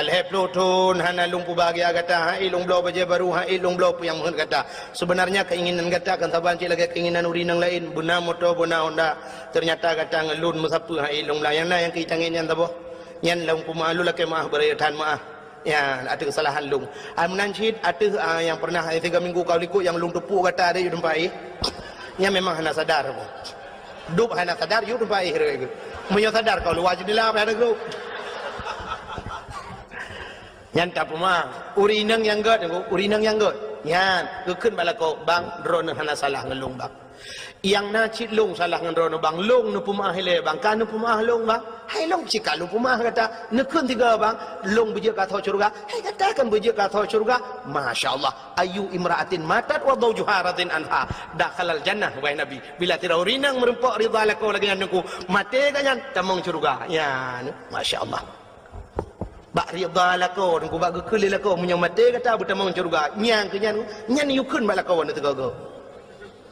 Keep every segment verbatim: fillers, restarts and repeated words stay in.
Lhèe ploh thôn hana lôn peubahgia gata, han ék lôn bloe bajèe barô, han ék lôn bloe peue nyang meuheuet gata. Seubeunarnya keinginan gata kan saban cit lagèe keinginan ureueng inong laén, beuna moto, beuna Honda. Teunyata gata ngon lôn meusapeue han ék lôn blang. Nyang na nyang keu itangieng nyan saboh. Nyan lôn peumeu'ah, lôn lakèe meu'ah, beurayeuk that meu'ah. Ya, ateueh keusalahan lôn. Ai meunan cit ateueh, ah, nyang pernah, eh, tiga minggu ka likot nyang lôn teupok gata di teumpat éh. Nyan memang hana sadar. Dub hana sadar, yue teumpat éh rot. Meunyoe sadar kau luwa jeundela payah neugok. Nyan tapeumah. Ureueng inong nyang gèt, ureueng inong nyang gèt. Nyan, geukheun bak lakoe, "Bang, droeneuh hana salah ngon lôn, Bang." Nyang na cit lôn salah ngon droeneuh, Bang. Lôn neupeumeu'ah ilèe, Bang. Ka neupeumeu'ah lôn, Bang. Hai lôn cit ka lôn peumeu'ah gata. Neukheun tiga, Bang. Lôn beujeuet keu asoe syeuruga. Hai gata kan beujeuet keu asoe syeuruga. Masya Allah. Ayyu imra'atin matat wa zaujuha radin anha dakhalal jannah, wahai Nabi. Bila sidroe ureueng inong meureumpok ridha lakoe lagèe nyan Teungku, maté gobnyan tamong syeuruga. Nyan, masya Allah. Bak ridha lakoe Teungku, bak geukheun lé lakoe, meunyoe maté gata beutamong syeuruga. Nyan keu nyan, nyan yue kheun bak lakoe nyoe teuga-ga.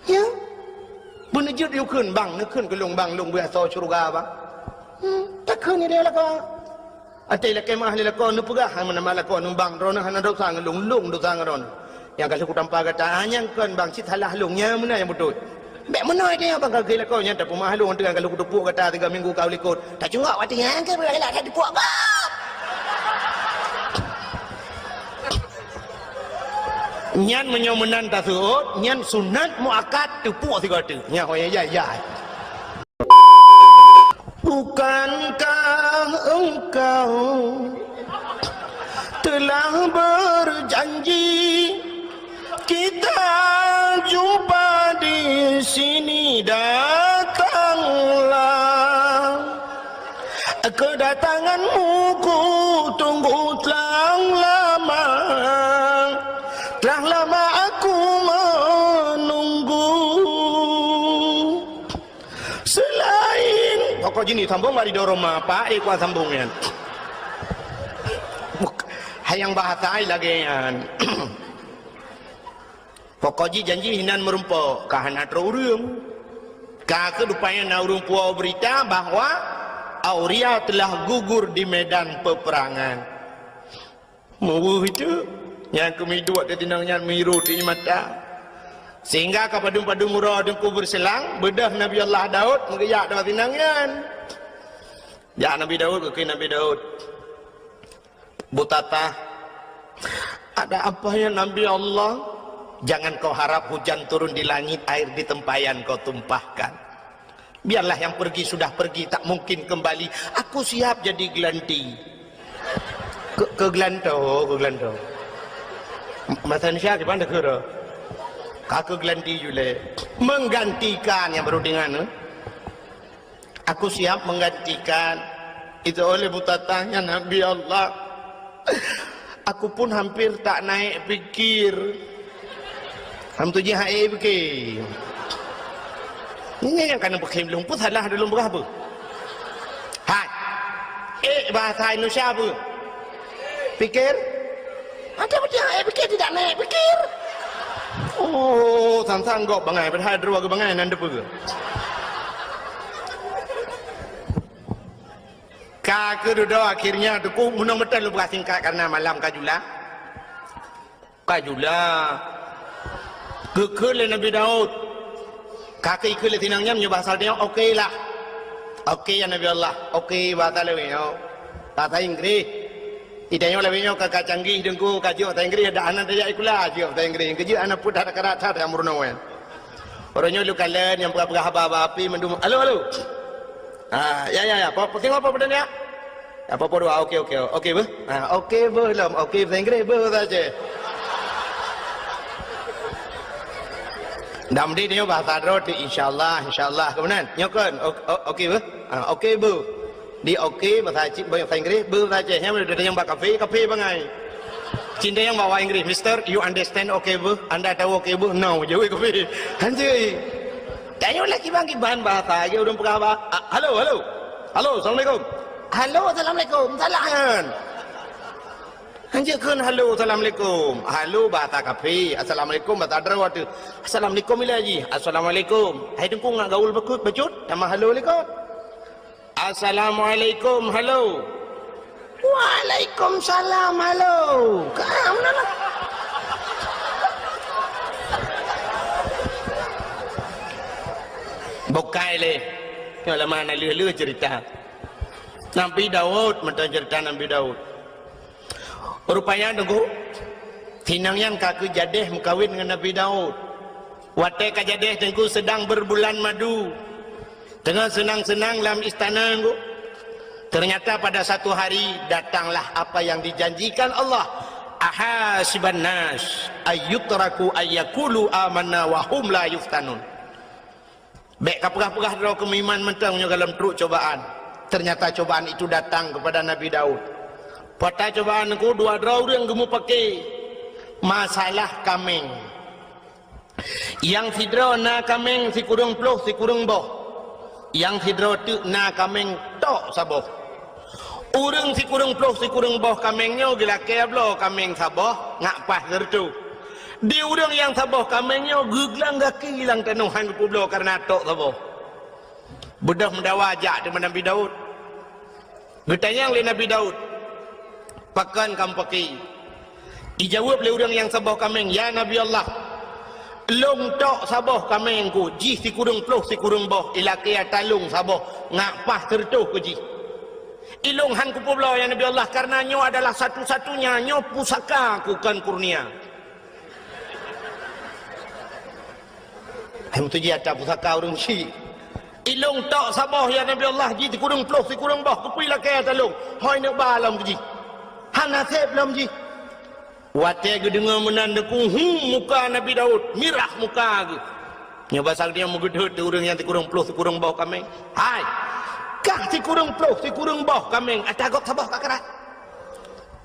Ya. Beuneujeuet yue kheun, "Bang, neukheun keu lôn, Bang, lôn beuasoe syeuruga, Bang." Hmm, takheun idéh lakoe. Até lakèe meu'ah lé lakoe, neupeugah hai meunan bak lakoe, "Bang, droeneuh hana desya ngon lôn, lôn desya ngon droeneuh. Nyang ka lheueh kutampa gata, ah, nyang kon, Bang, cit salah lôn, nyang meunan nyang beutôi." Bèk meunoe idéh, Bang, ka geukheun lakoe, nyan tapeumeu'ah lôn, teungoh ka lheueh kuteupok gata tiga minggu ka u likot. Tacungok watèe nyan keu beulah that teupok gob. Nyan meunyoe meunan taseuôt, nyan sunat muakkad teupok sigoe teuk. Nyan ho nyang jai-jai. Bukankah engkau telah berjanji kita jumpa di sini? Datanglah. Kedatanganmu ku tunggu telah lama, telah lama aku menunggu. Selain, pokok jih ni sambong bak ridho Roma, Pak, eh, kuat sambong nyan. Hai nyang bahasa ai lagèe nyan. Pokok jih janji hinan meureumpok, ka hana trok ureueng. Ka keuh rupanya na ureueng puwoe beurita bahwa Auria telah gugur di medan peperangan. Meuweuh itu, nyang keumiduek di tinong nyan miru di mata. Sehingga ka padum-padum uroe Teungku beureuselang, beudôh Nabi Allah Daud meugeujak di tinong nyan. Jak Nabi Daud, geukheun Nabi Daud. Butatah, "Ada apa ya Nabi Allah?" "Jangan kau harap hujan turun di langit, air di tempayan kau tumpahkan. Biarlah yang pergi sudah pergi, tak mungkin kembali. Aku siap jadi gelanti." Ke, ke gelanto, ke gelanto. Masa Indonesia di mana ke? Ka ke gelanti jule. Menggantikan yang baru dengan, eh? Aku siap menggantikan. Itu oleh butatahnya Nabi Allah. Aku pun hampir tak naik pikir. Ham tu jih hai pikir. Ini yang kena pakai belum pun salah dulu berapa? Hai. Eh, bahasa Indonesia apa? Pikir? Ada betul hai pikir tidak naik pikir. Oh, sang-sang gop bangai, padahal dua ke bangai nan depa. Ka keududoe akhirnya Teungku, meunong meuteun lôn peugah singkat karena malam ka jula. Ka jula. Geukheun lé Nabi Daud. Ka keu ikheun lé tinong nyan meunyoe bahasa tanyoe oke lah. Oke ya Nabi Allah. Oke bahasa lewat nyoe. Bahasa Inggris. Di tanyoe lewat nyoe ka, ka canggih Teungku, ka jeuet bahasa Inggris, dak hana tajak sikula, jeuet bahasa Inggris. Keujeuet hana pun that ka rata nyang meurunoe. Uroe nyoe lôn kalon nyang peugah-peugah haba-haba api mandum. Halo, halo. Ha, ya, ya, ya. Po, po, singoh po, po, ya. Ya, po, po, dua. Oke, oke. Oke, beuh. Ha, oke, beuh, lom. Oke, bahasa Inggris, beuh, bahasa Aceh. Dak meunan nyoe bahasa droe tu, insyaallah, insyaallah. Keumudian, nyoe kon. O-, o-, oke, beuh. Ha, oke, beuh. Di oke, bahasa Aceh, bahasa Inggris, beuh, bahasa Aceh. Nyang meudeh nyang bak kafe, kafe bangai. Cit nyang bak Inggris, "Mister, you understand oke, beuh? Anda tahu oke, beuh?" "No," jaweueb kafe. Hanjeuet. Tanyoe lah kiban-kiban bahasa, lagèe ureueng peugah ba-, a, halo, halo. Halo, assalamualaikum. Halo, assalamualaikum. Salah nyan. Hanjeuet kheun halo, assalamualaikum. Halo bahasa kafe, assalamualaikum bahasa droe tu. Assalamualaikum ilèe jih. Assalamualaikum. Hai Teungku ngat gaul beukut bacut, tamah halo likot. Assalamualaikum, halo. "Waalaikumsalam, halo." Ka, meunan lah. Bukai lé. Nyoe lama na lheueh-lheueh cerita. Nabi Daud, mantong cerita Nabi Daud. Rupanya, Teungku, sinang nyan ka keu jadeh meukawen ngon Nabi Daud. Watée ka jadeh, Teungku, sedang berbulan madu. Teungoh seunang-seunang lam istana, Teungku. Ternyata pada satu hari datanglah apa yang dijanjikan Allah. "Ahasiban nas ayyutraku ayyakulu amanna wa hum la yuftanun." Bék kapeugah-peugah droe keu meuiman mantong meunyoe gohlom trok cobaan. Ternyata cobaan itu datang kepada Nabi Daud. Peue cobaan, Teungku? Dua droe ureuëng geumeupaké masalah kaméng. Nyang sidroe na kaméng sikureueng ploh sikureueng boh. Nyang sidroe teuk na kaméng tok saboh. Ureuëng sikureueng ploh sikureueng boh kaméng nyoe geulakée bloe kaméng saboh, ngak paih sireutôh. Di ureuëng nyang saboh kaméng nyoe geuglang gaki lam tanoh hán geupeubloe kareuna tok saboh. Beudôh meudawa jak teuma Nabi Daud. Geutanyong lé Nabi Daud, "Pakon kamoe paké?" Ijaweueb lé ureuëng nyang saboh kaméng, "Ya Nabi Allah, lôn tok saboh kaméng ku, jih sikureueng ploh sikureueng boh, ilakée ata lôn saboh, ngak paih sireutôh keu jih. Ilôn hán kupeubloe, ya Nabi Allah, kareuna nyoe adalah satu-satunya, nyoe pusaka ku kon kurnia." Hai meutuji ata pusaka ureuëng syik. "Ilôn tok saboh, ya Nabi Allah, jih sikureueng ploh sikureueng boh, keupeue ilakée ata lôn? Hôi neuk ba lom keu jih. Hana seb lom jih." Watée geudeungoe meunan, Teungku, hu, muka Nabi Daud mirah muka geuh. Nyoe basa geutanyoe meugeudeuet di ureuëng nyang sikureueng ploh sikureueng boh kaméng. "Hai, kah sikureueng ploh sikureueng boh kaméng, ata gob saboh ka keurat?"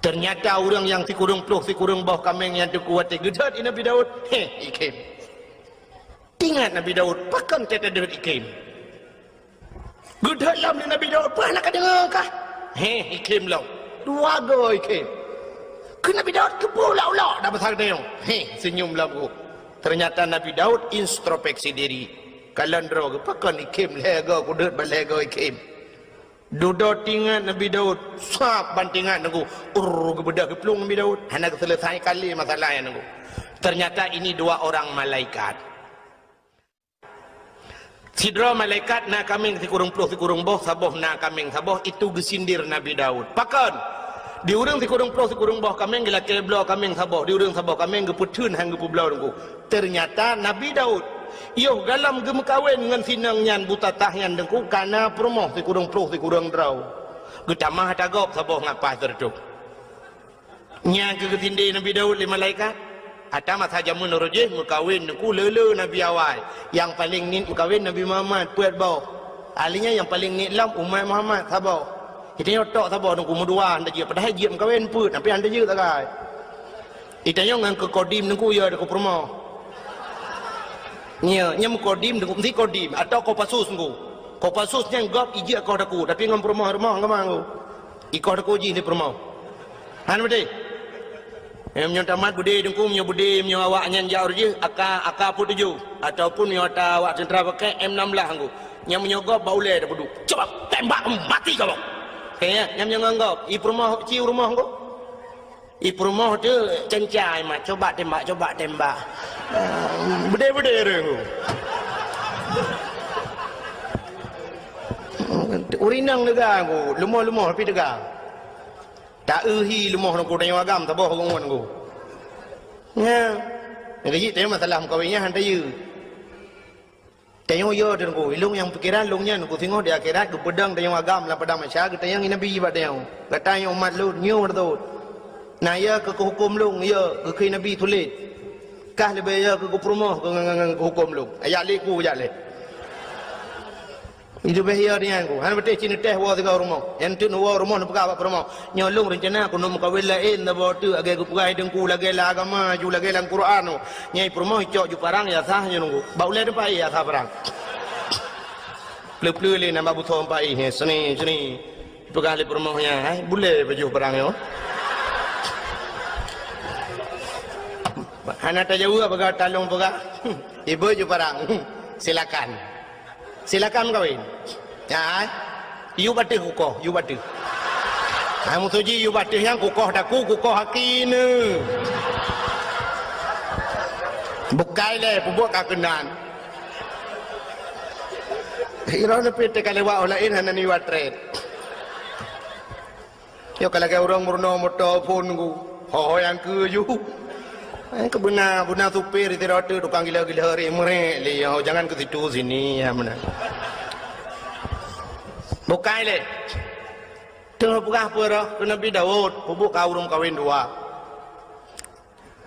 Ternyata ureuëng nyang sikureueng ploh sikureueng boh kaméng nyan, Teungku, watée geudeuet i Nabi Daud, heh, ikém. Ingat Nabi Daud, pakon teuh tadeuet ikém. Geudeuet lom lé Nabi Daud, "Peue hana kadeungoe kah?" Heh, ikém lom. Dua goe ikém. Keu Nabi Daud keupeue ulok-ulok dak basa geutanyoe? Heh, seunyum lom geuh. Ternyata Nabi Daud introspeksi diri. Kalon droe geuh, "Pakon ikém lhée goe, kudeuet ban lhée goe ikém?" Dudoe teuingat Nabi Daud, sab ban teuingat, Teungku. Urr, geubeudôh geuplueng Nabi Daud. Hana geuseuleusai kali masalah nyan, Teungku. Ternyata ini dua orang malaikat. Sidroe malaikat na kaméng sikureueng ploh sikureueng boh, saboh na kaméng saboh, itu geusindir Nabi Daud. Pakon? Di ureuëng sikureueng ploh sikureueng boh kaméng geulakée bloe kaméng saboh, di ureuëng saboh kaméng geupeutheun hán geupeubloe, Teungku. Ternyata Nabi Daud, yoh gohlom geumeukawen ngon sinong nyan, buta tah nyan, Teungku, ka na peurumoh sikureueng ploh sikureueng droe. Geutamah ata gob saboh ngak paih sireutôh. Nyan keuh geusindé Nabi Daud lé malaikat. Ata masa jameun uroe jih meukawen, Teungku, le-le nabi awai. Nyang paleng niet meukawen Nabi Muhammad, peuet boh. Ahli nyan nyang paleng niet lom umat Muhammad, saboh. Geutanyoe tok saboh, Teungku, meudua hana jeuet, padahai jeuet meukawen peuet, tapi hana jeuet sagai. Geutanyoe ngon keu kodim, Teungku, ya, keu peurumoh. Nyo, nyo meukodim, Teungku, meusti kodim atau Kopassus, Teungku. Kopassus nyan gob ijeuet koh daku, tapi ngon peurumoh-rumoh, ngon ma, Teungku. Ikoh daku jih di peurumoh. Hana beutôi? Eh, meunyoe tamat beudé, Teungku, meunyoe beudé, meunyoe awak nyan jak uroe jih, AK, AK peuet tujoh, ataupun meunyoe ata awak teuntra pakai M enam belas, Teungku. Nyan meunyoe gob bak ulée tapeuduek. Cuba tembak mati kau. Oke, ya, nyan meunyoe ngon gob, i peurumoh, ci u rumoh, Teungku. I peurumoh teuh cencai mat, cuba tembak, cuba tembak. Eh, beudé-beudé ureuëng. Ureuëng inong teuga, Teungku, leumoh-leumoh tapi teuga. Ta-eu hi leumoh, Teungku, tanyoe agam saboh ureuëng ngon, Teungku. Nya. Jadi tanyoe masalah meukawen nyan han tayeu. Tanyoe yo, Teungku, ilông nyang pikiran lông nyan, Teungku, singoh di akhirat geupeudong tanyoe agam lam padang mahsyar, geutanyong lé Nabi bak tanyoe, "Gata nyoe umat lôn, nyoe beutôi. Na yo keu hukôm lông, yo keu Nabi tuléh. Kah leubeh yo keu peurumoh keu ngon, ngon, ngon hukôm lông." Ayat lé ku jak lé. Itu beh yo nyan, Teungku. Hana beutôi cit neutéh woe sigoe rumoh. Nyang teuk neuwoe rumoh neupeugah bak peurumoh, "Nyoe lông reuncana keuneuk meukawen laén saboh teuk, lagée geupeugah Teungku, lagée lam agama ju, lagée lam Quran." Nyai peurumoh icok ju parang, ya sah nyoe, Teungku. Bak ulée teumpat, ya sah parang. Pleu-pleu lé nambah busoe empat ih, seni, seni. Peugah lé peurumoh nyan, "Hai, bulée baju parang nyoe." Hana tajaweueb, peugah talong peugah. Ibu ju parang. Silakan. Silakan meukawen. Ya, hai. Yue bak teuh kukoh, yue bak teuh. Ai musoji yue batéh nyang kukoh daku, kukoh aki neu. Bukai lé, peubuet ka keunan. Iroh neupit teuka lewat orang laén hana niwa trét. Yo ka lagèe ureueng meurunoe moto phon ku. Ho-ho nyang keu ju. Eh, keu beuna, beuna supir di rote tukang gila-gila ri meurek lé yo. Jangan ke situ sini ya beuna. Bukai lé. Teungoh peugah peue roh keu Nabi Daud, peubuet ka ureueng kawen dua.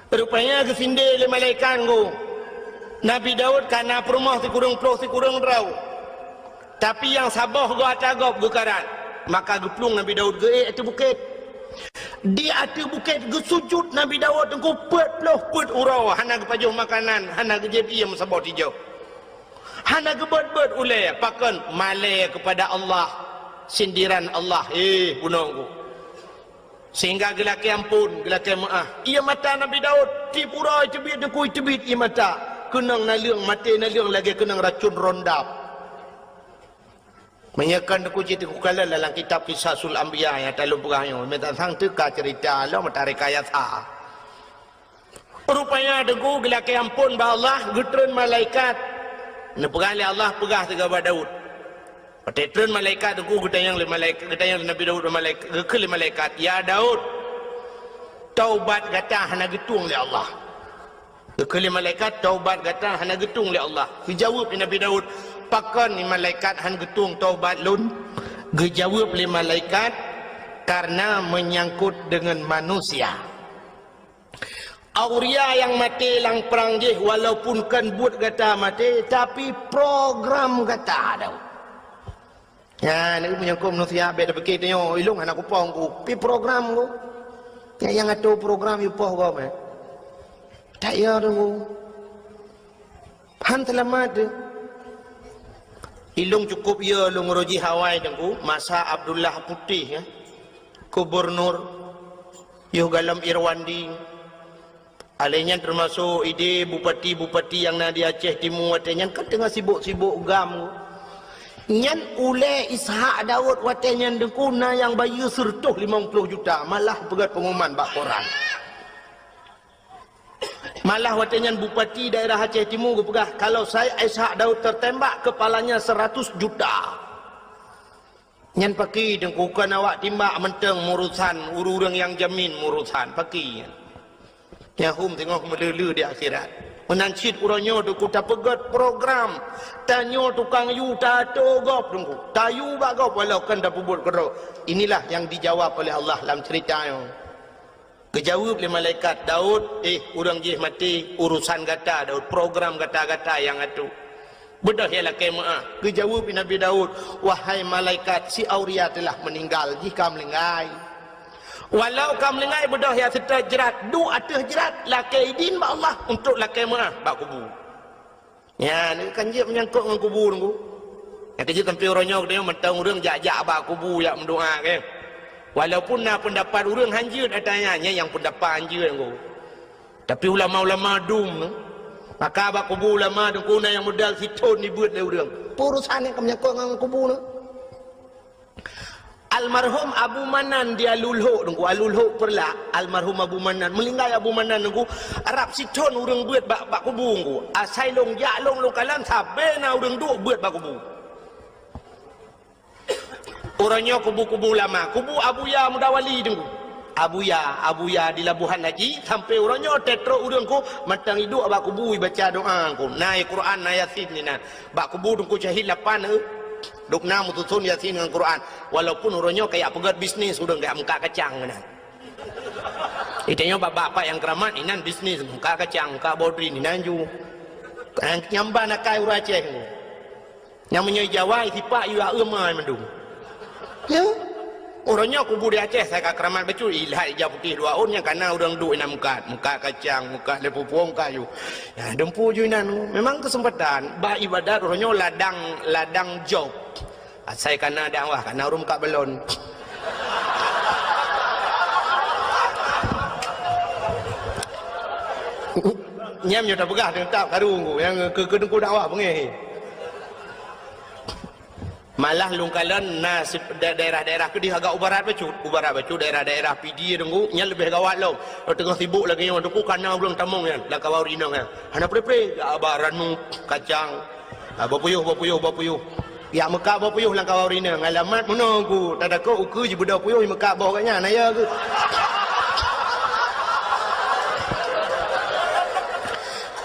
Rupanya geusindé lé malaikat ngku. Nabi Daud ka na peurumoh sikureueng ploh sikureueng droe. Tapi nyang saboh goe ata gob geukarat. Maka geuplueng Nabi Daud geuék ateueh bukét. Di ateueh bukét geusujut Nabi Daud teungku peuet ploh peuet uroe, hana geupajoh makanan, hana geujieb ié meusaboh tijoh. Hana geubeuet-beuet ulèe, pakon malèe keupada Allah, sindiran Allah, eh, bunoe ngku. Sehingga geulakèe amphon, geulakèe meu'ah. Ié mata Nabi Daud, tiep uroe teubiet, teungku teubiet ié mata. Keunong naleueng, maté naleueng lagèe keunong racun rondap. Meunyoe kon teungku cit teungku kalon dalam kitab Qisasul Anbiya nyang talôn peugah nyoe, meutasang teuka ceurita lom meutareka yasa. Rupanya teungku geulakèe amphon bak Allah, geutreun malaikat. Neupeugah lé Allah, peugah sigoe bak Daud. Watèe treun malaikat teungku geutanyong lé malaikat, geutanyong lé Nabi Daud, malaikat, geukheun lé malaikat, "Ya Daud, taubat gata hana geutueng lé Allah." Geukheun lé malaikat, "Taubat gata hana geutueng lé Allah." Geujaweueb lé Nabi Daud, "Pakon ni malaikat han geutueng taubat lôn?" Geujaweueb lé malaikat, "Karena menyangkut dengan manusia." Auria nyang maté lam prang jih walaupun kon buet gata maté, tapi program gata ada. Nyan, menyangkut manusia, bèk tapike tanyoe, ilong hana kupoh ku, pi program ku. Nyang, nyang atur program yue poh gob, eh. Tak ya tu. Han seulamat tu. Ilong cukup ya lôn roji hawai teungku, masa Abdullah Putih, ya. Gubernur, yoh galom Irwandi. Alèh nyan teumasok idéh bupati-bupati nyang na di Aceh Timu watèe nyan kan teungoh sibok-sibok gam. Nyan ulèe Ishak Daud watèe nyan teungku na nyang bayeue seureutôh limong ploh juta, malah peugöt pengumuman bak koran. Malah watèe nyan bupati daerah Aceh Timu geupeugah, "Kalau saya Ishak Daud tertembak, kepalanya seratus juta." Nyan pakri teungku, kon awak timbak mantong meurusan, ureueng-ureueng nyang jamin meurusan, pakri nyan. Nyahum teungoh meuleu-leu di akhirat. Meunan cit uroe nyoe teungku tapeugöt program, tanyoe tukang yue tato gob teungku, tayue bak gob walau kon tapeubuet keudroe. Inilah yang dijawab oleh Allah lam ceurita nyoe. Geujaweueb lé malaikat, "Daud, eh, ureueng jih maté, urusan gata, Daud, program gata-gata nyang atur. Beudôh ya lakèe meu'ah." Geujaweueb lé Nabi Daud, "Wahai malaikat, si Auria telah meninggal, jih ka meulinggai. Walau ka meulinggai, beudôh ya seutôt jrat, duek ateueh jrat, lakèe idin bak Allah untuk lakèe meu'ah bak kubu." Nyan, kan jeuet meunyangkot ngon kubu teungku. Nyang keujeuet sampoe uroe nyoe geutanyoe mantong ureueng jak-jak bak kubu jak meudoa, kan. Walaupun na peundapat ureueng hanjeuet ata nyan, nyan nyang peundapat hanjeuet teungku. Tapi ulama-ulama dum, maka bak kubu ulama teungku na nyang modal sithon dibeuet lé ureueng. Peue urusan nyang ka meunyangkot ngon kubu teungku. Almarhum Abu Manan di Alulhok teungku, Alulhok Peureulak, almarhum Abu Manan, meulinggai Abu Manan teungku, rab sithon ureueng beuet bak, bak kubu teungku. Asai lôn jak lôn, lôn kalon sabe na ureueng duek beuet bak kubu. Uroe nyoe kubu-kubu ulama, kubu Abuya Mudawali teungku. Abuya, Abuya di Labuhan Haji, sampoe uroe nyoe teutrok ureueng ku mantong iduek bak kubu ibaca doa teungku. Na Quran, na Yasin inan. Bak kubu Teungku Syahid lapan, eh. Dum na meususon Yasin ngon Quran. Walaupun uroe nyoe kajak peugöt bisnis ureueng kajak meukat kacang keunan. Itanyoe bak-bak nyang keuramat inan bisnis meukat kacang, meukat bodrin inan ju. Nyang ban akai ureueng Aceh teungku. Nyang meunyoe Jawa sipak yue aeu mai mandum. Ya. Uroe nyoe kubu di Aceh, asai ka keuramat bacut, ilhat ija putéh dua ôn nyang kana ureueng duek inan meukat, meukat kacang, meukat lé pupung kayu. Ya, dumpeue ju inan. Memang keuseumpatan bak ibadat uroe nyoe ladang, ladang job. Asai kana dakwah, kana ureueng meukat balon. Nyan nyoe tapeugah teutab karu nyang keu, keu teungku dakwah beungéh. Malah lôn kalon na sip-, da-, daerah-daerah keudeh agak u barat bacut. U barat bacut daerah-daerah Pidie Teungku, nyan leubeh gawat lom. Teungoh sibok lagèe nyoe Teungku, kana ureueng tamong nyan, lam kawan ureueng inong nyan. Hana pre-pre, jak ba ranup, kacang. Ah, boh puyôh, boh puyôh, boh puyôh. Jak meukat boh puyôh lam kawan ureueng inong. Alamat meunoe Teungku, tatakot ukeue jibeudôh puyôh, jimeukab boh gobnyan, na ya keuh.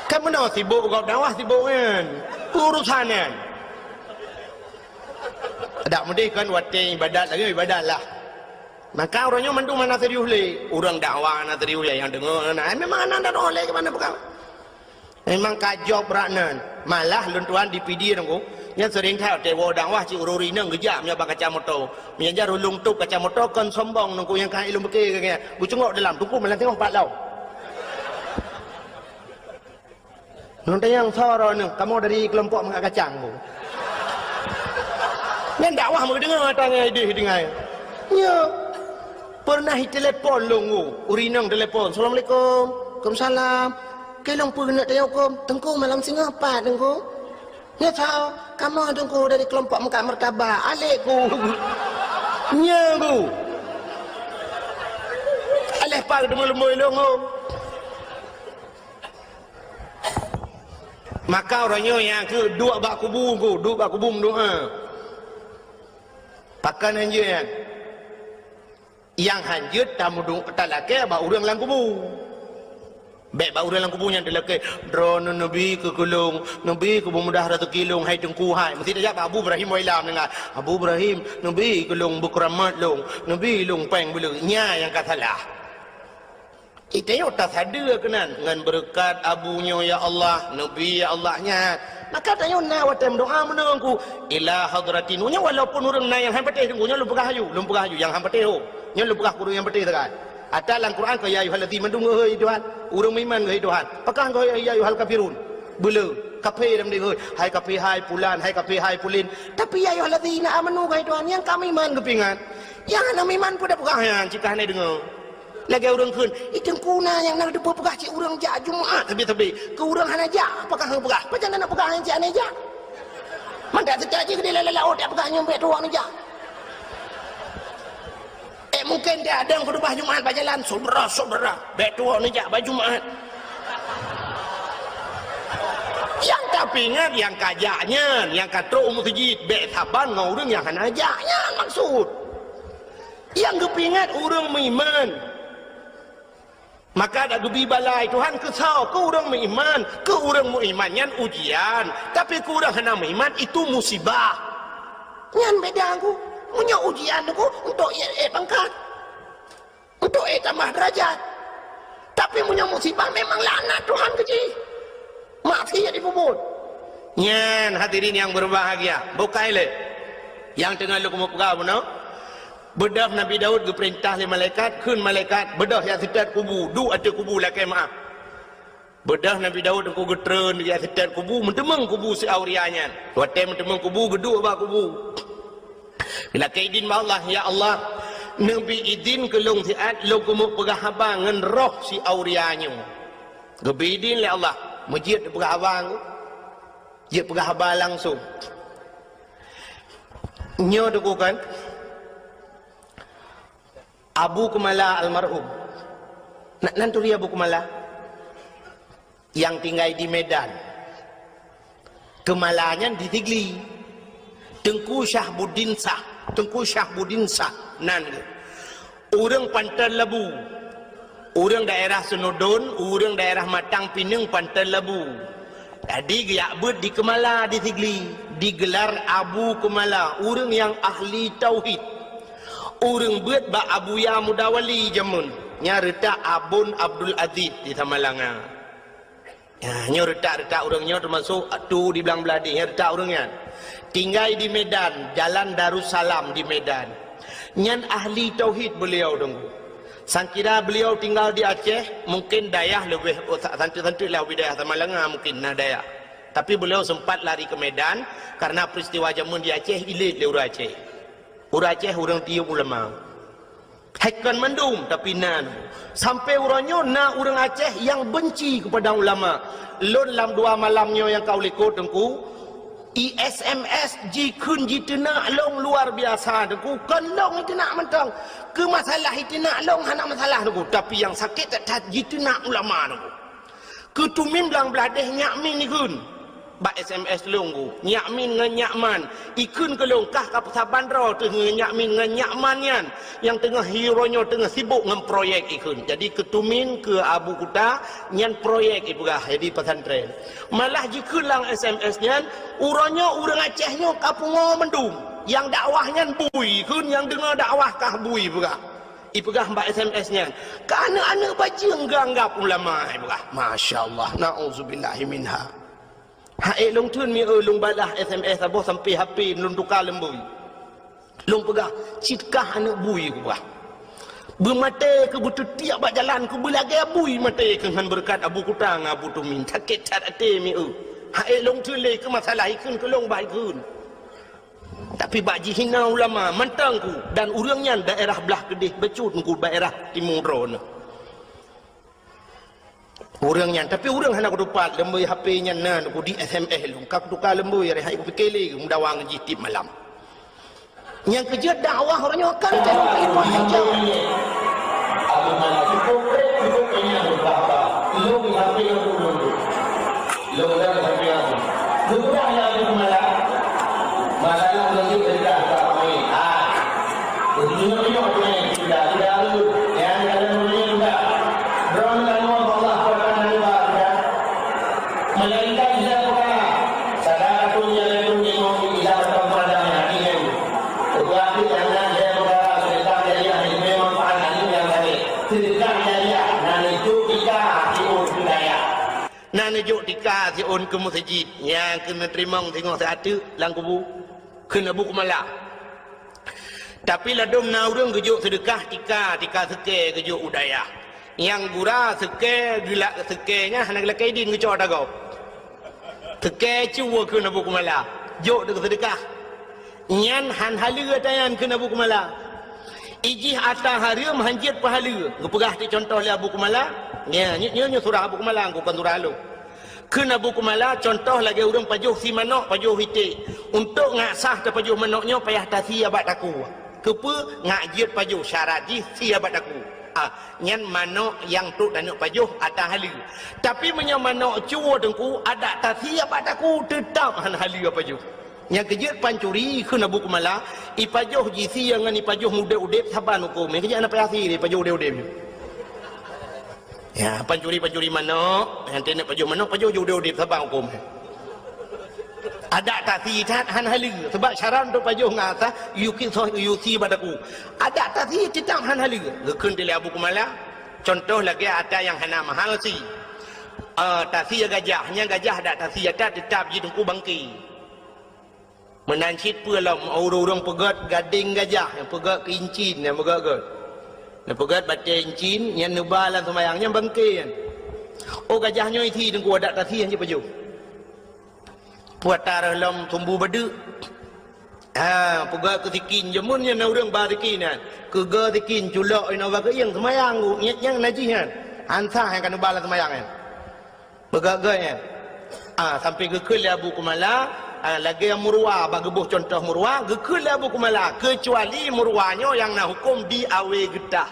Kan meunoe sibok gob dakwah sibok nyan. Urusan nyan. Dak meudeh kan watèe ibadat lagèe ibadat lah. Maka uroe nyoe mandum hana serius lé. Ureueng dakwah hana serius, nyang deungö hana. Eh, memang hana, hana roh lé keu meunan peugah. Memang ka jok brat nan. Malah lôn tuan di Pidie Teungku, nyan seuring that watèe woe dakwah cit ureueng inong geujak meunyoe bak kaca moto. Meunyoe jar ulôn tôp kaca moto kon sombong Teungku, nyang ka ilôn pike keu nyan. Geucungok dalam Teungku malah teungoh pat lom. Nyoe tanyong soe droeneuh, kamoe dari keulompok meukat kacang, Bu. Nyan dakwah meudeungoe ata ngon idéh deungai. Nyoe. Pernah itelepon lôn, Bu. Ureueng inong telepon, "Assalamualaikum." "Waalaikumsalam." "Keu lôn peue keuneuk tanyong keu?" "Teungku, malam singoh pat, Teungku." "Nyoe soe?" "Kamoe, Teungku, dari keulompok meukat martabak." "Alek ku." Nyoe, Bu. Aléh pat teumeuleumui lôn, Bu. Maka uroe nyoe nyang keuh duek bak kubu, duek bak kubu meudoa. Pakon hanjeuet nyan? Nyang hanjeuet tameudoa talakée bak ureuëng lam kubu. Bék bak ureuëng lam kubu nyan talakée, "Droeneuh neubi keu keu lôn, neubi keu beumudah raseuki lôn, hai Teungku hai." Meusti tajak bak Abu Ibrahim Wailam deungon, "Abu Ibrahim, neubi keu lôn beukeuramat lôn, neubi lôn péng beuleue." Nyan nyang ka salah. Itanyoe tasadeue keunan, "Ngon beureukat abu nyoe, ya Allah, neubi, ya Allah," nyan. Maka tanyoe na watée meudoa meunan ku, "Ila hadratin." Nyoe walaupun ureuëng na nyang han patéh deungoe, nyoe lôn peugah aju, lôn peugah aju, nyang han patéh ho. Nyoe lôn peugah keu ureuëng nyang patéh sagai. Ata lam Quran keu, "Ya ayyuhallazina amanu," hei Tuhan. Ureuëng meuiman keu, hei Tuhan. Pakon keu, "Ya ayyuhal kafirun." Beuleue, kafé lam deungoe, "Hai kafé, hai pulan, hai kafé, hai pulin." Tapi, "Ya ayyuhallazina amanu," keu, hei Tuhan, nyang ka meuiman geupeuingat. Nyang hana meuiman peue tapeugah nyan, cit ka hana deungoe. Lagée ureuëng kheun, "Ih, Teungku na nyang na teupeue peugah cit ureuëng jak Jumat sabe-sabe. Keu ureuëng hana jak, pakon hana peugah? Pajan na peugah nyang cit hana jak?" Mangat seutôt jih keudeh lam laôt jak peugah nyoe bék tuwoe neujak. Eh, mungken dia ada khutubah Jumat bak jalan, "Saudara-saudara, bék tuwoe neujak bak Jumat." Nyang tapeuingat nyang ka jak nyan, nyang ka trok u meuseujid, bék saban ngon ureuëng nyang hana jak nyan maksud. Nyang geupeuingat ureuëng meuiman. Maka dak geubi balai Tuhan keu soe? Keu ureuëng meuiman. Keu ureuëng meuiman nyan ujian, tapi keu ureuëng hana meuiman itu musibah. Nyan beda ku. Meunyoe ujian ku untuk ék, ék pangkat, untuk ék tamah derajat. Tapi meunyoe musibah memang laknat Tuhan keu jih. Maksiat jipeubuet. Nyan hadirin yang berbahagia, bukai lé. Nyang teungoh lôn keumeung peugah bunoe, beudôh Nabi Daud geupeurintah lé malaikat, kheun malaikat, "Beudôh jak seutôt kubu, duek ateueh kubu lakée meuáh." Beudôh Nabi Daud teungku geutreun jak seutôt kubu, meuteumeung kubu si Auria nyan. Watée meuteumeung kubu, geuduek bak kubu. Geulakée idin bak Allah, "Ya Allah, neubi idin keu lôn siat lôn keumeung peugah haba ngon roh si Auria nyoe." Geubi idin lé Allah, meujeuet peugah haba, jeuet peugah haba langsung. Nyoe teungku kan, Abu Keumala almarhum. Na, nan turi Abu Keumala? Nyang tinggai di Medan. Keumala nyan di Sigli. Teungku Syahbuddin Syah. Teungku Syahbuddin Syah nan geuh. Ureuëng Panton Labu. Ureuëng daerah Seunudon, ureuëng daerah Matang Pineung Panton Labu. Jadi geujak beuet di Keumala di Sigli, digelar Abu Keumala, ureuëng nyang ahli tauhid. Ureuëng beuet bak Abuya Mudawali jameun, nyang reutak Abon Abdul Aziz di Samalanga. Ya, nyoe reutak-reutak ureuëng nyoe teumasok tu di Blang Beuladi, nyoe reutak ureuëng nyan. Tinggai di Medan, Jalan Darussalam di Medan. Nyan ahli tauhid beliau dong. Sangkira beliau tinggal di Aceh, mungkin dayah leubeh, oh, sa-, santeut-santeut lah ubé dayah Samalanga mungkin na dayah. Tapi beliau sempat lari ke Medan karena peristiwa jameun di Aceh ilét lé ureuëng Aceh. Ureuëng Aceh ureuëng tiyeum ulama. Hai kon mandum, tapi na. Sampai uroe nyoe na ureuëng Aceh nyang benci kepada ulama. Lôn lam dua malam nyoe nyang ka u likot teungku, I S M S jikheun jiteunak lôn luar biasa, Teungku. Kon lôn jiteunak mantong. Keu masalah jiteunak lôn hana masalah, Teungku. Tapi nyang sakét that-that jiteunak ulama, Teungku. Keu Tumin Blang Blahdeh Nyak Min ikheun. Bak S M S lôn, Teungku. Nyak Min ngon Nyak Man. Ikheun keu lôn kah ka peusaban droe teuh ngon Nyak Min ngon Nyak Man nyan. Nyang teungoh hi uroe nyoe teungoh sibok ngon proyek ikheun. Jadi keu Tumin, keu Abu Kuta, nyan proyek ipeugah jadi pesantren. Malah jikheun lam S M S nyan, uroe nyoe ureuëng Aceh nyoe ka pungoe mandum. Nyang dakwah nyan bui, kheun nyang deungoe dakwah kah bui peugah. Ipeugah bak S M S nyan, ka aneuëk-aneuëk bajeueng geuanggab ulama, ipeugah. Masya Allah, na'udzubillahi minha. Hai lôn theun mi eu lôn balah S M S saboh sampai H P lôn tuka leumbui. Lôn peugah, cit kah aneuëk bui kupeugah. Beumaté keu beuteutiek bak jalan keu beulagée bui maté keu ngon beureukat Abu Kuta ngon Abu Tumin. Sakét that até mi eu. Hai lôn theun lé keu masalah ikheun keu lôn bah ikheun. Tapi bak jihina ulama mantong ku dan ureuëng nyan daerah blah keudeh bacut ku daerah timu droeneuh. Ureuëng nyan, tapi ureuëng hana kutupat leumbui H P nyan na ku di S M S lôn, ka kutuka leumbui, hari hai kupike lé meudawa ngon jih tiep malam. Nyang keujeuet dakwah uroe nyoe kan ka lôn ipoh kacau. Aku malah cukup rek, cukup kenyang beubahasa. Lôn di samping aku dulu. Lôn dah di samping aku. Sudah ya aku malah. Masalah lôn di dekat tak main. Ah. Tunjuk-tunjuk tu ni, sudah, sudah tu. Yang dalam dunia juga. Droeneuh Allah Subhanahu wa Taala sudah. Melainkan dia peukara. Sadaqatun jariyatul ilmu ila rabbal alamin. Teupeue arti nyang na dia peukara, sedekah jariah nyang manfaat aneuk nyang sakét. Sedekah jariah na neujok tika siôn keu dayah. Na neujok tika siôn keu meuseujid nyang keuneuk teurimong singoh siat teuk lam kubu. Kheun Abu Kumala. Tapi ladôm na ureuëng geujok seudeukah tika, tika seukée geujok u dayah. Nyang gura seukée geulak seukée nyan hana geulakée idin geucok ata gob. Seukée cue kheun Abu Kumala, jok deuk seudeukah. Nyan han haleue ata nyan kheun Abu Kumala. Ijih ata hareuem han jeuet peuhaleue. Geupeugah ti cuntoh lé Abu Kumala. Nya, nyoe, nyoe, nyoe surah Abu Kumala, kon surah lôn. Kheun Abu Kumala, cuntoh lagée ureuëng pajoh sie manok, pajoh iték. Untuk ngak sah tapajoh manok nyoe payah tasie bak takue. Keupeue? Ngak jeuet pajoh, syarat jih sie bak takue. Ah, nyan manok nyang trok taneuk pajoh ata haleue. Tapi meunyoe manok cue Teungku, adak tasie bak takue teutab han haleue pajoh. Nyang keujeuet pancuri kheun Abu Kumala, ipajoh jisie ngon ipajoh udeb-udeb saban huköm. Nyang keujeuet hana payah sie, ipajoh udeb-udeb. Ya, pancuri-pancuri manok, nyang teuneuk pajoh manok, pajoh jih udeb-udeb saban huköm. Adak tasie that han haleue, sabab syarat untuk pajoh ngak sah, yue sie bak takue. Adak tasie teutab han haleue. Geukheun lé Abu Kumala, cuntoh lagée ata nyang hana mahal sie. Ah, tasie gajah, nyan gajah adak tasie ata teutab jih Teungku bangke. Meunan cit peue lom ureuëng-ureuëng peugét gadeng gajah, nyang peugét keu incin, nyang peugét-gét. Nyang peugét batée incin, nyan neuba lam seumayang, nyan bangke nyan. Oh, gajah nyoe isie Teungku, adak tasie han jipajoh. Peue ata reuloh lom sumbu badeuk. Ha, peugét keu sikin, jameun nyan na ureuëng ba sikin nyan. Keuga sikin, culok inoe bak keuieng seumayang, nyan, nyan najih nyan. Han sah nyang ka neuba lam seumayang nyan. Peugét-gét nyan. Ah, sampai geukheun lé Abu Kumala, ah, lagée murwa, bak geuboh cuntoh murwa, geukheun lé Abu Kumala, keucuali murwa nyoe nyang na huköm di awe geutah.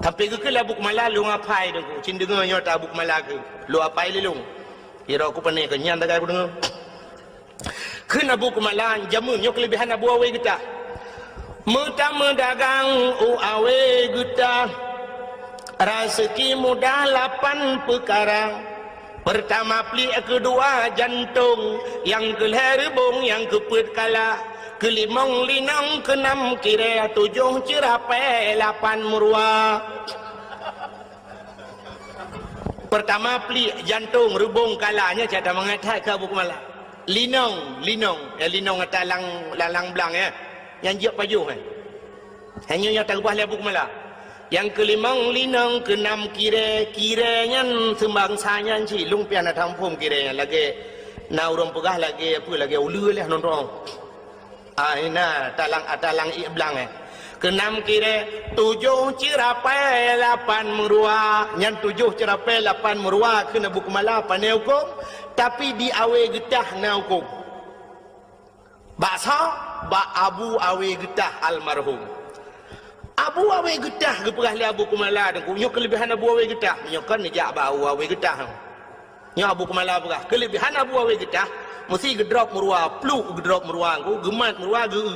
Sampai geukheun lé Abu Kumala, lôn apai Teungku, cit deungoe nyoe ata Abu Kumala kheun, lôn apai lé lôn. Kira ku pane keu nyan tagai ku deungoe. Kheun Abu Kumala, jameun nyoe keulebihan Abu awe geutah. Meutameudagang u awe geutah, raseuki mudah lapan peukara. Peurtama pliek, keudua jantong, nyang keulhée reubong, nyang keupeuet kala, keulimong linong, keunam kirée, tujoh ceurapée, lapan meuruwa. Peurtama pliek, jantong, reubong, kala, nyan cit that mangat that keu Abu Kumala. Linong, linong, ya, linong ata lang, lang, lang blang, ya. Nyang jeuet pajoh, eh. Hanya nyang taubah lé Abu Kumala. Nyang keulimong linong, keunam kirée, kirée nyan seumbangsa nyan cit, lôn pih hana taphom kirée nyan lagée na ureuëng peugah lagée apa, lagée uleue lé nonton. Ah, ina, talang, talang ié blang, eh. Keunam kirée, tujoh ceurapée, lapan meuruwa. Nyan tujoh ceurapée, lapan meuruwa kheun Abu Kumala, pane huköm, tapi di awe geutah na huköm. Bak soe? Bak Abu Awe Geutah almarhum. Abu Awe Geutah geupeugah lé Abu Kumala, Teungku, nyoe keuleubehan Abu Awe Geutah. Nyoe kan neujak bak Abu Awe Geutah. Nyoe Abu Kumala peugah, keuleubehan Abu Awe Geutah, meusi geudrop meuruwa, pluk geudrop meuruwa, Teungku, geumat meuruwa, geu-eu.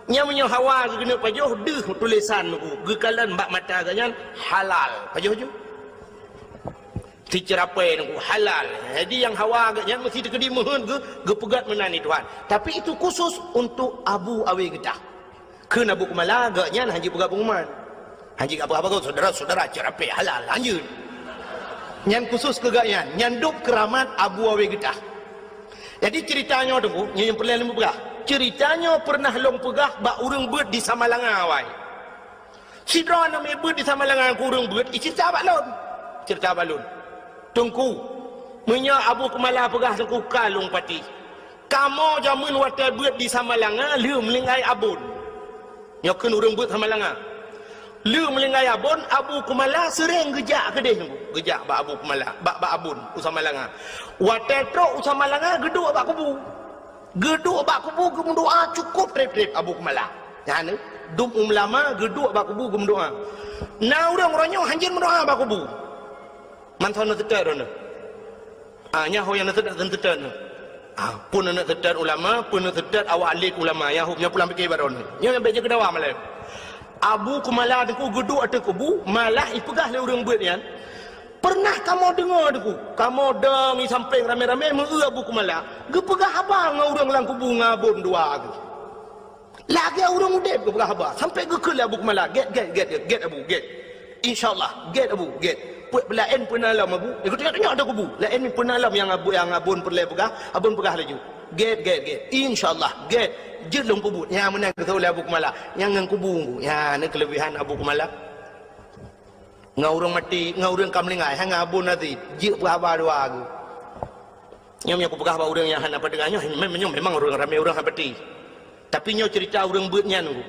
Nyan meunyoe hawa geukeuneuk pajoh, deuh tulésan, Teungku, geukalon bak mata geuh nyan halal. Pajoh ju. Siceurapée, Teungku, halal. Jadi nyang hawa geuh nyan meusi teukeudi meuheuet geu-, geupeugét meunan di Tuhan. Tapi itu khusus untuk Abu Awe Geutah. Kheun Abu Kumala, geuh nyan hana jipeugah pengumuman. Hana jipeugah apa-apa, saudara-saudara, ceurapée halal, lanjut. Nyan khusus keu geuh nyan, nyan dub keuramat Abu Awe Geutah. Jadi ceurita nyoe, Teungku, nyoe nyang peureulée lôn peugah. Ceurita nyoe peureunah lôn peugah bak ureuëng beuet di Samalanga awai. Sidroe aneuk miet beuet di Samalanga, ureuëng beuet, iceurita bak lôn. Ceurita bak lôn. Teungku, meunyoe Abu Kumala peugah, Teungku, ka lôn patéh. Kamoe jameun watée beuet di Samalanga, lheueh meuninggai Abon. Nyoe kheun ureuëng beuet Samalanga. Lheueh meuninggai Abon, Abu Kumala seuréng geujak keudeh, Teungku. Geujak bak Abu Kumala, bak, bak Abon, u Samalanga. Watée trok u Samalanga, geuduek bak kubu. Geuduek bak kubu geumeudoá cukôp treb-treb Abu Kumala. Nyan, dum ulama geuduek bak kubu geumeudoá. Na ureuëng uroe nyoe hanjeuet meudoá bak kubu. Mantong na teutet droeneuh. Ah, nyan ho nyang na teutet, na teutet nyoe. Ah, peue na teutet ulama, peue na teutet awak alim ulama, nyan ho nyang pulang pike bak droeneuh. Nyoe nyang bék jeuet keu dawa malée. Abu Kumala, Teungku, geuduek ateueh kubu, malah ipeugah lé ureuëng beuet nyan, "Peureunah kamoe deungoe, Teungku, kamoe dong i sampéng ramé-ramé meu-eu Abu Kumala geupeugah haba ngon ureuëng lam kubu ngon Abon dua geuh. Lagée ureuëng udeb geupeugah haba, sampoe geukheun lé Abu Kumala, 'Gét, gét, gét, gét, gét, Abu, gét. Insya Allah, gét, Abu, gét. Peuet peulaén peue na lom, Abu.'" Ikut tengok-tengok ateueh kubu. "Laén peue na lom nyang Abu, nyang Abon peureulée peugah?" Abon peugah laju, "Gét, gét, gét. Insya Allah, gét. Jeuet lôn peubuet." Nyan meunan geutôh lé Abu Kumala. Nyan ngon kubu, nyan na keuleubehan Abu Kumala. Ngon ureuëng maté, ngon ureuëng ka meuninggai, hai ngon Abon Aziz, jeuet peuhaba dua geuh. Nyoe nyang kupeugah bak ureuëng nyang hana peudeueng nyoe, mem-, nyoe memang ureuëng ramé ureuëng hana peuti. Tapi nyoe ceurita ureuëng beuet nyan, Teungku.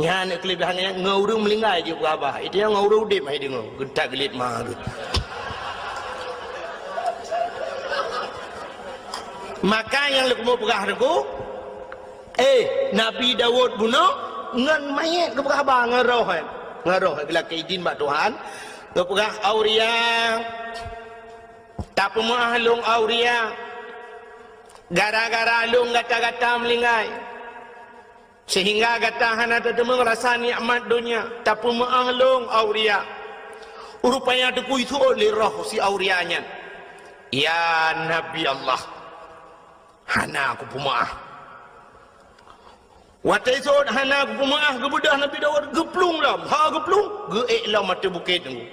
Nyan keuleubehan nyan, ngon ureuëng meuninggai jeuet peuhaba. Itu nyang ngon ureuëng udeb hai deungoe, geutak geuliet ma geuh. Maka nyang lôn keumeung peugah, Teungku, Eh, Nabi Daud bunoe ngon manyét geupeugah haba ngon roh, eh. Ngon roh, eh, geulakée idin bak Tuhan. Geupeugah, "Auria, tapeumeuáh lôn, Auria. Gara-gara lôn gata-gata meuninggai, seuhingga gata hana tateumeung rasa nikmat donya. Tapeumeuáh lôn, Auria." Rupanya teukui seuôt lé roh si Auria nyan, "Ya Nabi Allah, hana kupeumeuáh." Watée seuôt hana kupeumeuáh, geubeudôh Nabi Daud geuplueng lom. Ha geuplueng, geuék lom ateueh bukét, Teungku.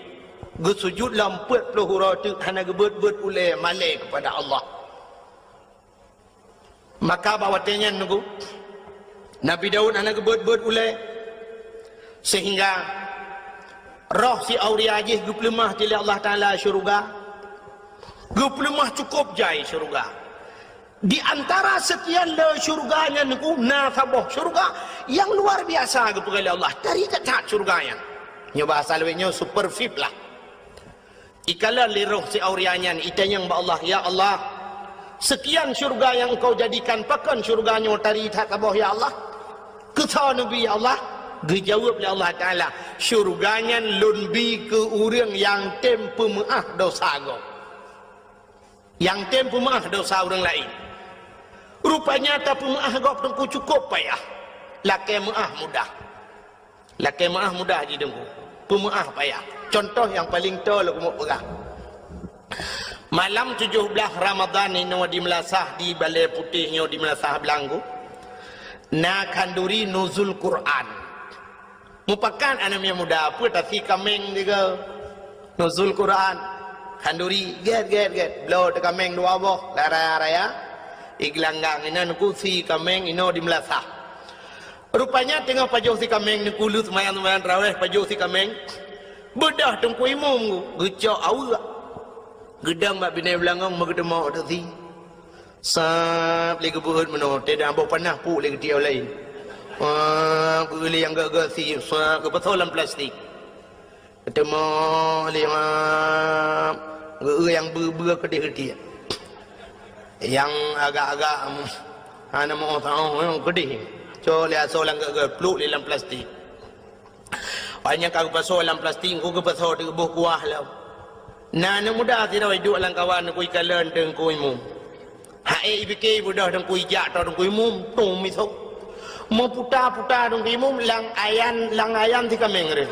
Geusujut lom peuet ploh uroe teuk, hana geubeuet-beuet ulée malée keupada Allah. Maka bak watée nyan, Teungku, Nabi Daud hana geubeuet-beuet ulée, seuhingga roh si Auria jih geupeuleumah lé Allah Taala syeuruga. Geupeuleumah cukôp jai syeuruga. Di antara seukian le syeuruga nyan, Teungku, na saboh syeuruga nyang luar biasa geupeugah lé Allah. Tari that-that syeuruga nyan. Nyoe bahasa lawét nyoe super V I P lah. Ikalon lé roh si Auria nyan, itanyong bak Allah, "Ya Allah, seukian syeuruga nyang Engkau jadikan, pakon syeuruga nyoe tari that saboh, ya Allah? Keu soe neubi, ya Allah?" Geujaweueb lé Allah Taala, "Syeuruga nyan Lôn bi keu ureuëng nyang tem peumeuáh dosa gob." Nyang tem peumeuáh dosa ureuëng laén. Rupanya tapeumeuáh gob, Teungku, cukôp payah. Lakée meuáh mudah. Lakée meuáh mudah jih, Teungku. Peumeuáh payah. Cuntoh nyang paleng toe lôn keumeung peugah. Malam tujoh blaih Ramadhan inoe di Meulasah, di Balée Putéh nyoe di Meulasah Blang, Teungku, na khanduri nuzul Quran. Mupakat aneuk miet muda, peue tasi kaméng tiga. Nuzul Quran. Khanduri, gét, gét, gét. Bloe teukaméng dua boh, lam raya-raya. Igeulanggang inan kusi kaméng inoe di Meulasah. Rupanya teungoh pajoh si kaméng, neukuleuh seumayang-seumayang tarawéh, pajoh si kaméng. Beudôh Teungku Imum geucok aweuek. Geudong bak binéh beulangong meugeuteumok teuk si. Sab lé geubeuet meunoe, teudah boh panah puk lé geutiek laén. Sab geueu lé nyang geuh-geuh si, sab geupasoe lam plastik. Geuteumok lé, sab geueu nyang beu-beu keudeh geutiek. Nyang agak-agak, Hana meu-oh saôh, keudeh. Cok lé asoe lam geugeu, pluek lé lam plastik. Awak nyan ka geupasoe lam plastik, ku geupasoe di boh kuah lom. Na aneuk muda sidroe iduek lam kawan Teungku ikalon Teungku Imum. Hai ipike ibeudôh Teungku ijak tô Teungku Imum, tum misok. Meuputa-puta Teungku Imum lam ayan, lam ayan si kaméng reuh.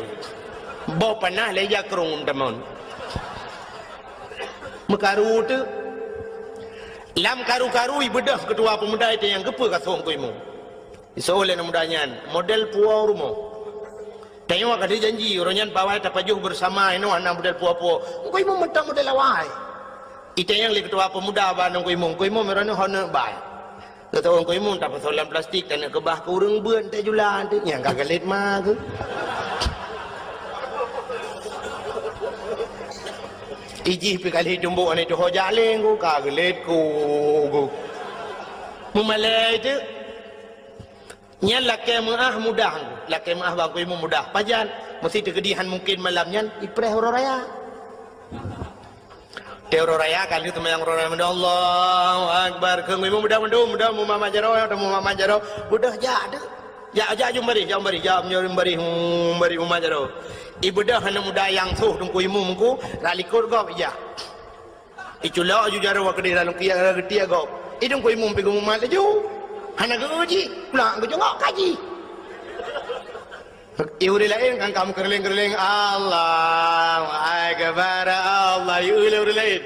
Boh panah lé jakrong tamon. Meukaru teuk. Lam karu-karu ibeudôh keutua peumuda itu nyang geupeu kasôk Teungku Imum. Isoe lé aneuk muda nyan, model puwoe rumoh. Tanyoe ka dijanji, uroe nyan bak awai tapajoh beusama inoe hana model puwoe-puwoe. Teungku Imum mantong model awai. Itanyong lé keutua peumuda bak Teungku Imum, Teungku Imum uroe nyoe hana bai. Geutanyong Teungku Imum tapasoe lam plastik, taneuk keubah keu ureueng beuet teuh jula teuh. Nyang ka geulet ma keuh. Ijih pi kali tumbok aneuk tuho jaleng ku, ka geulet ku. Meumalée teuk. Nyan lakée meuáh mudah, lakée meuáh bak Teungku Imum mudah. Pajan? Meusti teukeudi han mungken malam nyan ipreh uroe raya. Teuh uroe raya ka lheueh seumayang uroe raya, Allahu Akbar. Keu Teungku Imum mudah mandum, mudah mumat jaroe, mumat jaroe. Beudôh jak teuk. Jak, jak jumbarih, jak jumbarih, jak jumbarih, jumbarih mumat jaroe. Ibeudôh aneuk muda nyang soh Teungku Imum ku, rot likot gob ijak. Iculok aju jaroe keudeh lam kiak geutiek gob. Idong Teungku Imum pi geumumat laju. Hana geu jih, pulang geujeungok kaji. I ureueng laén kan ka meukeureuléng-keureuléng, "Allahu Akbar, Allah," i ureueng laén.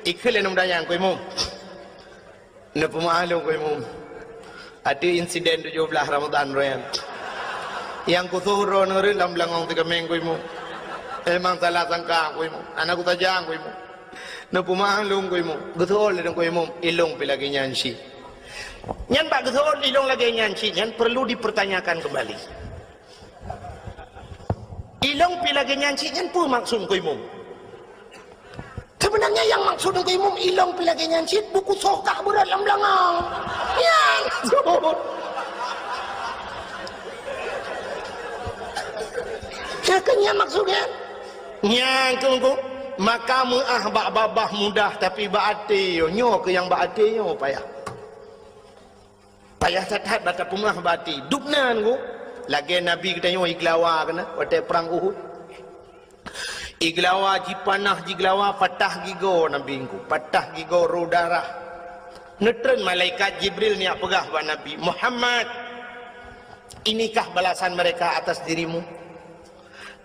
Ikheun lé aneuk muda nyan, Teungku Imum. Neupeumeu'ah lôn, Teungku Imum. Ateueh insiden tujoh blaih Ramadhan uroe nyan. Nyang kusoh droeneuh reuet lam beulangong si kaméng, Teungku Imum. Memang salah sangka, Teungku Imum. Hana kusaja, Teungku Imum. Neupeumeu'ah lôn, Teungku Imum. Geuseuôt lé Teungku Imum, ilôn pi lagée nyan cit. Nyan bak geuseuôt ilôn lagée nyan cit nyan perlu dipertanyakan kembali. Ilôn pi lagée nyan cit nyan peue maksud Teungku Imum? Sebenarnya nyang maksud Teungku Imum ilôn pi lagée nyan cit buku soh kah beurot lam beulangong. Nyan maksud. Nyan keuh nyan maksud nyan. Nyan keuh, maka meu'ah bak babah mudah, tapi bak até nyoe, nyoe keuh nyang bak até nyoe payah. Payah that-that bak tapeumeu'ah bak até. Dubna ngon lagée Nabi geutanyoe igeulawa keunan watée prang Uhud. Igeulawa jipanah, jigeulawa patah gigoe Nabi ngon, patah gigoe rô darah. Neutreun malaikat Jibril neujak peugah bak Nabi, "Muhammad, inikah balasan mereka atas dirimu?"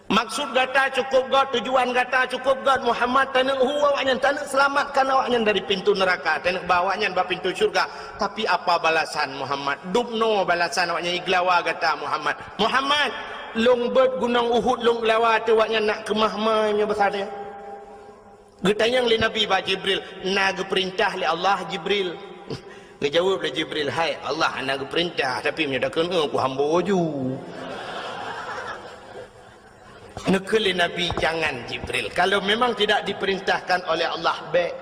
Maksud gata cukup gét, tujuan gata cukup gét, Muhammad, taneuk hu awaknyan, taneuk seulamatkan awaknyan dari pintu neuraka, taneuk ba awaknyan bak pintu syurga. Tapi apa balasan Muhammad? Dubnoe balasan awaknyan igeulawa gata, Muhammad. Muhammad, lôn beuet gunong Uhud lôn geulawa ateueh awaknyan nak keumah mai meunyoe beusadée. Geutanyong lé Nabi bak Jibril, "Na geupeurintah lé Allah, Jibril?" Geujaweueb lé Jibril, "Hai Allah, hana geupeurintah, tapi meunyoe takheun, eh, ku hambo ju." Neukheun lé Nabi, "Jangan, Jibril. Kalau memang tidak diperintahkan oleh Allah, bék."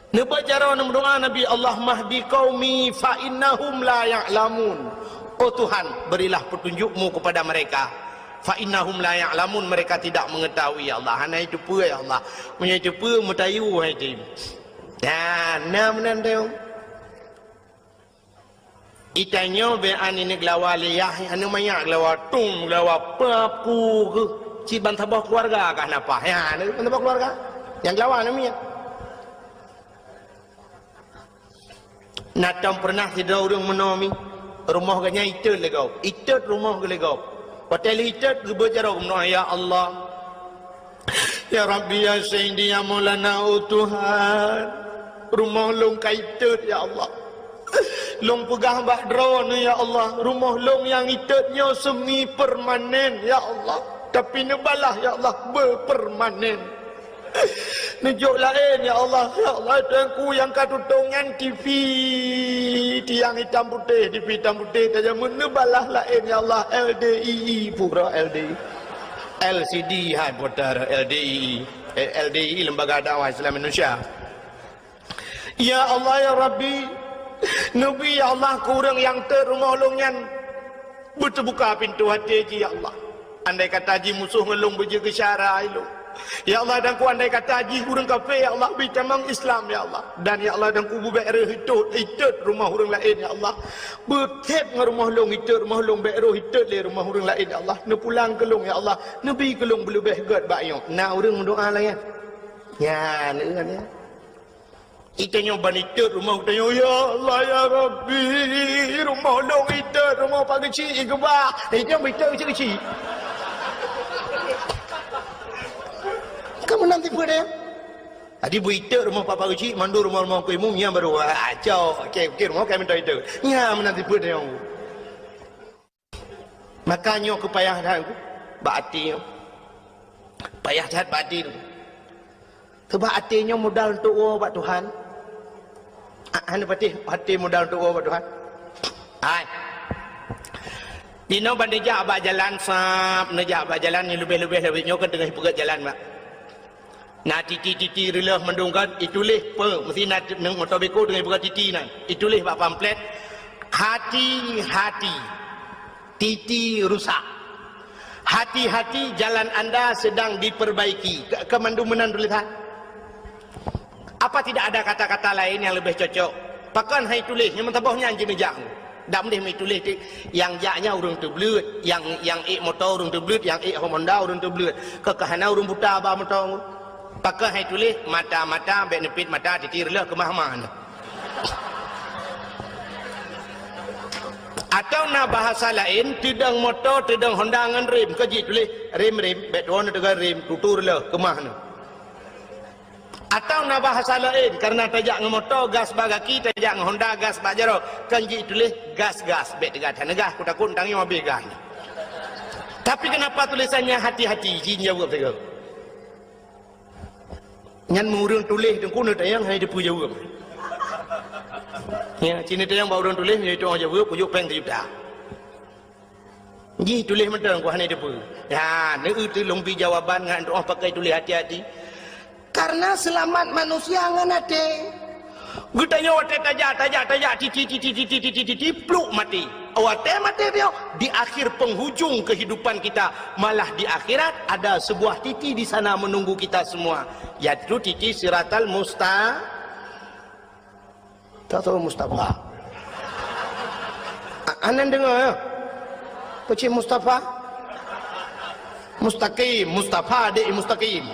Neubaca jaroe neumeudoá Nabi, "Allahumma hdi qaumi fa innahum la ya'lamun." Oh Tuhan, berilah petunjuk-Mu kepada mereka. "Fa innahum la ya'lamun," mereka tidak mengetahui, ya Allah. Hana iteupeue, ya Allah. Meunyoe iteupeue, meutayue hai tem. Nah, na meunan teuh. Itanyoe bèk aneuk geulawa lé yah, aneuk manyak geulawa tum, geulawa papu keuh. Cit ban saboh keuluwarga kah na paih. Ya, ban saboh keuluwarga. Nyang geulawa aneuk miet. Na tom peureunah sidroe ureueng meunoe mi, rumoh geuh nyan itot lé gob. Itot rumoh geuh lé gob. Watèe lheueh itot geubeuet jaroe meunoe, "Ya Allah, ya Rabbi, ya Sayyidi, ya Maulana, oh Tuhan, rumoh lôn ka itot, ya Allah. Lôn peugah bak Droeneuh, ya Allah, rumoh lôn nyang itot nyoe semi permanen, ya Allah, tapi neubalah, ya Allah, beupermanen." Neujok laén, ya Allah. Ya Allah, Tuhanku nyang ka tutong nyan T V. Tiang itam putéh, T V itam putéh, tajamén neubalah laén, ya Allah. L D I I, pura L D I. L C D hai putar L D I I. Eh, L D I I, Lembaga Dakwah Islam Indonesia. Ya Allah, ya Rabbi, neubi, ya Allah, keu ureueng nyang tot rumoh lôn nyan beuteubuka pintoe até jih, ya Allah. Andai kata jimusoh ngon lôn beujeuet geusyara ilôn, Ya Allah, dan ku andai kata jih ureuëng kafé, ya Allah, bri tamong Islam, ya Allah. Dan ya Allah, dan ku beubék reuh itot, itot rumoh ureuëng laén, ya Allah. Beuthép ngon rumoh lôn, itot rumoh lôn, bék reuh itot lé rumoh ureuëng laén, ya Allah. Neupulang keu lôn, ya Allah. Neubi keu lôn beuleubeh gét bak nyoe. Na ureuëng meudoá laén. Nyan, ureuëng laén. Itanyoe ban itot rumoh geutanyoe, "Ya Allah, ya Rabbi, rumoh lôn itot, rumoh Pak Geuchik igeubah." Itanyoe beuitot keuchik-keuchik. Kan meunan tipe deh. Jadi beuitot rumoh Pak, Pak Geuchik, mandum rumoh-rumoh Teungku Imum, nyan baru, ah, cok, okey, okey, rumoh kan meunan itot. Nyan meunan tipe deh. Maka nyoe keu payah that bak até nyoe. Payah that bak até nyoe. Sabab até nyoe modal untuk woe bak Tuhan. Ah, hana patéh até modal untuk woe bak Tuhan. Hai. Dinoe ban neujak bak jalan sab, neujak bak jalan nyang leubeh-leubeh lawét nyoe kan teungoh peugét jalan, Mak. Na titi-titi reuloh mandum kan, ituléh peue, meusti na t-, moto beko teungoh peugah titi nan. Ituléh bak pamflet, "Hati-hati, titi rusak. Hati-hati, jalan anda sedang diperbaiki." Ke, ke mandum meunan tulésan. Apa tidak ada kata-kata lain yang lebih cocok? Pakon hai tuléh, nyang meusaboh nyan jineujak. Dak meudeh meutuléh ti, nyang jak nyan ureuëng teubleuet, nyang, nyang ék moto ureuëng teubleuet, nyang ék Honda ureuëng teubleuet. Keu ka hana ureuëng buta ba moto. Pakon hai tuléh, "Mata-mata, bék neupit mata, titi reuloh keumah-mah." Atau na bahasa laén, teudong moto, teudong Honda ngon rem, ka jituléh, "Rem-rem, bék tuwoe neuteuga rem, tutu reuloh keumah nyoe." Atau na bahasa laén, karena tajak ngon moto, gas bak gaki, tajak ngon Honda, gas bak jaroe, kan jituléh, "Gas-gas, bék teuga that neugas, kutakot tangieng habéh gas." Tapi kenapa tulisannya hati-hati, jin jaweueb teuk. Nyan meu ureuëng tuléh teungku neutanyong hana teupeu jaweueb. Ya, cit neutanyong bak ureuëng tuléh, nyoe itu jaweueb, kujok péng sijuta. Jih tuléh mantong ku hana teupeu. Ya, neueu teulông bi jawaban ngon doa pakai tuléh hati-hati. Karena seulamat manusia ngon até. Geutanyoe watée tajak, tajak, tajak, titi, titi, pluk maté. Watée maté nyoe, di akhir penghujung kehidupan kita, malah di akhirat ada sebuah titi di sana menunggu kita semua, yaitu titi Siratal Musta-, Tak tahu Mustafa. A-, anan dengar ya? Pecik Mustafa? Mustaqim, Mustafa dek Mustaqim.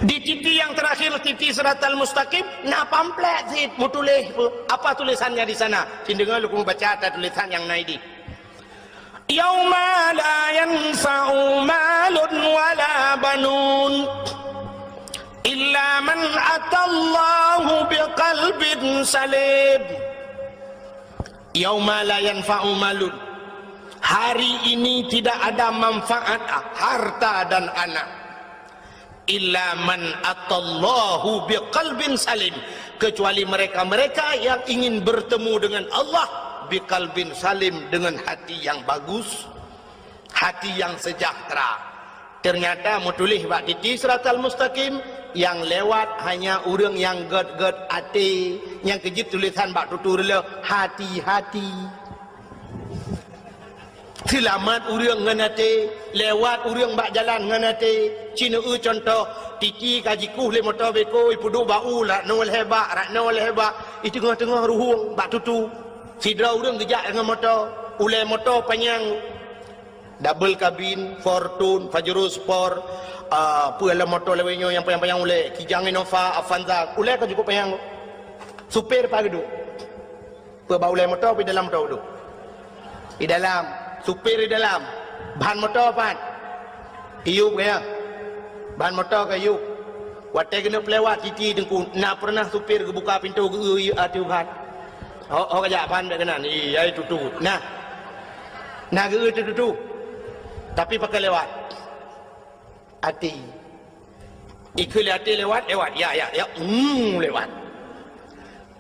Di titi yang terakhir, titi Siratal Mustaqim, na pamflet sit, meutuléh. Apa tulisannya di sana? Cin dengar lu, kamu baca atas tulisan yang naik di. Yauma la yanfa'u malun wala banun illa man atallaha biqalbin salim. Yauma la yanfa'u malun. Hari ini tidak ada manfaat harta dan anak. Illa man atallaha biqalbin salim, kecuali mereka-mereka yang ingin bertemu dengan Allah biqalbin salim, dengan hati yang bagus, hati yang sejahtera. Ternyata meutuléh bak titi Siratal Mustaqim, yang lewat hanya ureuëng nyang gét-gét até, nyang keujeuet tulisan bak tutu reuloh, hati-hati. Seulamat ureuëng ngon até, lewat ureuëng bak jalan ngon até. Cin eu contoh, titi ka jikueh lé moto beko, ipeuduek bak u, rak noe lhée bak, rak noe lhée bak, i teungoh-teungoh ruhueng bak tutu. Sidroe ureuëng geujak ngon moto, ulée moto panyang. Double kabin, Fortuner, Pajero Sport, ah, peue lom moto lawét nyoe nyang panyang-panyang ulée, Kijang Innova, Avanza, ulée ka cukup panyang. Supir pat geuduek. Peue bak ulée moto, pi dalam moto tu. Di dalam, supir di dalam. Ban moto pat? Iyup ka ya? Ban moto ka iyup. Watée keuneuk peulewat titi teungku, na peureunah supir geubuka pintoe geu-eu ateueh ban? Ho, ho kajak ban bék keunan. Iya, itu tu. Nah. Na geu-eu tu, tu, tu. Tapi pakon lewat? Até. Ikheun lé até lewat, lewat. Ya, ya, ya. Hmm, lewat.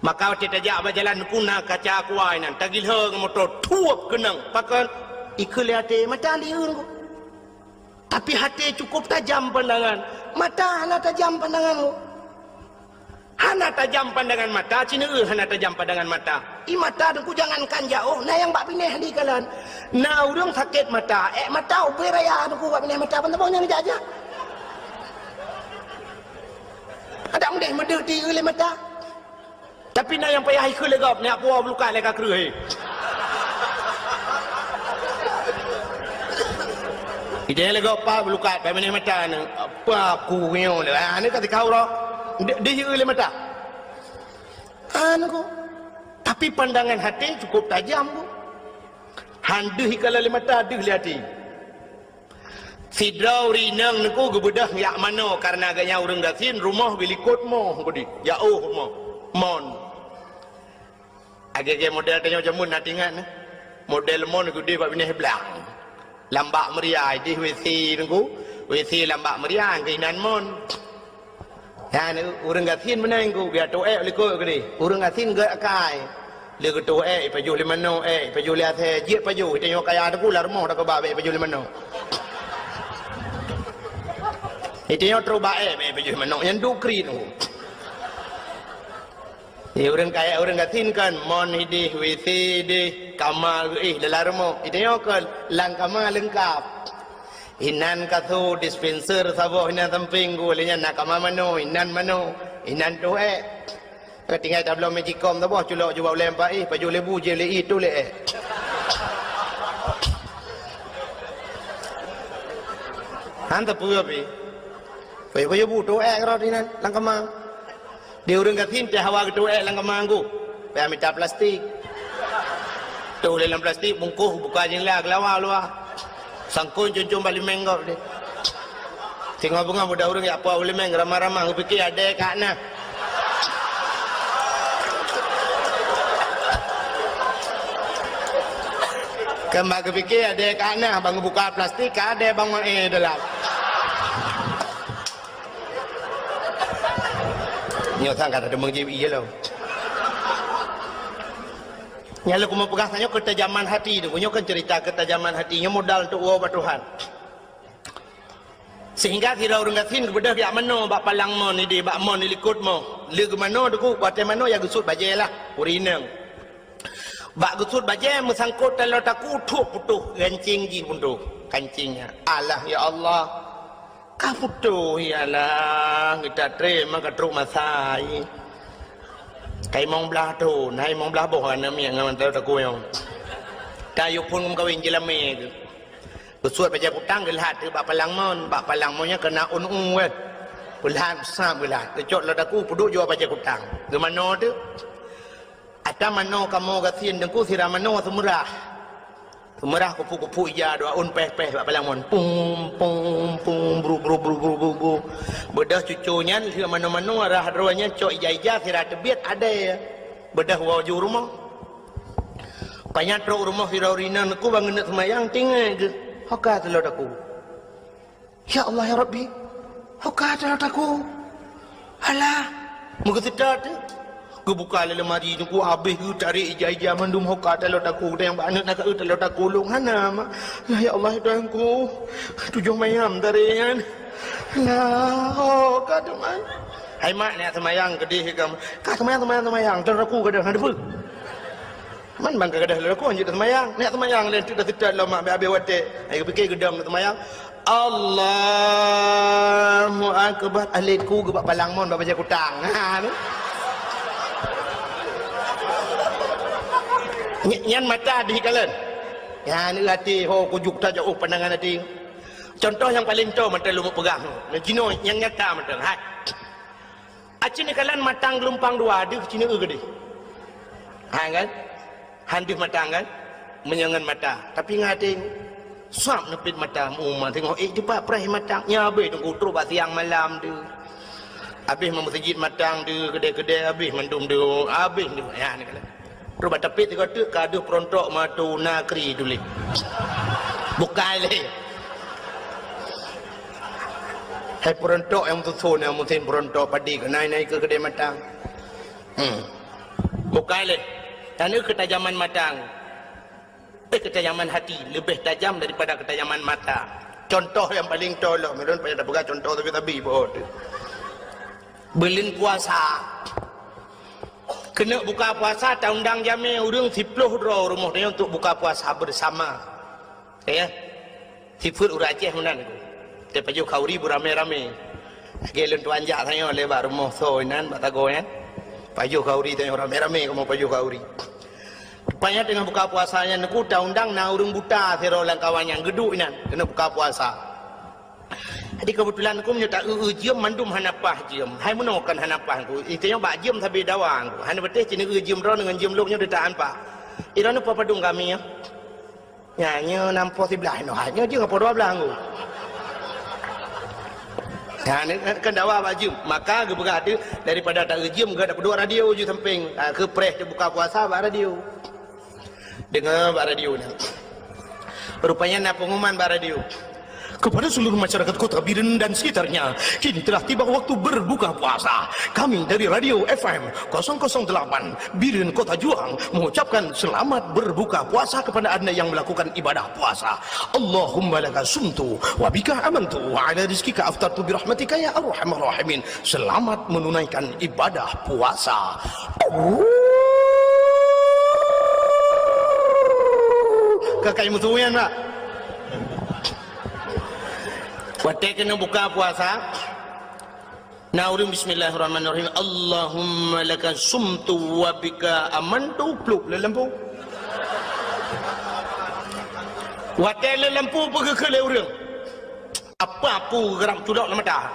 Maka watée tajak bak jalan, teungku, na kaca kuai nan, tagilhô ngon moto, thuep keunong. Pakon? Ikheun lé até, mata lieur ko. Tapi até cukup tajam pandangan. Mata hana tajam pandangan ko. Hana tajam pandangan mata, cin eu hana tajam pandangan mata. Di mata Teungku jangankan jaoh, na nyang bak binéh di kalon. Na ureuëng sakét mata, ék mata ubé raya Teungku bak binéh mata, ban saboh nyang jak-jak. Adak meudeh meudeuh di lé mata. Tapi na nyang payah ikheun lé gob, nyak puwoe beulukat lé ka kreueh. Ide lé gob pa beulukat, bak binéh mata ni. Apa aku nyoe lé? Ah, ni ka tikau roh. Di, di lé mata. Anu ko. Tapi pandangan hati cukup tajam ko. Han deuh ikalon lé mata, deuh lé hati. Sidroe ureuëng inong Teungku geubeudôh jak manoe, kareuna geuhnyan ureuëng gasien, rumoh beulikot moh geude, jaoh rumoh. Mon. Agée-agée model tanyoe jameun na tingat neh. Model mon geude bak binéh blang. Lam bak meuria, ideh WC Teungku. WC lam bak meuria, keuinan mon. Nyan ureuëng gasien meunan Teungku, biar teuék likot keudeh. Ureuëng gasien gét akai. Lé geuteuék, ipajoh lé manoe, ék, ipajoh lé asèe, jeuet pajoh, itanyoe kaya Teungku, lam rumoh takeubah bék ipajoh lé manoe. Itanyoe trok ba ék, bék ipajoh lé manoe, nyan duek kriet Teungku. Di ureuëng kaya, ureuëng gasien kan, mon ideh, WC ideh, kama geuéh dalam rumoh. Itanyoe kan, lam kama leungkap. Inan kasô, dispenser saboh inan sampéng geuh, lé nyan na kama manoe, inan manoe, inan teuék. Ka tinggai tabloe magicom saboh culok jubah ulée empat éh, pajoh lé bu, jeuet lé ié, teuh lé ék. Han teupeue pih. Pajoh-pajoh bu teuék rot inan lam kama. Di ureuëng gasien teuh hawa geuteuék lam kama Teungku. Payah mita plastik. Teuh lé lam plastik, bungkôh, buka jendela, geulawa luwa. Sangkon cun-cun bak limeng gob deh. Singoh beungoh budak ureuëng jak puwoe limeng, ramah-ramah, geupiké adée ka na. Keuma geupiké adée ka na, ban geubuka plastik, ka adée ban maé dalam. Nyoe sang ka tadeungoe jieb ié lom. Nyang lôn keumeung peugah tanyoe keutajaman hati tu. Nyoe kan cerita keutajaman hati. Nyoe modal untuk woe bak Tuhan. Sehingga sidroe ureuëng gasien geubeudôh jak manoe bak palang mon ideh, bak mon ilikot moh. Lé geumanoe Teungku, watée manoe ya geusut bajée lah, ureuëng inong. Bak geusut bajée meusangkot taloe takue, thok putôh gancéng jih putôh, gancéng nyan. Alah ya Allah. Ka putôh, ya Allah, geuta trém ka trok masa. Ka limong blaih thon, hai limong blaih boh aneuk miet ngon taloe takue nyoe. Ka yue phon meukawen jeulamé keuh. Geusuet bajée kutang geulhat teuk bak palang mon, bak palang mon nyan keunan ôn u kan. Geulhat, sab geulhat. Geucok taloe takue peuduek jua bajée kutang. Geumanoe teuk. Ata manoe kamoe gasien Teungku sira manoe seumeurah. Seumeurah kupu-kupu ija dua ôn péh-péh bak palang mon. Pum, pum, pum, bru, bru, bru. Beudôh cuco nyan lheueh manoe-manoe rhah droe nyan cok ija-ija sira teubiet adée. Beudôh woe ju rumoh. Pajan trok rumoh sidroe ureuëng inong Teungku ban geuneuk seumayang tinggai geuh. Ho ka taloe takue. Ya Allah, ya Rabbi, ho ka taloe takue. Alah, meugeuseuta teuk. Geubuka lé lemari Teungku, abéh geutarek ija-ija mandum ho ka taloe takue. Dan nyang bak aneuk na ka eu taloe takue lôn hana, mak. Alah, ya Allah, ya Tuhanku. Tujoh mayam tarek nyan. Alah, ho ka teuma. Hai mak, neujak seumayang keudeh ka. Ka seumayang, seumayang, seumayang. Taloe takue ka deuh, na teupeue. Man ban ka gadôh lé lakoe jeuet seumayang. Neujak seumayang lé teuk, dah seutôt lom mak, abéh-abéh watée. Ai geupike geudong seumayang. Allahu Akbar. Alet ku geubak palang mon bak bajée kutang. Ha, ni. Ny-, nyan mata dih kalon. Nyan até ho kujuk tajak, oh, pandangan até. Contoh nyang paleng toe mantong lôn peugah. Nyang jinoe nyang nyata mantong. Hai. Aci neukalon matang geulumpang dua, deuh ci neu-eu keudeh. Ha kan? Han deuh matang kan? Meunyoe ngon mata. Tapi ngon até, sab neupit mata, meu uma teungoh ék teupat preh matang. Nyan abéh Teungku trok bak siang malam deuh. Abéh meumeuseujid matang deuh, keudè-keudè abéh mandum deuh, abéh deuh. Ya, neukalon. Trok bak tapét sigoe teuk ka deuh peurontok matu nakri tuléh. Bukai lé. Hai peurontok nyang meususon, nyang meusen peurontok padé keuh nai-nai keu keudè matang. Hmm. Bukai lé. Nyan keutajaman matang. Eh, keutajaman hati leubeh tajam daripada keutajaman mata. Contoh nyang paleng toe lom, ulôn payah tapeugah contoh sabe-sabe beuh teuh. Buleuen puasa. Keuneuk buka puasa, taundang jamé ureuëng siploh droe rumoh tanyoe untuk buka puasa beusama. Ya. Sifeuet ureuëng Aceh meunan. Teupajoh khauri beuramé-ramé. Lagée lôn tuan jak tanyoe lé bak rumoh soe inan, bak sagoe nyan. Pajoh khauri tanyoe ramé-ramé kamoe pajoh khauri. Rupanya teungoh buka puasa nyan, neuku taundang na ureuëng buta sidroe lam kawan nyan geuduek inan keuneuk buka puasa. Jadi keubeutulan ku meunyoe ta-eu-eu jeuem mandum hana paih jeuem. Hai meunoe kan hana paih ku. Itanyoe bak jeuem sabe dawa ku. Hana beuteh cit neu-eu jeuem droeneuh ngon jeuem lôn nyoe ditahan paih. Droeneuh padum kami nyoe. Nyan nyoe nam poh siblaih noh. Nyoe jeuem poh dua blaih ku. Nyan kan dawa bak jeuem. Maka geupeugah tu daripada ta-eu jeuem geupeudok radio ju sampéng. Ha, keu preh teubuka puasa bak radio. Deungoe bak radio nyan. Rupanya na pengumuman bak radio. Kepada seluruh masyarakat Kota Biren dan sekitarnya, kini telah tiba waktu berbuka puasa. Kami dari Radio F M kosong kosong delapan Biren Kota Juang mengucapkan selamat berbuka puasa kepada Anda yang melakukan ibadah puasa. Allahumma laka sumtu wa bika amantu wa ala rizkika aftartu birahmatika ya arhamar rahimin. Selamat menunaikan ibadah puasa. Ka kai meusu nyan, Pak. Watée keuneuk buka puasa, na ureuëng bismillahirrahmanirrahim, Allahumma laka sumtu wa bika amantu, plup lé lampu. Watée lé lampu peugeuh keu lé ureuëng. Apa aku geurab culok lam mata?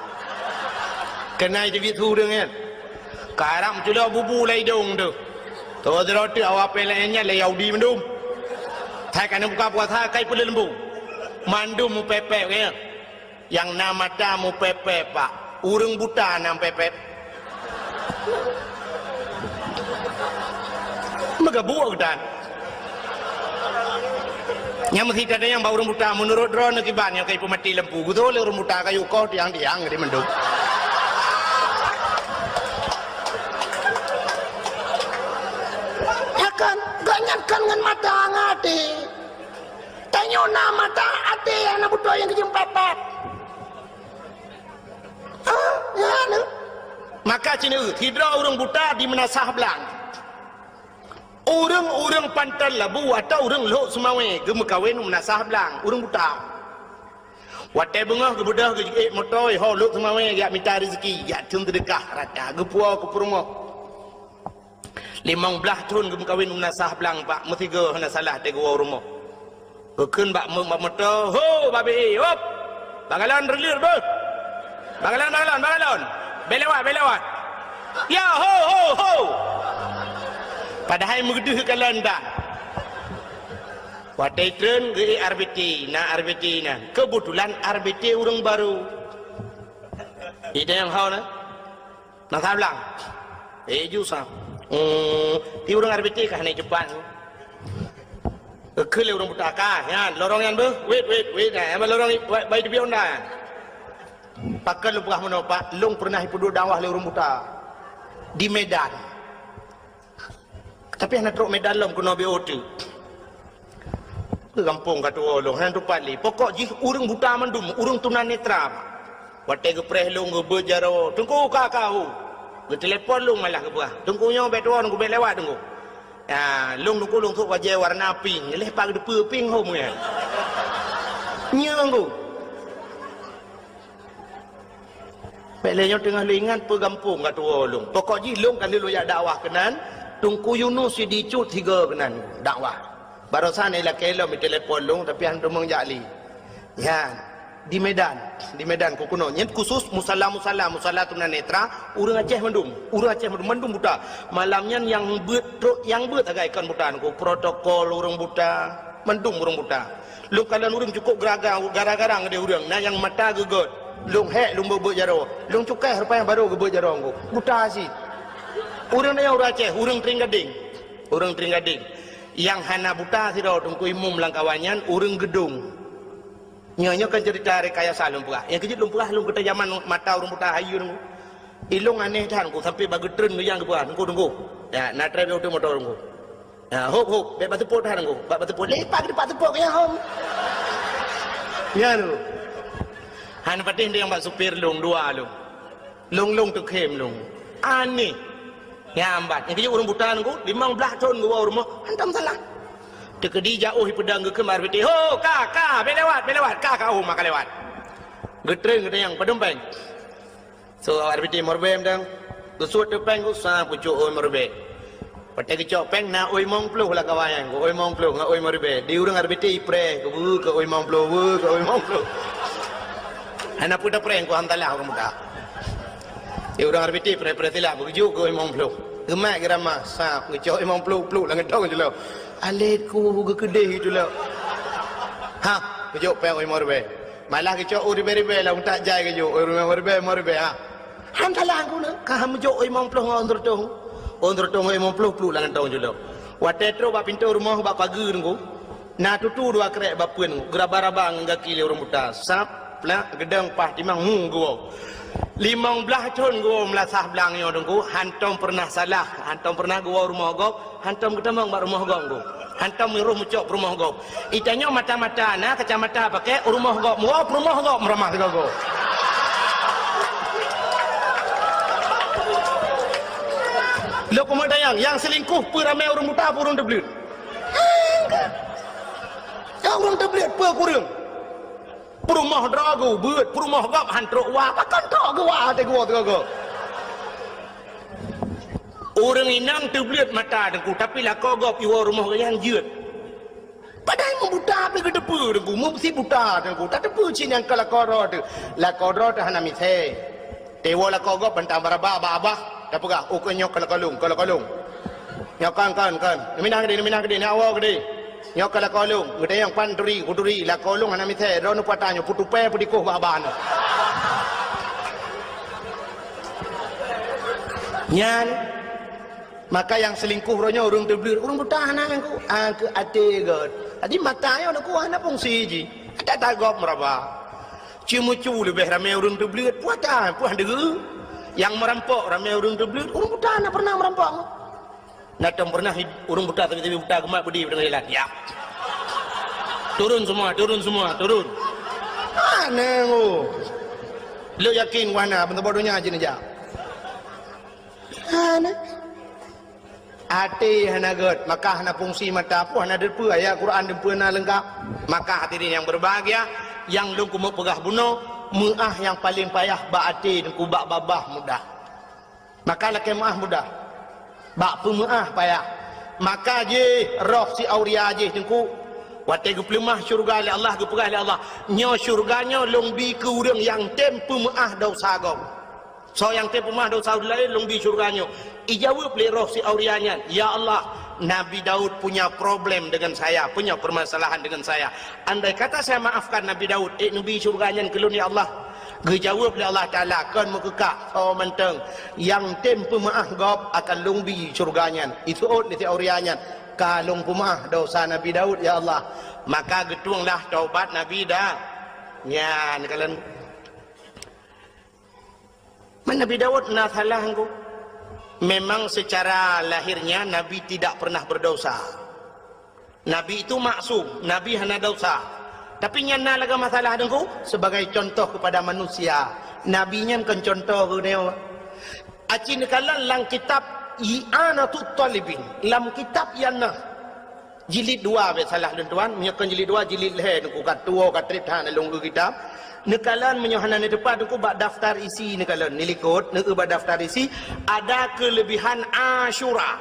Keunan teubiet su ureuëng nyan. Karab culok bubu lam idong tu. Toh sidroe teuk awak P L N nyan lé Yahudi mandum. Hai ka neubuka puasa kai peuleumbung. Mandum mupepet nyan. Nyang na mata mupepet, Pak. Ureuëng buta na mupepet. Meugabuk geutan. Nyang meusi tanyong bak ureuëng buta, meunurot droeneuh kiban nyang ka ipeumaté lampu, geutoh lé ureuëng buta kayu koh tiang-tiang di mandum. Ya kan, gobnyan kan ngon mata ngon até. Tanyoe na mata até nyang na beutôi nyang keujeuem pat-pat. Ah, ya, na. Maka cit neu, sidroe ureuëng buta di Meunasah Blang. Ureuëng-ureuëng Panton Labu atau ureuëng Lhok Seumawé geumeukawen u Meunasah Blang, ureuëng buta. Watée beungoh geubeudôh geujiék moto, ho Lhok Seumawé jak mita rezeki, jak thon seudeukah rata, geupuwoe keu peurumoh. Limong blaih thon geumeukawen u Meunasah Blang, Pak, meusigoe hana salah teuh geuwoe u rumoh. Geukheun bak meu-, bak moto, "Ho, babe, hop! Bak galon reulir beuh! Bak galon, bak galon, bak galon! Bèk lewat, bèk lewat! Ya, ho, ho, ho!" Padahai meudeuh galon dah. Watée treun geu-ék R B T, na R B T na. Keubeutulan R B T ureuëng barô. Idéh nyang hao na. Meunasah Blang. Eh, ju sa. Hmm, ti ureuëng R B T ka hana cepat. Geukheun lé ureuëng buta ka, nyan, lorong nyan beuh. Wait, wait, wait. Nah, nyang lorong i-, bai, bai teubiet Honda nyan. Pakon lôn peugah meunoe, Pak, lôn peureunah ipeuduek dakwah lé ureuëng buta di Medan. Tapi hana trok Medan lom keunoe B O T. Keu gampông ka tuwoe lôn, hana tupat lé. Pokok jih ureuëng buta mandum, ureuëng tunanetra. Watée geupreh lôn geubeuet jaroe, "Teungku, ka, ka, hu." Geutelepon lôn malah geupeugah, "Teungku nyoe bèk tuwoe, Teungku, bèk lewat, Teungku." Ya, lôn, Teungku, lôn sôk bajée warna pink, lheueh pat geuteupeue pink hom nyan. Nyoe, Teungku. Bèk lé nyoe teungoh lôn ingat peue gampông ka tuwoe lôn. Pokok jih lôn ka lheueh lôn jak dakwah keunan, Teungku Yunus Sidicut sigoe keunan dakwah. Barosan ilakée lom itelepon lôn, tapi han teumeung jak lé. Nyan, di Medan, di Medan keu keunoe. Nyan khusus musala-musala, musala tunanetra, ureuëng Aceh mandum, ureuëng Aceh mandum, mandum buta. Malam nyan nyang beuet trok, nyang beuet sagai kon buta, Teungku, protokol ureuëng buta, mandum ureuëng buta. Lôn kalon ureuëng cukôp geuraga, gara-gara ngon ureuëng, na nyang mata geugöt. Lôn hék lôn beuet-beuet jaroe. Lôn cukai rupanya barô geubeuet jaroe Teungku. Buta cit. Ureuëng nyan ureuëng Aceh, ureuëng Trienggadeng. Ureuëng Trienggadeng. Nyang hana buta sidroe Teungku Imum lam kawan nyan, ureuëng Geudong. Nyoe, nyoe kan cerita rekayasa lôn peugah. Nyang keujeuet lôn peugah lôn keutai jaman mata ureuëng buta hayeue Teungku. Ilôn aneh that Teungku, sampai bak geutreun geuyang geupeugah, "Teungku, Teungku. Ya, na trép nyang uteuk moto Teungku." Ya, hop, hop, bèk bak seupôt that Teungku. Bak, bak seupôt, leupah keu teumpat seupôt keu nyang hom. Ya, Teungku. Han patéh nyang bak supir lôn, dua lôn. Lôn, lôn teukhém lôn. Aneh. Nyan bat. Nyang keujeuet ureuëng buta nunggu, limong blaih thon geuwoe u rumoh, hantom salah. Teukeudi jak u peudong geukheun bak R B T, "Ho, ka, ka, bèk lewat, bèk lewat, ka, ka, oh, maka lewat." Geutreun geutanyong, "Padum péng?" So, R B T lima ribèe mantong. Geusuet teuk péng, geusa pucok oi lima ribèe. Watèe geucok péng na oi limong ploh lam kawan nyan, oi limong ploh ngon oi lima ribèe. Di ureuëng R B T ipreh, keu beu keu oi limong ploh, beu keu oi limong ploh. Hana peue tapreh, ku hantalah ureuëng buta. Di ureuëng R B T preh-preh silah, beugeujuk keu oi limong ploh. Geumat geurama, sap, geucok oi limong ploh, pluk lam geutong jilok. Alet ku geukeudeh itu lok. Ha, geujok péng oi limong ribèe. Malah geucok u ribèe-ribèe lam utak jai geujok, oi limong ribèe, limong ribèe, ha. Hantalah ku na, ka meujok oi limong ploh ngon oi seureutôh. Oi seureutôh ngon oi limong ploh pluk lam geutong jilok. Watèe trok bak pintoe rumoh bak pageue nunggu, na tutu dua krek bak peue nunggu, geuraba-raba ngon gaki lé ureuëng buta. Sap, plak, geudong, paih, timang, hu, geuwoe. Limong blaih thon geuwoe meulasah blang nyoe nunggu, hantom pernah salah, hantom pernah geuwoe u rumoh gob, hantom geutamong bak rumoh gob nunggu. Hantom meunyoe meucok peurumoh gob. Itanyoe mata-mata na kacamata pakèk, u rumoh gob meuwoe, peurumoh gob meuramah sigoe-goe. Lôn keumeudayang, nyang seulingkoh peue ramè ureuëng buta, peue ureuëng teubleuet? Nyang ureuëng teubleuet peue kureueng? Peurumoh droe geuh beuet, peurumoh gob han trok wa, pakon trok geuh wa até geuwoe sigoe-goe. Ureuëng inong teubleuet mata teungku, tapi lakoe gob iwoe rumoh geuh nyan jeuet. Padahai meubuta pih geuteupeue teungku, meusi buta teungku, tateupeue cit nyang ka lakoe droe teuh. Lakoe droe teuh hana misé. Teuwoe lakoe gob bantang baraba bak abah, tapeugah, "Oh, keu nyoe ka lakoe lôn, ka lakoe lôn." Nyoe kon, kon, kon. Neuminah keudeh, neuminah keudeh, neuwoe keudeh. Nyoe ka lakoe lôn, geutanyong pan turi, kuturi, lakoe lôn hana misé, droeneuh peue ata nyoe, peutupée, peudikoh bak abah nyoe. Nyan, maka nyang seulingkoh uroe nyoe ureuëng teubleuet, ureuëng buta hana nyang ku, ah, keu até gét. Jadi mata nyoe ku hana fungsi jih. Ata-ata gob meuraba. Ceumeucue leubeh ramé ureuëng teubleuet, peue ata, peue han deuh. Nyang meurampok ramé ureuëng teubleuet, ureuëng buta hana pernah meurampok. Na tom pernah ureuëng buta, sabe-sabe buta geumat beudé u teungoh jalan. Ya. Turun semua, turun semua, turun. Hana ngo. Lôn yakin wahana, beuntoboh donya jih neujak. Hana. Até hana gét, maka hana fungsi mata pun hana deupeue ayat Quran deupeue na leungkap. Maka hadirin yang berbahagia, nyang lôn keumeung peugah bunoe, meuáh nyang paleng payah bak até teungku, bak babah mudah. Maka lakée meuáh mudah. Bak peumeuáh payah. Maka jih roh si auria jih teungku. Watée geupeuleumah syeuruga lé Allah, geupeugah lé Allah, "Nyoe syeuruga nyoe lôn bi keu ureuëng nyang tem peumeuáh desya gob." Soe nyang tem peumeuáh desya ureuëng laén lôn bi syeuruga nyoe. Ijaweueb lé roh si auria nyan, "Ya Allah, Nabi Daud punya problem dengan saya, punya permasalahan dengan saya. Andai kata saya maafkan Nabi Daud, ék neubi syeuruga nyan keu lôn, ya Allah." Geujaweueb lé Allah Taala, "Kon meukeukah, soe mantong nyang tem peumeuáh gob akan lôn bi syeuruga nyan." Iseuôt lé si auria nyan, "Ka lôn peumeuáh desya Nabi Daud, ya Allah." Maka geutuenglah taubat Nabi Da-, nyan kalon. Man Nabi Daud na salah ngon? Memang secara lahirnya Nabi tidak pernah berdosa. Nabi itu maksum, Nabi hana dosa. Tapi nyan na lagée masalah teungku sebagai contoh kepada manusia. Nabi nyan kon contoh keu nyoe. Aci neukalon lam kitab I'anatut Talibin, lam kitab nyang na jilid dua, bèk salah lôn tuan, meunyoe kon jilid dua, jilid lhèe teungku ka tuwoe ka trép that lôn eu kitab. Neukalon meunyoe hana neuteupat teungku bak daftar isi neukalon, neulikot, neueu bak daftar isi, ada kelebihan Asyura.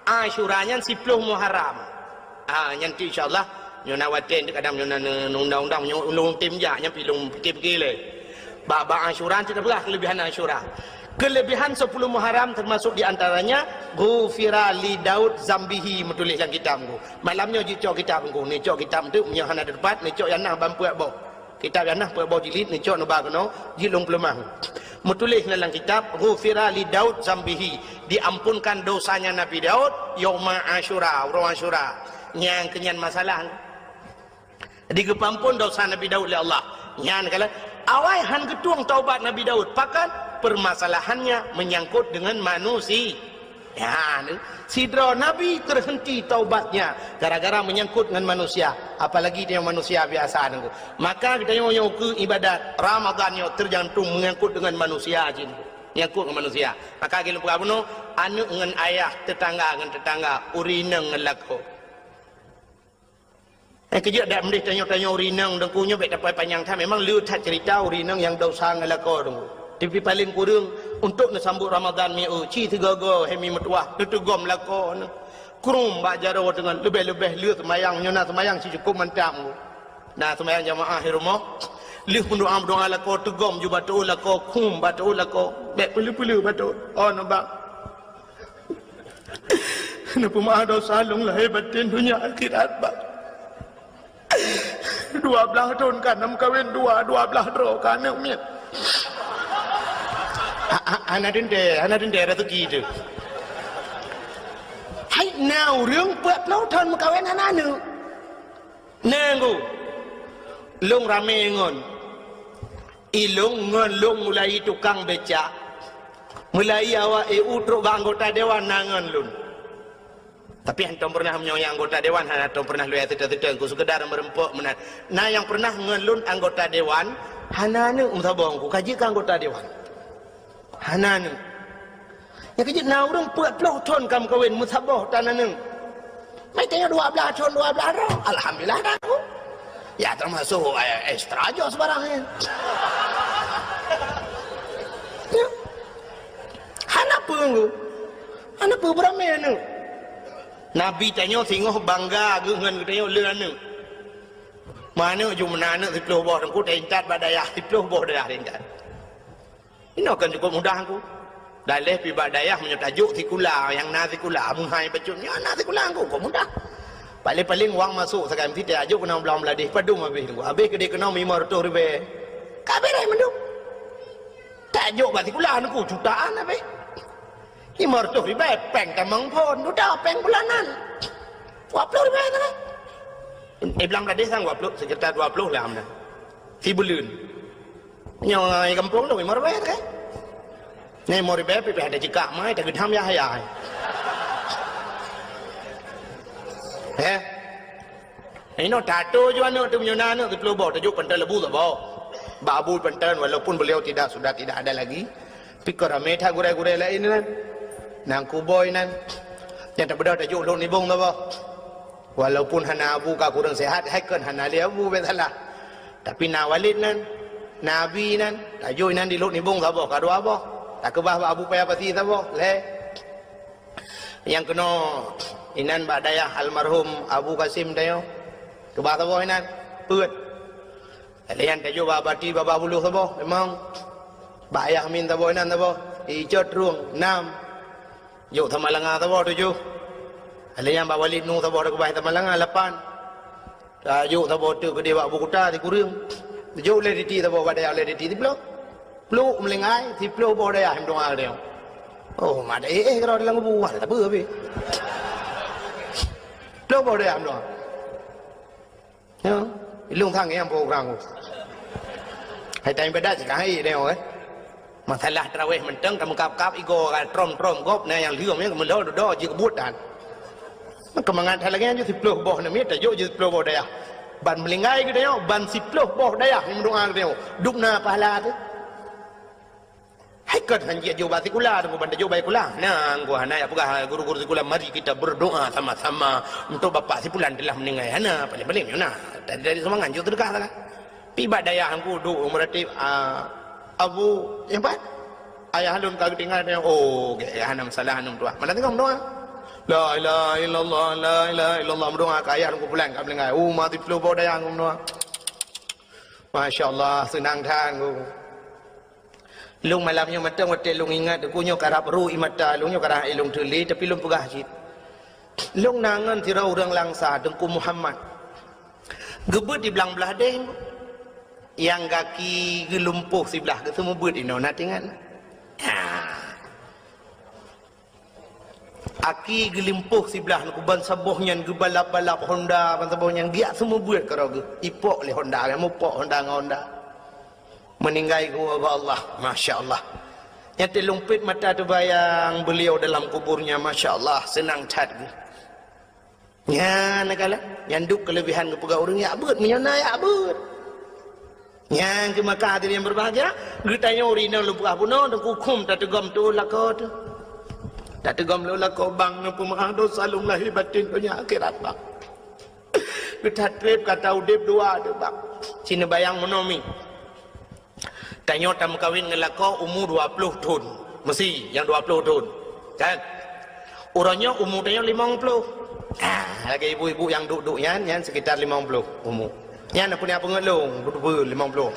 Asyura nyan siploh Muharram. Ah, nyan tu insya-Allah, nyoe na watèe kadang nyoe na, na, na undang-undang, nyoe undang-undang jak, nyan pi lôn pikir-pikir lé. Bak, bak Asyura tu tapeugah kelebihan Asyura. Kelebihan sepuluh Muharram termasuk di antaranya, "Ghufira li Daud zambihi," meutuléh lam kitab teungku. Malam nyoe jicok kitab teungku, neucok kitab tu, meunyoe hana teumpat, neucok nyang na ban peuet boh. Kitab nyang na peuet boh jilid, neucok neuba keunoe, jilid lôn peuleumah. Meutuléh na lam kitab, "Ghufira li Daud zambihi," diampunkan dosanya Nabi Daud yauma Asyura, uroe Asyura. Nyang keunyan masalah. Jadi geupeuampon dosa Nabi Daud lé Allah. Nyan kala awai han geutueng taubat Nabi Daud. Pakon? Permasalahannya menyangkut dengan manusia. Ya, sidroe nabi terhenti taubatnya gara-gara menyangkut dengan manusia. Apalagi dia manusia biasa teungku. Maka kita nyoe nyoe keu ibadat Ramadan nyoe tergantung menyangkut dengan manusia jih. Menyangkut dengan manusia. Maka kita buka bunuh Aneuk ngon ayah, teutangga ngon teutangga, ureueng inong ngon lakoe. Eh, keujeuet dak meudeh tanyoe-tanyoe ureueng inong Teungku nyoe bèk tapai panyang that. Memang le that ceurita ureueng inong nyang desya ngon lakoe Teungku. Tapi paleng kureueng untuk neusambot Ramadhan mieu ci sigoe-goe hai mi meutuwah neuteugom lakoe neuh. Krum bak jaroe teungon leubeh-leubeh le seumayang nyoe na seumayang sicukop mantap Teungku. Na seumayang jamaah di rumoh. Lheueh meudoa-meudoa lakoe teugom ju bak teuôt lakoe, krum bak teuôt lakoe. Bèk peuleu-peuleu bak teuôt. Oh, nibak. Neupeumaáh desya lôn lahé batén donya akhirat, Bah. Dua blaih thôn ka na meukawen dua, dua blaih droe ka aneuk miet. Ha, ha, hana teuntèe, hana teuntèe raseuki teuh. Hai, na ureueng peuet ploh thôn meukawen hana aneuk. Nanggu. Lôn ramé ngon. Ilôn ngon lôn mulai tukang becak. Mulai awak E U trok bak anggota dewan na ngon lôn. Tapi hantom pernah meunyoe nyang anggota dewan hana tom pernah lôn seutôt-seutôt, ku sekedar meureumpok meunan. Na nyang pernah ngon lôn anggota dewan hana aneuk meusaboh ku ka jeuet keu anggota dewan. Hana aneuk. Nyang keujeuet na ureueng peuet ploh thôn ka meukawen meusaboh tan aneuk. Meutanyoe dua blaih thôn, dua blaih droe. Alhamdulillah dah aku. Ya termasuk, eh, ekstra jos barang, eh. Ya. Hana peue nggu. Hana peue beurami aneuk. Nabi tanyoe singoh bangga geuh ngon geutanyoe le aneuk. Meuaneuk ju meunan aneuk siploh boh Teungku, ta intat bak dayah siploh boh dayah ta intat. Inoe kan cukup mudah Teungku. Daleh pi bak dayah meunyoe tajok sikula, nyang na sikula, meuhai bacut nyoe na sikula Teungku, kok mudah. Paling-paling wang masok sagai meusitai ajok keunoe Blang Bladeh, padum habéh Teungku. Habéh keudeh keunoe limong reutôh ribèe. Ka beres mandum. Tajok bak sikula Teungku, jutaan habéh. Limong reutôh ribèe, péng tamong phôn, dudoe péng bulanan. Dua ploh ribèe sagai. Eh, Blang Bladeh sang dua ploh, sekitar dua ploh lah amna. Sibuleuen. Nyoe gampông tu limong ribèe kan? Nyoe limong ribèe pih ada jikak mai, tageudam yah-yah. Eh? Inoe tato ju aneuk teuh meunyoe na aneuk siploh boh, tajok panton leubeh saboh. Bak Abu panton, walaupun beliau tidak, sudah tidak ada lagi. Tapi ka ramé that gurèe-gurèe laén nyan. Nang kuboi nyan. Nyang tabeudôh tajok lôn nibong saboh. Walaupun hana Abu ka kureueng sehat, hai kon hana lé Abu bèk salah. Tapi na Walid nyan, na Abi nyan, tajok inan di lôn nibong saboh, ka dua boh. Takeubah bak Abu Paya Pasi saboh, lhèe. Nyang keunoe inan bak dayah almarhum Abu Kasim tanyoe. Keubah saboh inan, peuet. Lheuh nyan tajok bak Bati Babah Buloh saboh, limong. Bak Ayah Amin saboh inan saboh, Icot Trueng, nam. Jok Samalanga saboh tujoh. Lheuh nyan bak Walid Nu saboh takeubah Samalanga lapan. Tajok saboh teuk keudeh bak Bukuta sikureueng. Jok lé Diti saboh bak dayah lé Diti siploh. Pluk meulinggai siploh boh dayah meudoa lé. Oh, mak eh eh keudroe dalam kubu, wah, tak apa habéh. Siploh boh dayah meudoa. Ya, ilung sang nyang po urang. Hai tai ibadat cit hai deh, eh. Masalah tarawih mantong ka meukab-kab igoe ka trom-trom gob na nyang lheueh nyan meulhô dudoe jikeubuet dan. Keumangat that lagèe nyan jih siploh boh namiet tajok jih siploh boh dayah. Ban meulinggai geutanyoe, ban siploh boh dayah nyang meudoa geutanyoe. Dum na pahala teuh. Hai kon han jijok bak sikula, teungku ban tajok bak sikula. Nah, teungku hana jak peugah guru-guru sikula, "Mari kita berdoa sama-sama untuk bapak si fulan telah meninggal." Hana, paling-paling nyoe na. Dari, dari sumbangan jok seudeukah salah. Pi bak dayah teungku duek meuratib, ah, Abu, nyang pat? Ayah lôn ka geutinggai, oh, gèt, hana masalah, hana meutuah. Mana teungoh meudoa? La ilaha illallah, la ilaha illallah, meudoa keu ayah lôn, teungku fulan ka meuninggai. Oh, mati ploh boh dayah meudoa. Masya Allah, seunang that, teungku. Lôn malam nyoe mantong watèe lôn ingat, teungku nyoe karab ru ie mata lôn nyoe karab ilôn teulé, tapi lôn peugah cit. Lôn na ngon sidroe ureueng Langsa, Teungku Muhammad. Geubeuet di Blang Blahdeh, nyang gaki geulumpôh siblah, geuseumeubeuet inoe, na teuingat? Ah. Aki geulimpôh siblah, teungku, ban saboh nyan geubalap-balap Honda, ban saboh nyan geujak seumeubeuet keudroe geuh. Ipok lé Honda, mupok Honda ngon Honda. Meuninggai geuwoe bak Allah. Masya Allah. Nyan teuh lôn pet mata teubayang beliau dalam kuburnya. Masya Allah, seunang that geuh. Nyan na kalon, nyan duek keuleubehan geupeugah ureueng jak beuet, meunyoe na jak beuet. Nyang keu maka hadirin yang berbahagia, geutanyoe ureueng inong lôn peugah bunoe, teungku, krum tateugom teuôt lakoe teuh. Tateugom lôn lakoe bang, neupeumeu'ah dosa lôn lahé batén donya akhirat bang. Geuthat treb gata udeb dua teuh bang. Ci neubayang meunoe mi. Tanyoe tameukawen ngon lakoe umu dua ploh thon. Meusi nyang dua ploh thon. Kan? Uroe nyoe umu tanyoe limong ploh. Ah, lagèe ibu-ibu nyang duek-duek nyan, nyan sekitar limong ploh umu. Nyan peue nyang peungeut lôn, beutôi limong ploh.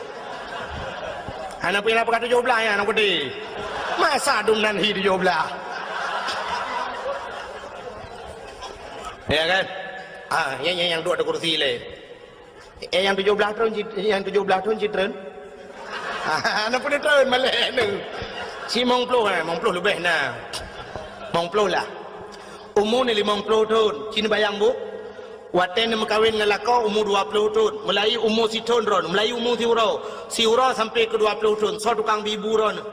Hana peue nyang peugah tujoh blah nyan, aku di. Masa dum nan hi tujoh blah. Ya kan? Ah, nyan, nyan nyang duek di kursi lé. Eh, nyang tujoh blah thon cit-, nyang tujoh blah thon cit treun? Hana peue treun malèe nyoe. Limong ploh, eh, limong ploh leubeh na. Limong ploh lah. Umu ni limong ploh thon. Ci neubayang bu. Watèe neumeukawen ngon lakoe umu dua ploh thon. Meulahi umu sithon droeneuh. Meulahi umu siuroe. Siuroe sampoe keu dua ploh thon. Soe tukang bi bu droeneuh?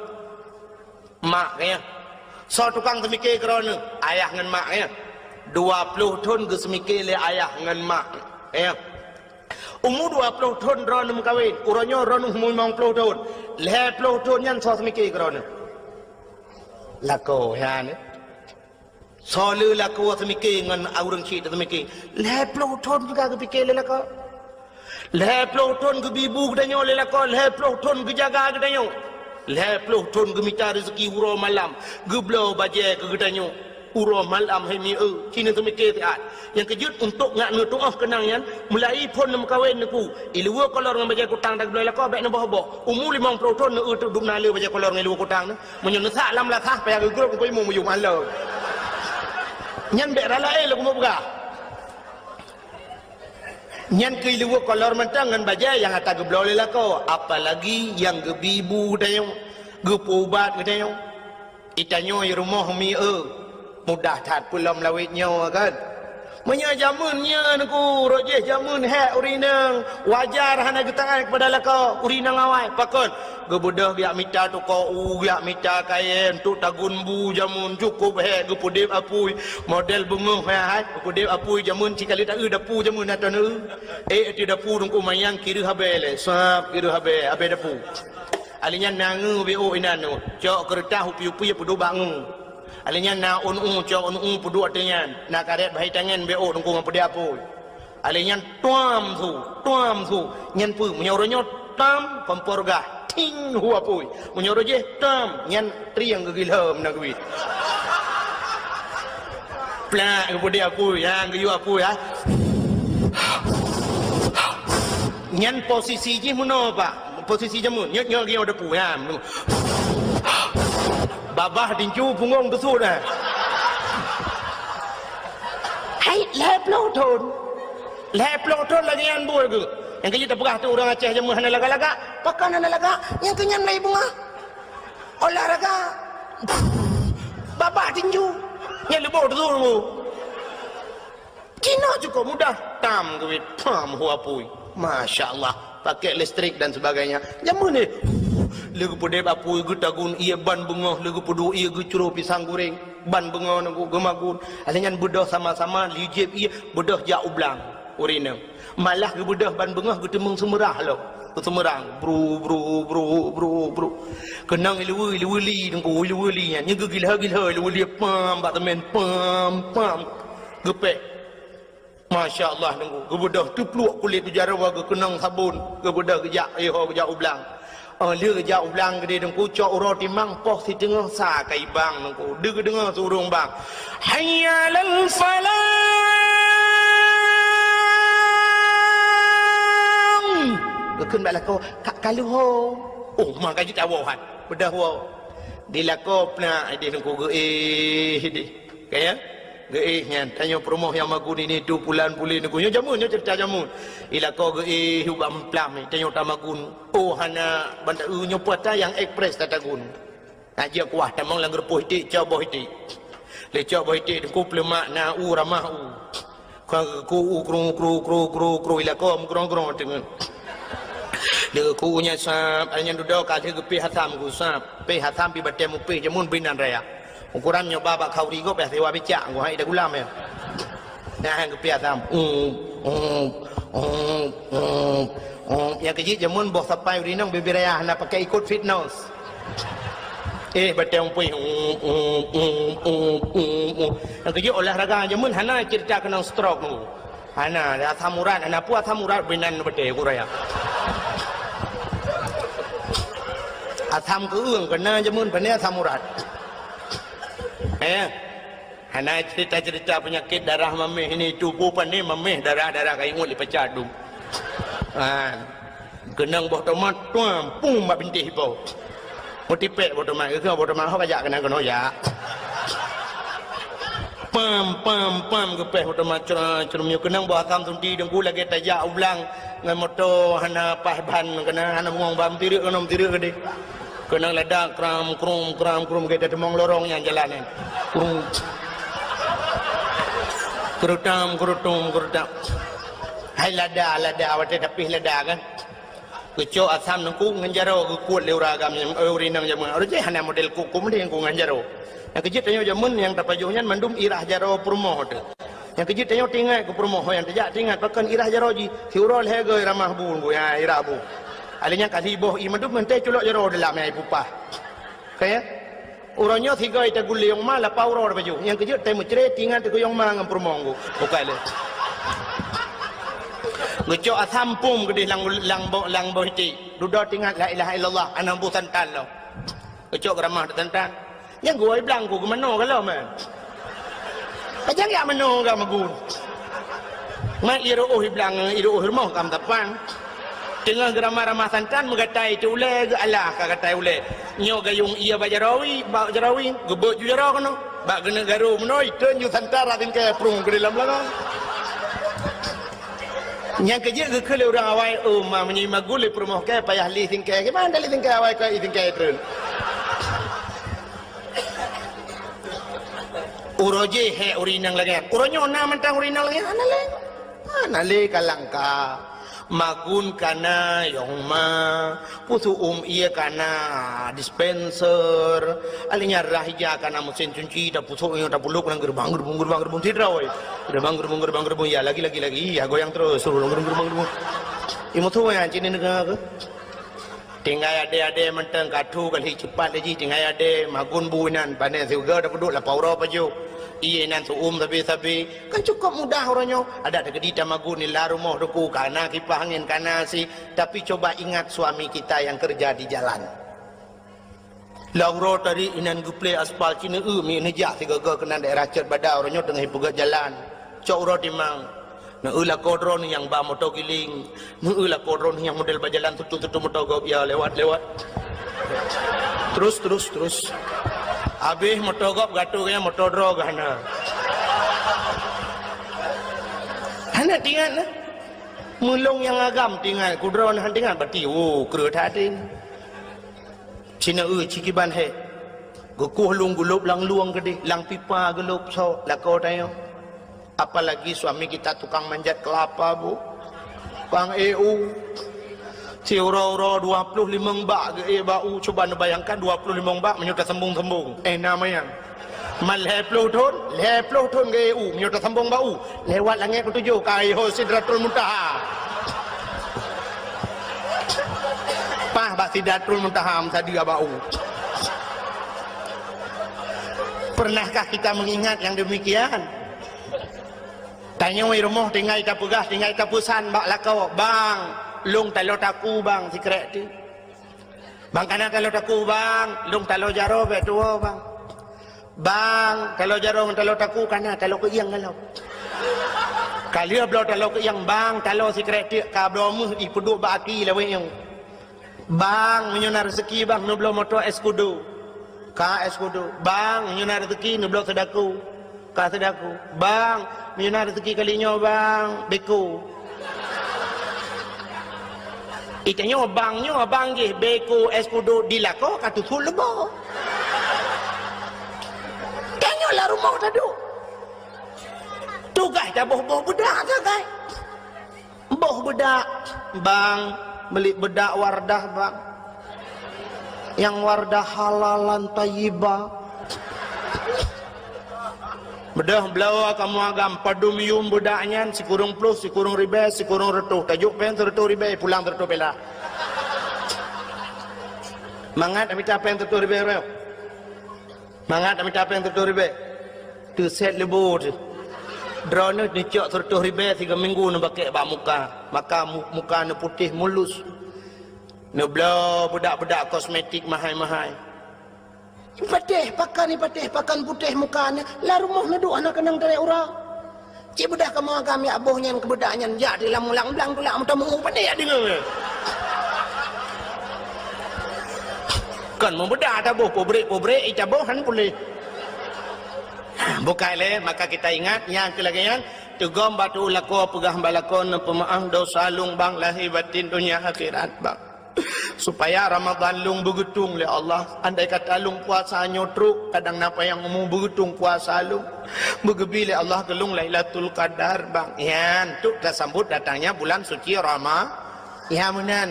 Mak, kan? Soe tukang seumike keu droeneuh? Ayah ngon mak, kan? Dua ploh thon geuseumike lé ayah ngon mak, kan? Umu dua ploh thon droeneuh meukawen, uroe nyoe droeneuh umu limong ploh thon. Lhèe ploh thon nyan soe seumike keu droeneuh? Lakoe, ya, ni. Soe le lakoe seumike ngon ureueng chik seumike? Lhèe ploh thon teuka geupike lé lakoe. Lhèe ploh thon geubi bu geutanyoe lé lakoe, lhèe ploh thon geujaga geutanyoe. Lhèe ploh thon geumita reuzeki uroe malam, geubloe bajèe keu geutanyoe. Uroe malam hai mi eu, ci neuseumike siat. Nyang keujeuet untuk ngat neutuoh keunang nyan, meulahi phon neumeukawen neuku. Ileue kolor ngon bajèe kutang dan geubloe lakoe bèk neuboh-boh. Umu limong ploh thon neueu teuk dum na le bajèe kolor ngon ileue kutang nyan. Meunyoe neusak lam lasah payah geugrôp keu imum yum alô. Nyan bèk rala éh lôn keumeung peugah. Nyan keuh ileue kolor mantong ngon bajèe nyang ata geubloe lé lakoe, apalagi nyang geubi bu geutanyoe, geupeuubat geutanyoe. Itanyoe i rumoh mi eu, mudah that peulom lawét nyoe kan. Meunyoe jameun nyoe neuku, rot jih jameun hék ureueng inong, wajar hana geutaát keupada lakoe ureueng inong awai. Pakon? Geubeudôh geujak mita toko u, geujak mita kayèe, untuk tagun bu jameun cukôp hék geupeudép apui. Model beungoh hék hai, geupeudép apui jameun ci ka lheueh taeu dapu jameun atau neu. Eh, ateueh dapu teungku manyang kireuh abèe lé, sab kireuh abèe, abèe dapu. Alèh nyan na ngeu beuôk inan nyoe, cok keureutah upi-upi peuduek bak ngeu. Alèh nyan na ôn u, cok ôn u peuduek ateueh nyan, na karét bahai tangan beuôk teungku ngon peudép apui. Alèh nyan tuam su, tuam su. Nyan peue? Meunyoe uroe nyoe tam, kompor gah, ting, hu apui. Meunyoe uroe jih tam, nyan trieng geugilhom na geuit. Plak geupeudép apui, nyang geuyue apui, ha. Nyan posisi jih meunoe, Pak. Posisi jameun, nyoe, nyoe geuyue apui, ha. Babah tinju punggong teusut, ha. Hai, lhèe ploh thon. Lhèe ploh thon lagèe nyan buet geuh. Nyang keujeuet tapeugah tu ureueng Aceh jameun hana lagak-lagak. Pakon hana lagak? Nyang keu nyan mulai beungoh. Olahraga. Babah tinju. Nyan leuboh tu. Cina cukôp mudah. Tam geuwit. Pam hu apui. Masya Allah. Pakai listrik dan sebagainya. Jameun ni. Lé geupeudép apui, geutagun ie ban beungoh, lé geupeuduek ie geucro pisang goreng. Ban beungoh nunggu geumagun. Alèh nyan beudôh sama-sama, lijép ie, beudôh jak u blang. Ureueng inong. Malah geubeudôh ban beungoh geuteumeung seumeurah lom. Keu seumeurang. Bru, bru, bru, bru, bru. Keunong ileue, ileue li, teungku, ileue li nyan. Nyan geugilha-gilha ileue li, pam, bak teumèn, pam, pam. Geupèk. Masya Allah, teungku. Geubeudôh teupluek kulét tujaroe geukeunong sabon. Geubeudôh geujak, iho geujak u blang. Oh, lheueh jak u blang keudéh teungku, cok uroe timang poh siteungoh sa ka ibang teungku. Deudeungoe si ureueng bang, "Hayya 'alal falah!" Geukheun bak lakoe, "Ka, ka lheueh ho." Oh, ma ka jitawoe han. Beudôh woe. Di lakoe plak idéh teungku geuéh idéh. Ka ya? Geuéh nyan, tanyoe peurumoh nyang magun ini tu pulan pulen teungku. Nyoe jameun, nyoe ceurita jameun. Di lakoe geuéh ubak meumplam, tanyoe tamagun. Oh, hana banda, eu, nyoe puasa nyang ekspres tatagun. Nah, jeuet kuah tamong lam geureupoh iték, cok boh iték. Lé cok boh iték teungku peuleumak na u ramah u. Ka ku u kru, kru, kru, kru, kru, i lakoe meugrong-grong teungeut. Lé ku u nyan sab, nyan dudoe ka lheueh geupéh asam ku sab. Péh asam pi batèe mupéh jameun binan raya. Ukuran nyoe ba bak khauri gob, péh siwa bicak ku hai ida gulam ya. Nah, geupéh asam. Um, um, um, um, um. Nyang keujeuet jameun boh sapai ureueng inong bibir raya hana pakai ikot fitness. Eh, batée umpui. Nyang keujeuet olahraga jameun hana ceurita keunong stroke nunggu. Hana, asam urat, hana peue asam urat binan batée ku raya. Asam keueung keunan jameun pane asam urat. Eh, hana ceurita-ceurita peunyakét darah maméh ini itu, peue pane maméh darah-darah kayue ngon lipacadu. Ha. Keunong boh tomat, tuam, pum bak bintéh ipo. Meutipék boh tomat, geukheun boh tomat, ho kajak keunan keunoe jak. Pam, pam, pam, geupéh boh tomat, crom, crom, nyoe keunong boh asam sunti deungku lagée tajak u blang ngon moto hana paih ban, keunan hana bungong ban, meutirek keunoe, meutirek keudeh. Keunong lada kram, krum, kram, krum, lagée tateumong lorong nyang jalan nyan. Krum. Keurutam, keurutum, keurutam. Hai lada, lada, watée tapih lada kan. Geucok asam neungku ngon jaroe geukuet lé ureueng agam nyan, eh, ureueng inong jameun. Ureueng jih hana model kuku mending ku ngon jaroe. Nyang keujeuet tanyoe jameun nyang tapajoh nyan mandum irah jaroe peurumoh teuh. Nyang keujeuet tanyoe tingat keu peurumoh nyang tajak tingat pakon irah jaroe jih. Siuroe lhée goe ramah bu, bu, ya, irah bu. Alé nyan kali boh ié mandum ngon tée culok jaroe dalam nyang ipupah. Ka ya? Uroe nyoe sigoe tagulé yong ma lapau uroe tapajoh. Nyang keujeuet tée meucre tingat keu yong ma ngon peurumoh ngku. Bukai lé. Geucok asam pum keudeh lam, lam bo-, lam boh iték. Dudoe tingat la ilaha illallah, anang bu santan lom. Geucok geuramah santan. Nyang geuwoe blang ku geumanoe galom, eh. Pajang yak manoe ga magun. Mat iru'uh iblang, iru'uh rumoh kam tapan. Teungoh geuramah-ramah santan meugatai teu ulée geualah ka gatai ulée. Nyoe gayong ié bak jaroe, bak jaroe, geubeuet ju jaroe keunoe. Bak geuneuk garu meunoe, iteun ju santan rot singkée prung keu dalam beulangong. Nyang keujeuet geukheun lé ureueng awai, "Oh, ma meunyoe magun lé peurumoh kée payah li singkée, kiban lé singkée awai keu i singkée treun." Uroe jih hék ureueng inong lagée nyan. Uroe nyoe na mantong ureueng inong lagée nyan, hana lé. Hana lé ka langka. Magun kana, yong ma. Pusok uem ié kana, dispenser. Alé nyan rah ija kana meusén cunci, tapusok nyoe tapulok lam geureubang, geureubung, geureubang, geureubung sidroe. Geureubang, geureubung, geureubang, geureubung. Ya, lagi, lagi, lagi. Ya, goyang terus. Geureubang, geureubang, geureubang. Imeusu nyan cit neugah keuh. Tinggai adé-adé mantong ka thu ka lheueh cepat lé jih tinggai adé magun bu inan pané siuga tapeuduek lapau uroe pajoh. Ié inan seu-uem sabe-sabe. Kan cukôp mudah uroe nyoe. Adak teukeudi tamagun nila rumoh teuku kana kipah angén kana si. Tapi coba ingat suami kita yang kerja di jalan. Lam uroe tadi inan geuplé aspal Cineue mi neujak sigoe-goe keunan daerah Cot Bada uroe nyoe teungoh ipeugét jalan. Cok uroe timang. Neueu lakoe droeneuh nyang ba moto giling. Neueu lakoe droeneuh nyang model ba jalan tutu-tutu moto gob ya lewat-lewat. Terus, terus, terus. Habéh moto gob gatoe gaya moto droe geuh hana. Hana tingat lah. Meulong nyang agam tingat, kudroe hana tingat berarti oh kreueh that. Cineue cikiban hék. Geukueh lôn gulôb lam lueng keudeh, lam pipa gulôb sok lakoe tanyoe. Apalagi suami kita tukang manjat kelapa, Bu. Tukang ék u. Siuroe-uroe dua ploh limong bak geuék bak u. Cuba neubayangkan dua ploh limong bak meunyoe tasambong-sambong. Eh, na manyang. Man lhée ploh thon, lhée ploh thon geuék u meunyoe tasambong bak u. Lewat langét keutujôh ka iho Sidratul Muntaha. Paih bak Sidratul Muntaha meusadeue bak u. Pernahkah kita mengingat yang demikian? Tanyoe rumoh tinggai tapeugah, tinggai tapeusan bak lakoe, "Bang, lôn taloe taku, Bang, sikrek teuk." "Bang, kana taloe taku, Bang, lôn taloe jaroe bék tuwoe, Bang." "Bang, taloe jaroe ngon taloe taku kana taloe keuieng galom." Ka lheueh bloe taloe keuieng, "Bang, taloe sikrek teuk ka bloe meuh ipeuduek bak aki lawét nyoe." "Bang, meunyoe na rezeki, Bang, neubloe moto es kudo." Ka es kudo. "Bang, meunyoe na rezeki, neubloe seudaku." Ka seudaku. "Bang, meunyoe na rezeki kali nyoe, Bang, beko." Itanyoe bang nyoe, bang jih beko es kudo di lakoe ka tutup leubo. Tanyoe lam rumoh taduek. Tugaih taboh-boh beudak sagai. Boh beudak, "Bang, meuli beudak Wardah, Bang. Nyang Wardah halalan thayyibah." Beudôh bloe kamoe agam padum yum beudak nyan, sikureueng ploh, sikureueng ribée, sikureueng reutôh. Tajok péng sireutôh ribée, pulang sireutôh perak. Mangat mita péng sireutôh ribée. Mangat tamita péng sireutoh ribèe. Teuset leubô teuh. Droeneuh neucok sireutoh ribèe sigoe minggu neubakèk bak muka. Maka mu-, muka neuputéh mulus. Neubloe beudak-beudak kosmetik mahai-mahai. Patéh pakan, patéh pakan putéh muka nyan, lam rumoh neuduek hana keunong tarek uroe. Cit beudah kamoe agam jak boh nyan keu beudak nyan jak di lam ulang blang tulak meutamong panéh jak deungoe. Kon meubeudah taboh pabrék-pabrék, itaboh han puléh. Bukai lé, maka kita ingat nyang keu lagèe nyan, teugom bak tu'u lakoe peugah bak lakoe neupeumeu'ah dosa lôn bang lahé batin donya akhirat bang. Supaya Ramadan lôn beugeutong lé Allah. Andai kata lôn puasa nyoe trok, kadang na panyang umu beugeutong puasa lôn. Beugeubri lé Allah keu lôn Lailatul Qadar, bang. Nyan, untuk tasambot datangnya bulan suci Rama-, nyan meunan.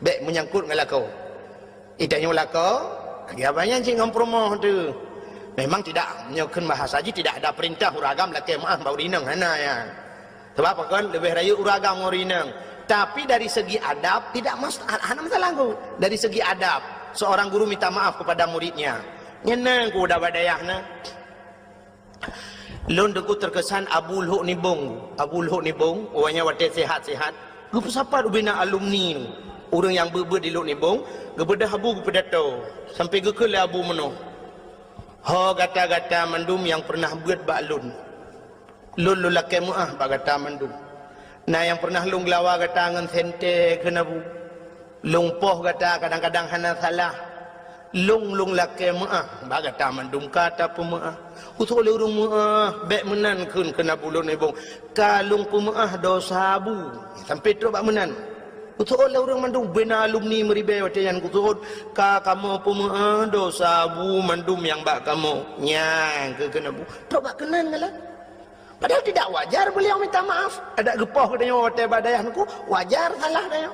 Bèk meunyangkot ngon lakoe. Ita nyoe lakoe, lagèe abang nyan cit ngon peurumoh teuh. Memang tidak, nyoe kheun bahasa jih tidak ada perintah ureueng agam lakèe meu'ah bak ureueng inong, hana nyan. Sabab pakon leubeh rayeuk ureueng agam ngon ureueng inong. Tapi dari segi adab tidak mas-, hana masalah ku. Dari segi adab, seorang guru minta maaf kepada muridnya. Nyan na ku udah bak dayah na. Lôn teungku teukesan Abu Lhok Nibong. Abu Lhok Nibong, awaknyan watèe sehat-sehat, geupeusapat ubena alumni ureueng nyang beuet-beuet di Lhok Nibong, geubeudôh Abu geupeudato, sampai geukheun lé Abu meunoe, "Ho gata-gata mandum nyang peureunah beuet bak lôn, lôn lôn lakèe meu'ah bak gata mandum. Na nyang peureunah lôn geulawa gata ngon sentée kheun Abu. Lôn poh gata kadang-kadang hana salah. Lôn, lôn lakèe meu'ah bak gata mandum ka tapeumeu'ah. Usôk lé ureueng meu'ah, bèk meunan kheun keu Abu Lhok Nibong. Ka lôn peumeu'ah dosa Abu." Sampai trok bak meunan. Usôk lé ureueng mandum, bina alumni meuribèe watèe nyan geuseuôt, "Ka kamoe peumeu'ah dosa Abu mandum nyang bak kamoe." Nyan keu kheun Abu. Trok bak keunan galak. Padahal tidak wajar beliau minta maaf. Adak geupoh geutanyoe watèe bak dayah teungku, wajar salah tanyoe.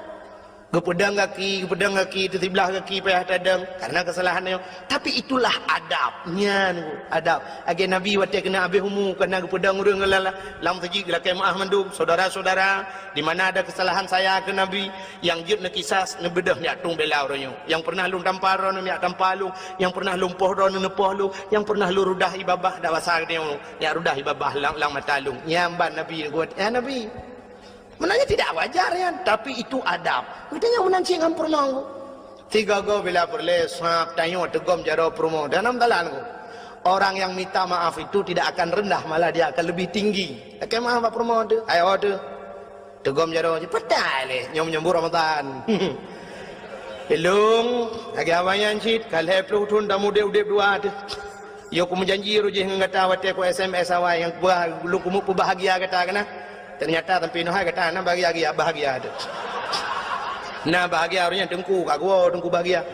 Geupeudong gaki, geupeudong gaki, teusiblah gaki payah tadong karena keusalahan tanyoe. Tapi itulah adab. Nyan adab. Lagèe Nabi watèe keuneuk habéh umu, keuneuk geupeudong ureueng lam, lam meuseujid, geulakèe meu'ah mandum, "Saudara-saudara, di mana ada kesalahan saya," kheun Nabi, "nyang jeuet neukisas, neubeudôh neujak tueng bela uroe nyoe. Nyang peureunah lôn tampa droeneuh neujak tampa lôn, nyang peureunah lôn poh droeneuh neupoh lôn, nyang peureunah lôn rudah ie babah dak basa geutanyoe, neujak rudah ie babah lam, lam mata lôn." Nyan ban Nabi geupeugah, "Ya Nabi, meunan nyan tidak wajar nyan, tapi itu adab." Geutanyoe meunan cit ngon peurumoh. Sigoe-goe bila peureulèe sab tanyoe teugom jaroe peurumoh. Dan dalam dalan ku, orang yang minta maaf itu tidak akan rendah, malah dia akan lebih tinggi. Lakèe meu'ah bak peurumoh teuh, ayo teuh. Teugom jaroe jih, patai lé, nyoe menyambut Ramadan. Ilôn, lagèe abang nyan cit, ka lhèe plôh thôn tameudép-udép dua teuh. Yo kumeujanji roh jih ngon gata watèe ku S M S awai nyang kuba-, lôn kumeupeubahgia gata keunan. Ternyata sampai nyoe hai gata hana bahagia, bahagia teuh. Na bahagia roh nyan teungku, ka geuwoe teungku bahagia.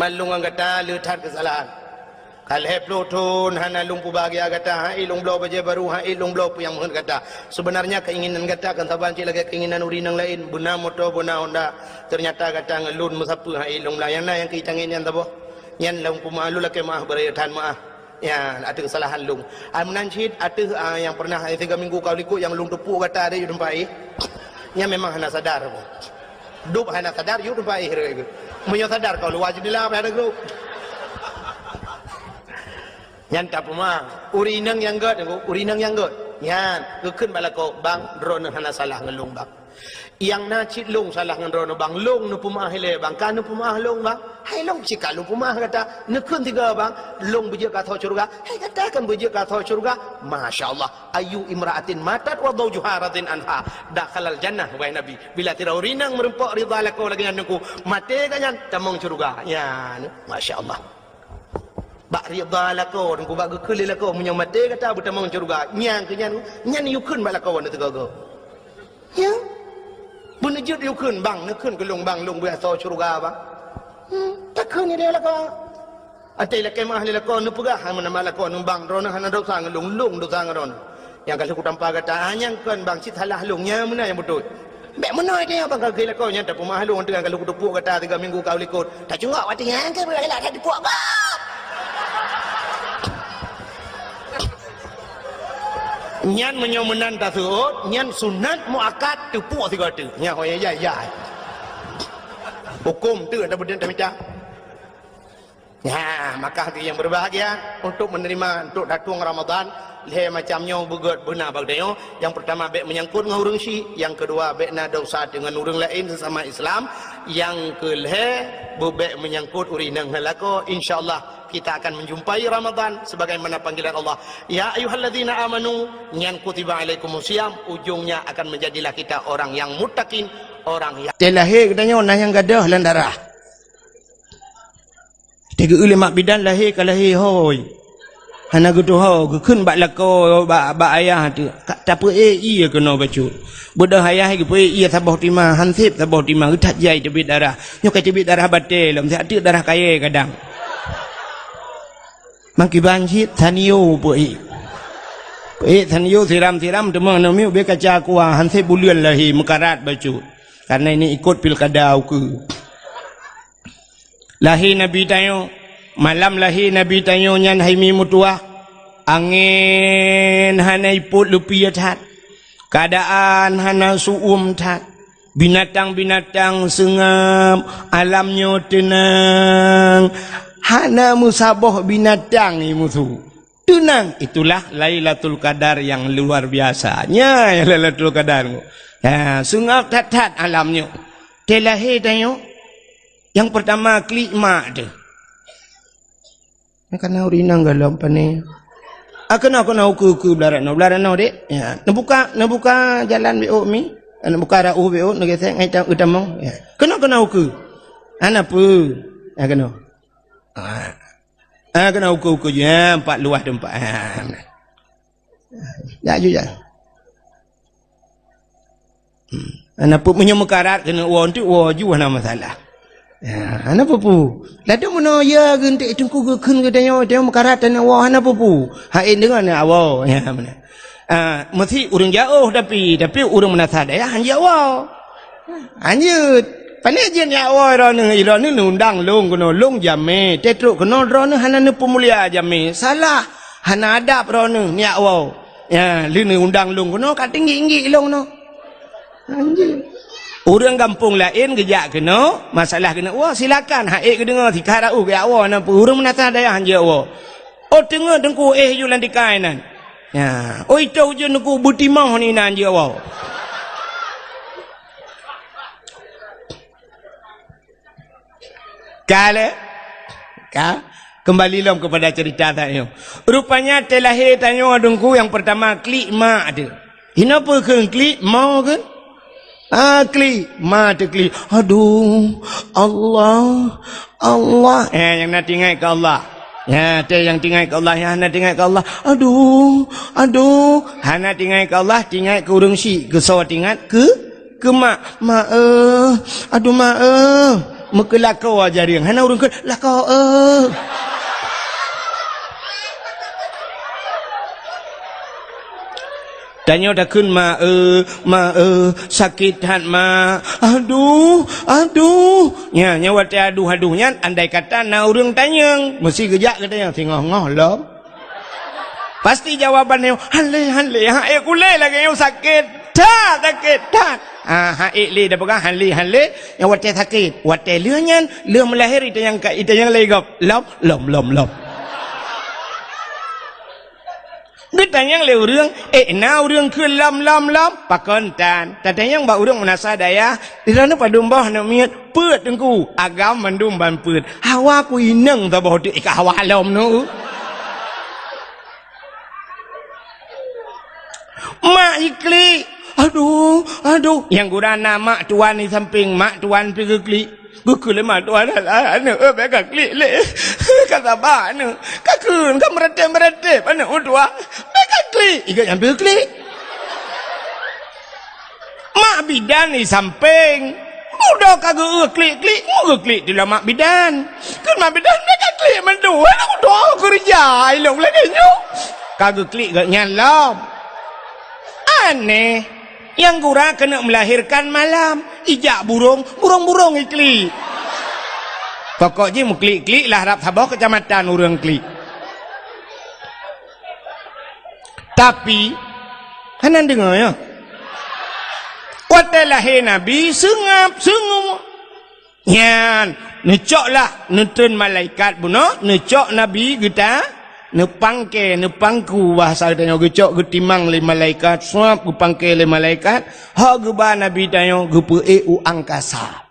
Man lôn ngon gata le that keusalahan. Ka lhèe plôh thôn hana lôn peubahgia gata, hai lôn bloe bajèe barô, hai lôn bloe peue nyang meuheuet gata. Sebenarnya keinginan gata kan saban cit lagèe keinginan ureueng inong laén, beuna moto, beuna Honda. Ternyata gata ngon lôn meusapeue, hai lôn blah. Nyang na nyang keu tangieng nyan saboh. Nyan lôn peumeu'ah, lôn lakèe meu'ah, beuraya that meu'ah. Ya, ateueh keusalahan lôn. Ai meunan cit ateueh, ah, nyang peureunah, eh, tiga minggu ka likot nyang lôn teupok gata di teumpat, eh. Nyan memang hana sadar. Dub hana sadar, yue teumpat, eh, rek. Meunyoe sadar kau luwa jendela payah teugok. Nyan tapeumeu'ah. Ureueng inong nyang gèt, ureueng inong nyang gèt. Nyan, geukheun bak lakoe, "Bang, droeneuh hana salah ngon lôn, Bang." Nyang na cit lôn salah ngon droeneuh, Bang. Lôn neupeumeu'ah ilèe, Bang. Ka neupeumeu'ah lôn, Bang. Hai lôn cit ka lôn peumeu'ah gata. Neukheun sigoe, Bang. Lôn beujeuet keu asoe syeuruga. Hai gata kan beujeuet keu asoe syeuruga. Masya Allah. "Ayyu imra'atin matat wa zawjuha radin anha dakhalal jannah," wahai Nabi. Bila sidroe ureueng inong meureumpok ridha lakoe lagèe nyan teungku, maté gobnyan tamong syeuruga. Nyan, masya Allah. Bak ridha lakoe, teungku bak geukheun lé lakoe, meunyoe maté gata beutamong syeuruga. Nyan keu nyan, nyan yue kheun bak lakoe nyoe sigoe-goe. Ya. Beuneujeuet yue kheun, "Bang, neukheun keu lôn, Bang, lôn beuasoe syeuruga, Bang." Hmm, takheun idéh lakoe. Até lakèe meu'ah lé lakoe neupeugah, hai meunan bak lakoe, "Bang, droeneuh hana desya ngon lôn, lôn desya ngon droeneuh. Nyang ka lheueh kutampa gata, ah, nyan kon, Bang, cit salah lôn, nyan meunan nyang beutôi." Bèk meunoe idéh, Bang, ka geukheun lakoe, "Nyan tapeumeu'ah lôn, teungoh ka lheueh kuteupok gata tiga minggu ka u likot." Tacungok watèe nyan kan beulah teupok, Bang. Nyan meunyoe meunan taseuôt, nyan sunat muakkad teupok sigoe teuk. Nyan ho ya, ya, ya. Huköm teuk ata beudeueng tamita. Nah, maka hadirin yang berbahagia, untuk menerima, untuk datang Ramadan, lhèe macam nyoe beugöt beuna bak tanyoe. Yang pertama, bèk menyangkut ngon ureueng syik. Yang kedua, bèk na dosa deungon ureueng laén sesama Islam. Yang keulhèe, beubèk menyangkut ureueng inong lakoe. Insya Allah, kita akan menjumpai Ramadan sebagaimana panggilan Allah. Ya ayyuhalladzina amanu, nyan kutiba alaikumus siyam, ujungnya akan menjadilah kita orang yang muttaqin, orang yang... Watèe lahé geutanyoe na nyang gadôh lam darah. Teugeue lé mak bidan lahé ka lahé hôi. Hana geutuho, geukheun bak lakoe, bak, bak ayah teuh. Ka tapeuék ié keunoe bacut. Beudôh ayah geupeuék ié saboh tima, han sép saboh tima, geuthat jai teubiet darah. Nyoe ka teubiet darah batèe lom, siat teuk darah kayèe kadang. Mangkiban cit, sanio peuék. Peuék sanio siram-siram, teuma aneuk miet ubé kaca aqua, han sép buleuen lahé, meukarat bacut. Karena ini ikut pilkada ukeue. Lahé Nabi tanyoe, malam lahé Nabi tanyoe nyan hai mi meutuwah, angén hana ipôt leupie that, keuadaan hana su'uem that, binatang-binatang seungab, alam nyoe teunang, hana meusaboh binatang i musu. Teunang, itulah Lailatul Qadar yang luar biasa. Nyan Lailatul Qadar. Ya, seungab that-that alam nyoe. Watèe lahé tanyoe, nyang peurtama klik mak teuh. Nyan kana ureueng inong gohlom pané. Ah, keunoe, keunoe, ukeue, ukeue, blah rot noe, blah rot noe, Dek. Ya, neubuka, neubuka jalan beuôk mi. Ah, neubuka rot ueh beuôk, neugesek ngon itam, itam mong. Ya. Keunoe, keunoe, ukeue. Hana peue. Ya, keunoe. Ah. Ah, keunoe ukeue-ukeue jih, ah, pat luwah teumpat. Ah, nah. Jak ju jak. Hmm. Hana peue, meunyoe meukarat keuneuk woe, enteuk woe ju hana masalah. Ya, hana peue-peue. Ladôm meunoe ya geuh enteuk teungku geukheun geutanyoe, tanyoe meukarat tanyoe woe, hana peue-peue. Hai deungon ya woe. Ya, meunan. Ah, meusi ureueng jiôh tapi, tapi ureueng meunasah dayah han jiôh woe. Hanjeuet. Pané jeuet jak woe droeneuh, droeneuh neuundang lôn keunoe, lôn jamé. Teutrok keunoe droeneuh hana neupeumulia jamé. Salah. Hana adab droeneuh jak woe. Ya, lheueh neuundang lôn keunoe ka teunggik-nggik lôn keunoe. Hanjeuet. Ureueng gampông laén geujak keunoe, masalah keuneuk woe, silakan. Hai geudeungoe, sikha raôh geujak woe, na peue ureueng meunasah dayah han jiôh woe. Oh, teungoh teungku éh ju lam tikai nan. Ya, oi toh ujeuen teungku beutimoh ni nan jiôh woe. Ka lé? Ka? Kembali lom kepada cerita tanyoe. Rupanya watèe lahé tanyoe teungku nyang peurtama klik mak teuh. Hinoe peue kheun klik, mo kheun? Ah, klik, ma teuklik. Aduh, Allah, Allah. Eh, nyang na teuingat keu Allah. Ya, teuh nyang teuingat keu Allah, nyang hana teuingat keu Allah. Aduh, aduh. Hana teuingat keu Allah, teuingat keu ureueng syik. Keu soe teuingat? Keu, keu mak. Mak, eh. Aduh, mak, eh. Meukeulakoe jareueng. Hana ureueng kheun, lakoe, eh. Tanyoe takheun, "Ma, eu, ma, eu, sakét that, ma. Aduh, aduh." Nya, nya watèe aduh-aduh nyan, andai kata na ureueng tanyong, meusi geujak geutanyong, singoh-ngoh lom. Pasti jawaban nyoe, "Han lé, han lé, han ék kulé lagèe nyoe sakét that, sakét that." Ah, han ék lé tapeugah, "Han lé, han lé." Nya watèe sakét, watèe lheueh nyan, lheueh meulahé itanyong ka, itanyong lé gob, "Lom, lom, lom, lom." Geutanyong lé ureueng, "Ék na ureueng kheun lom, lom, lom?" Pakon tan. Tatanyong bak ureueng meunasah dayah, "Di droeneuh padum boh aneuk miet?" "Peuet, Teungku." "Agam mandum ban peuet." "Hawa ku inong saboh teuk, ka hawa lom nyoe." Mak jiklik. "Aduh, aduh." Nyang gura na mak tuan di sampéng, mak tuan pih geuklik. Geukheun lé mak tuan, "Alah, aneuk, eh, bèk kaklik lé. Ka saba aneuk. Kakheun, ka meuratéb-meuratéb aneuk meutuah. Bèk kaklik." Igoe nyang pih geuklik. Mak bidan di sampéng. Udah ka geu-, geuklik-klik, mu geuklik di mak bidan. Kheun mak bidan, "Bèk kaklik mandum. Aneuk meutuah keureuja ilong lagèe nyoe." Ka geuklik geuh nyan lom. Aneh. Nyang gura keuneuk meulahérkan malam, ijak burông, burông-burông iklik. Pokok jih meuklik-klik lah rab saboh keucamatan ureueng klik. Tapi, hana deungoe nyoe. Watèe lahé Nabi, seungab, seungab. Nyan, Neucok lah, neutreun malaikat bunoe, neucok Nabi geuta, neupangke, neupangku bahasa geutanyoe, geucok geutimang lé malaikat, suab geupangke lé malaikat, ho geuba Nabi tanyoe geupeuék u angkasa.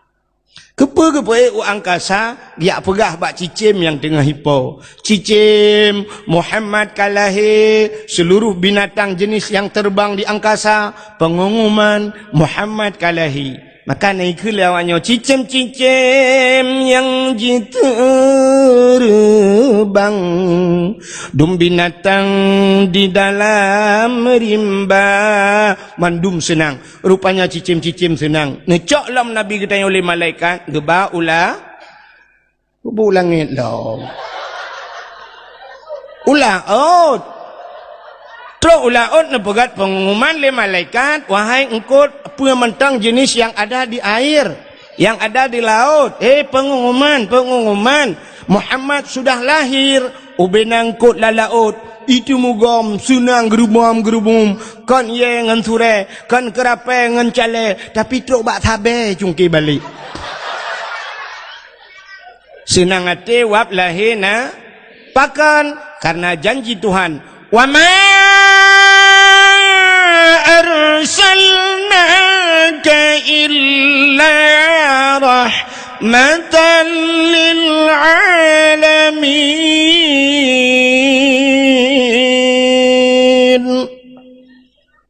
Keupeue geupeuék u angkasa, geujak peugah bak cicém nyang teungoh ipo, "Cicém, Muhammad ka lahé!" Seluruh binatang jenis nyang teubang di angkasa, peungumuman, "Muhammad ka lahé!" Maka na ikheun lé awaknyoe, "Cicém-cicém nyang jiteubang, dum binatang di dalam rimba." Mandum seunang. Rupanya cicém-cicém seunang. Neucok lom Nabi geutanyoe lé malaikat, geuba u la-, geuba u langét lom. U laôt. Trok u laôt neupeugét peungumuman lé malaikat, "Wahai eungkôt, peue mantong jenis nyang ada di air, nyang ada di laôt, hé peungumuman, peungumuman, Muhammad sudah lahir!" Ubena eungkôt lam laôt, iteumugom, seunang geurubom-geurubom, kon yé ngon surée, kon keurapée ngon calée, tapi trok bak sabée cungké balek. Seunang até wab lahé na, pakon? Karena janji Tuhan, "Wa ma arsalnaka illa rahmatan lil alamin."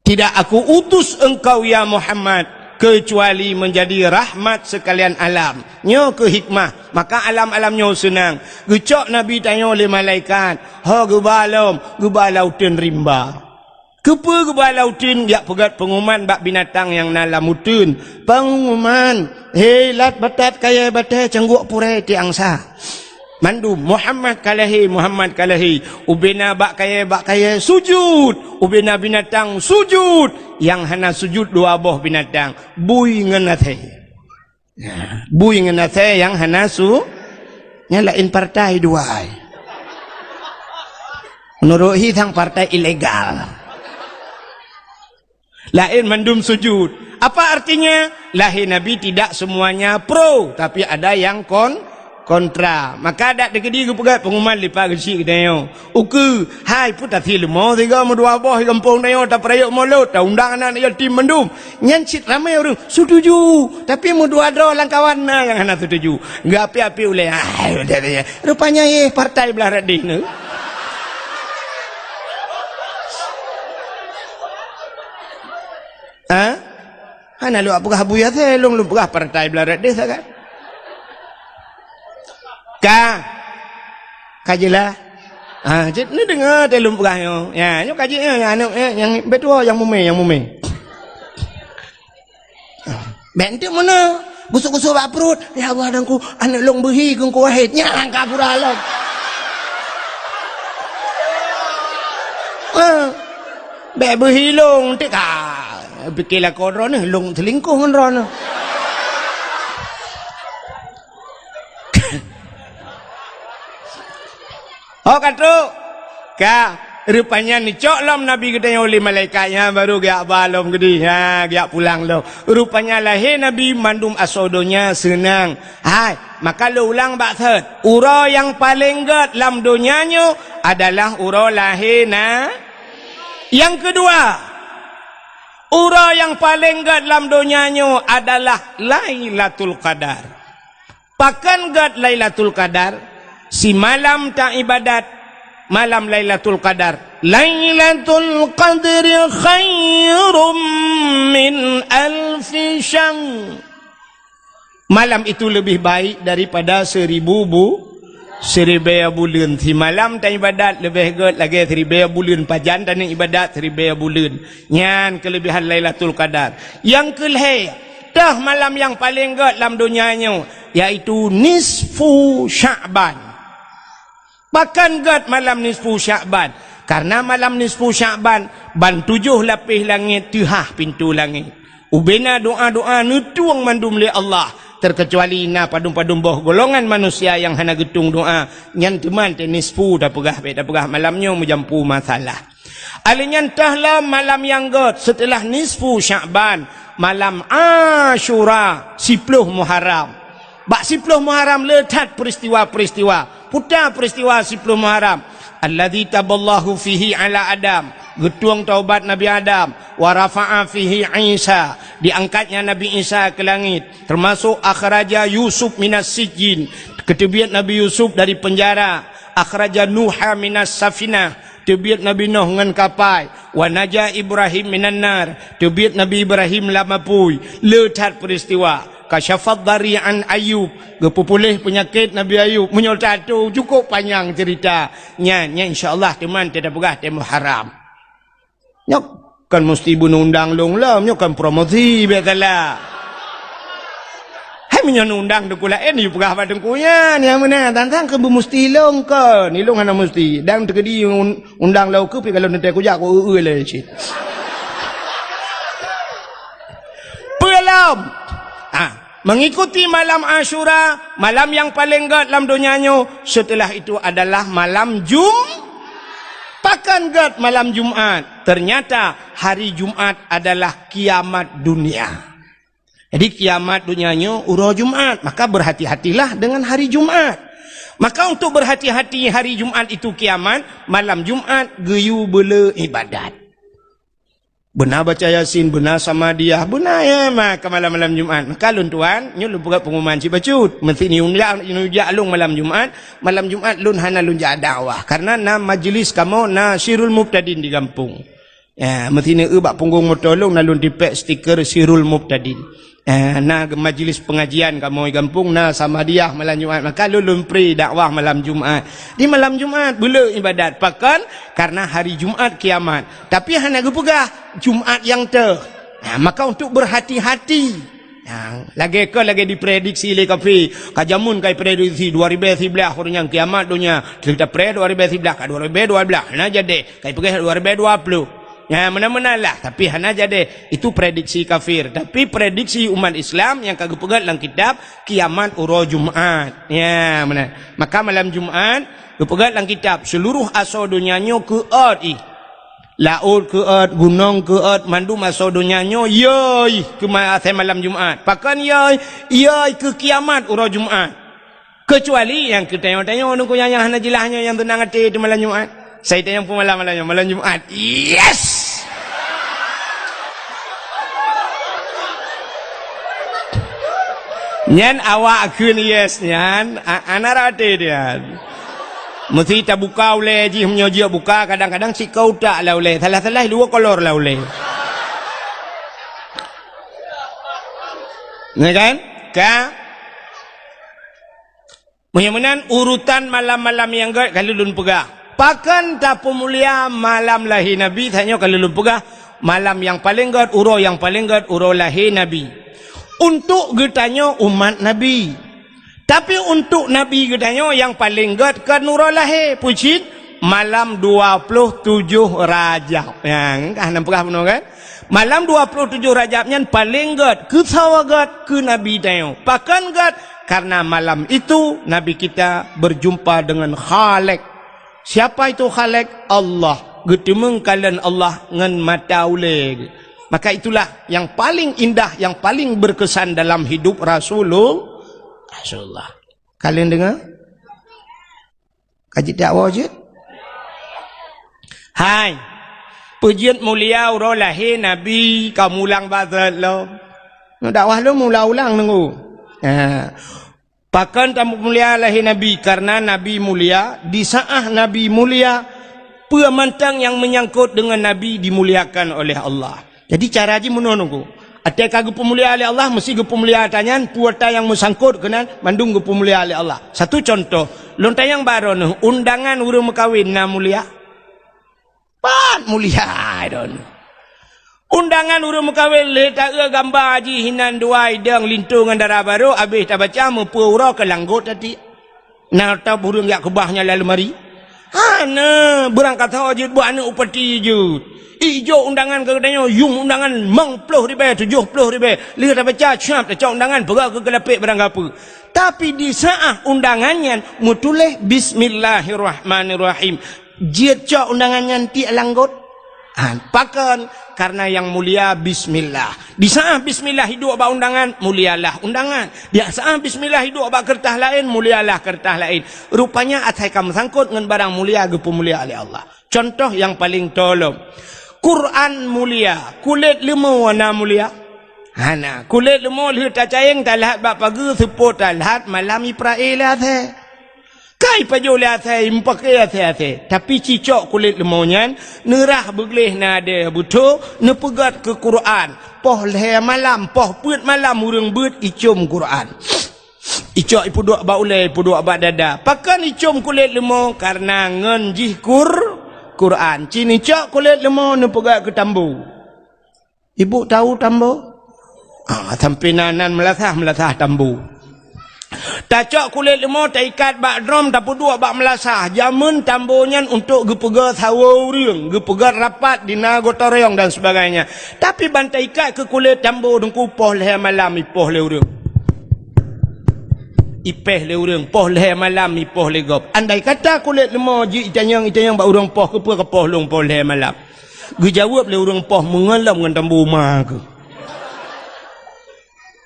Tidak Aku utus engkau, ya Muhammad, kecuali menjadi rahmat sekalian alam. Nyoe keuh hikmah, maka alam-alam nyoe seunang. Geucok Nabi tanyoe lé malaikat, ho geuba lom, geuba lam uteuen rimba. Keupeue geuba lam uteuen? Geujak peugét peungumuman bak binatang nyang na lam uteuen. Peungumuman, "Hé, lat batat kayée batée, cangguek purée tiek angsa." Mandum, "Muhammad ka lahé, Muhammad ka lahé." Ubena bak kayée, bak kayée sujut, ubena binatang sujut. Nyang hana sujut dua boh binatang, bui ngon asée. Ya, bui ngon asée nyang hana su-, nyan laén partai dua ai. Menurut hi sang partai ilegal. Laén mandum sujud. Apa artinya? Lahé Nabi tidak semuanya pro, tapi ada yang kon-, kontra. Maka dak teukeudi geupeugét peungumuman lipat geuchik geutanyoe. Ukeue, hai peue tasie leumo sigoe meudua boh di gampông tanyoe tapeurayeuk mulod, taundang aneuk yatim mandum. Nyan cit ramé ureuëng setuju, tapi meudua droe lam kawan na nyang hana setuju. Geuapi-api ulée, ah, rupanya yeh partai blah rot deh nyoe. Ha? Hana lôn peugah Abu Yasir, lôn, lôn peugah partai blah rot deh sagai. Ka. Ka jeulaih. Ha, cit, neudeungoe teuh lôn peugah nyoe. Ya, nyoe ka jeuet nyoe, nyang aneuk, eh, nyang beutôi nyang mumé, nyang mumé. Bék enteuk meunoe, gusok-gusok bak pruet, "Ya Allah, Teungku, aneuk lôn beuhi keu Teungku Wahid." Nyan ka pura lom. Ha. Bék beuhi lôn, enteuk ka pike lakoe droeneuh, lôn seulingkoh ngon droeneuh. Oh, ka trok. Ka, rupanya neucok lom Nabi geutanyoe lé malaikat nyan, baru geujak ba lom geudeh. Ha, geujak pulang lom. Rupanya lahé Nabi mandum asoe donya seunang. Hai, maka lôn ulang bak thot. Uroe nyang paleng gét lam donya nyoe adalah uroe lahé na-, nyang keudua, uroe nyang paleng gét lam donya nyoe adalah Lailatul Qadar. Pakon gét Lailatul Qadar? Simalam taibadat malam Lailatul Qadar. Lailatul Qadri khairum min alfi syahr. Malam itu lebih baik daripada seribu bu-, siribée buleuen. Simalam taibadat leubeh gét lagée siribée buleuen. Pajan taneuk ibadat siribée buleuen. Nyan keulebihan Lailatul Qadar. Nyang keulhée, toh malam nyang paleng gét lam donya nyoe, yaitu nisfu Sya'ban. Pakon gét malam nisfu Sya'ban? Karena malam nisfu Sya'ban, ban tujoh lapéh langét teuhah pintoe langét. Ubena doa-doa neutueng mandum lé Allah, terkecuali na padum-padum boh golongan manusia nyang hana geutueng doa, nyan teuma teuh nisfu tapeugah, bék tapeugah malam nyoe meujampu masalah. Alheuh nyan toh lom malam nyang gét seuteulah nisfu Sya'ban, malam Asyura, siploh Muharram. Bak siploh Muharram le that peristiwa-peristiwa. Peue ta peristiwa siploh Muharram? Alladzi taballahu fihi ala Adam. Geutueng taubat Nabi Adam. Wa rafa'a fihi Isa. Diangkatnya Nabi Isa ke langit. Termasuk akhraja Yusuf minas sijjin. Geuteubiet Nabi Yusuf dari penjara. Akhraja Nuha minas safinah. Teubiet Nabi Nuh ngon kapai. Wa naja Ibrahim minan nar. Teubiet Nabi Ibrahim lam apui. Le that peristiwa. Kasyafad dhari an Ayub, geupeupuléh peunyakét Nabi Ayub. Meunyoe tato, cukôp panyang ceurita. Nyan, nyan insya Allah teuma teupeugah teuh Muharram. Nyoe kon musti beuneundang lôn lom, nyoe kon promosi biasalah. Hai meunyoe neundang teungku laén, yue peugah bak teungku nyan, nyang meunan, tantang keu beumusti ilôn kon, ilôn hana musti. Dan teukeudi un-, undang lôn keu pi kalau neutée kujak ku eu-eu lé cit. Peue lom? Ah, mengikuti malam Asyura, malam nyang paleng gét lam donya nyoe, setelah itu adalah malam Jum-, pakon gét malam Jumat. Ternyata hari Jumat adalah kiamat dunia. Jadi kiamat donya nyoe uroe Jumat, maka berhati-hatilah dengan hari Jumat. Maka untuk berhati-hati hari Jumat itu kiamat, malam Jumat geuyue beule ibadat. Beuna baca Yasin, beuna Samadiyah, beuna ya maka malam-malam Jumat. Maka lôn tuan, nyoe lôn peugah pengumuman sibacut. Meusti ni undang, ni jak lôn malam Jumat. Malam Jumat lôn hana lôn jak dakwah. Karena na majlis kamoe, na Sirul Mubtadin di gampông. Ya, meusti ni eu bak punggong moto lôn na lôn tipék stiker Sirul Mubtadin. Eh, na majlis pengajian kamoe gampông, na Samadiyah malam Jumat. Maka lôn lôn pri dakwah malam Jumat. Di malam Jumat, beule ibadat. Pakon? Karena hari Jumat kiamat. Tapi hana geupeugah Jumat nyang teuh. Ha, maka untuk berhati-hati. Ha, lagée kon lagée diprediksi lé kafé. Ka jameun ka diprediksi dua ribée siblaih uroe nyan kiamat donya. Cerita pre dua ribée siblaih ka dua ribée dua blaih. Hana jadi. Ka dipeugah dua ribée dua ploh. Ya, meunan-meunan lah, tapi hana jadi. Itu prediksi kafir. Tapi prediksi umat Islam nyang ka geupeugét lam kitab, kiamat uroe Jumat. Ya, meunan. Maka malam Jumat, geupeugét lam kitab, seluruh asoe donya nyoe keuôt ih. Laôt keuôt, gunong keuôt, mandum asoe donya nyoe yôi keu ma-, asai malam Jumat. Pakon yôi? Yôi keu kiamat uroe Jumat. Keucuali nyang keu tanyoe-tanyoe nungku nyang hana jeulaih nyoe nyang teunang até di malam Jumat. Sai tanyoe peumalam malam nyoe, malam Jumat. Yes! Nyan awak kheun yes nyan, a-, hana rot até nyan. Meusti tabuka ulée jih, meunyoe jeuet buka, kadang-kadang sikeu utak lam ulée, salah-salah dua kolor lam ulée. Ya kan? Ka? Meunyoe meunan urutan malam-malam nyang gét ka lheueh lôn peugah. Pakon tapeumulia malam lahé Nabi, tanyoe ka lheueh lôn peugah, malam nyang paleng gét, uroe nyang paleng gét, uroe lahé Nabi. Untuk geutanyoe umat Nabi. Tapi untuk Nabi geutanyoe nyang paleng gét kon uroe lahé, peue cit? Malam dua ploh tujoh Rajab. Nyang ka hana peugah bunoe kan? Malam dua ploh tujoh Rajab nyan paleng gét, keu sawa gét, keu Nabi tanyoe. Pakon gét? Karena malam itu Nabi kita berjumpa dengan Khalik. Siapa itu Khalik? Allah. Geuteumeung kalon Allah ngon mata ulée. Maka itulah yang paling indah, yang paling berkesan dalam hidup Rasulul-, Rasulullah. Kalian dengar? Ka jeuet dakwah jeuet? Hai. Peue jeuet mulia uroe lahé Nabi ka mulang bak lom. Nyoe dakwah lôn mula ulang nunggu. Ha. Pakon tamulia lahé Nabi? Karena Nabi mulia, di saat Nabi mulia, peue mantong nyang menyangkut dengan Nabi dimuliakan oleh Allah. Jadi cara jih meunoe nunggu. Até ka geupeumulia lé Allah, meusti geupeumulia ata nyan, peue ata nyang meusangkot keunan, mandum geupeumulia lé Allah. Satu contoh, lôn tanyong bak droeneuh, undangan ureuëng meukawen na mulia? Pat mulia droeneuh. Undangan ureuëng meukawen lé taeu gamba jih hinan dua idong linto ngon dara barô, habéh tabaca meupeue uroe keu langgot até. Na teuh ureuëng jak keubah nyan lam leumari? Hana, beurangkat ho jeuet buet aneuëk upati jeuet. Ijok undangan keu geutanyoe, yum undangan limong ploh ribée, tujoh ploh ribée. Lheueh tabaca, cap, tacok undangan, peugah keu keulapék barang gapeue. Tapi di saat undangan nyan meutuléh Bismillahirrahmanirrahim. Jeuet cok undangan nyan tiek langgot. Ha, pakon? Karena nyang mulia bismillah. Di saat bismillah iduek bak undangan, mulialah undangan. Di saat bismillah iduek bak keureutas laén, mulialah keureutas laén. Rupanya asai ka meusangkot ngon barang mulia geupeumulia lé Allah. Contoh nyang paleng tolom. Quran mulia, kulét leumo na mulia? Hana. Kulét leumo lheueh tacayeng talhat bak pageue, seupôt talhat malam iprae lé asèe. Ka ipajoh lé asèe, imeupakè asèe-asèe. Tapi cicok kulét leumo nyan neurah beugleh na adèe beutôi, neupeugöt keu Quran. Poh lhèe malam, poh peuet malam ureueng beuet icôm Quran. Icok ipeuduek bak ulèe, ipeuduek bak dada. Pakon icôm kulét leumo? Karena ngon jih Qur-, Quran. Ci neucok kulét leumo neupeugöt keu tambo. Ibu tahu tambo? Ah, sampoe na nan meulasah, meulasah tambo. Tacok kulét leumo, taikat bak drom, tapeuduek bak meulasah. Jameun tambo nyan untuk geupeugöt sawoe ureueng, geupeugöt rapat di na gotong royong dan sebagainya. Tapi ban taikat keu kulét tambo, Teungku, poh lhèe malam ipoh lé ureueng. Ipèh lé ureueng, poh lhèe malam ipoh lé gob. Andai kata kulét leumo jeuet itanyong, itanyong bak ureueng poh, keupeue kapoh lôn poh lhèe malam? Geujaweueb lé ureueng poh, meungon lom ngon tambo ma keuh.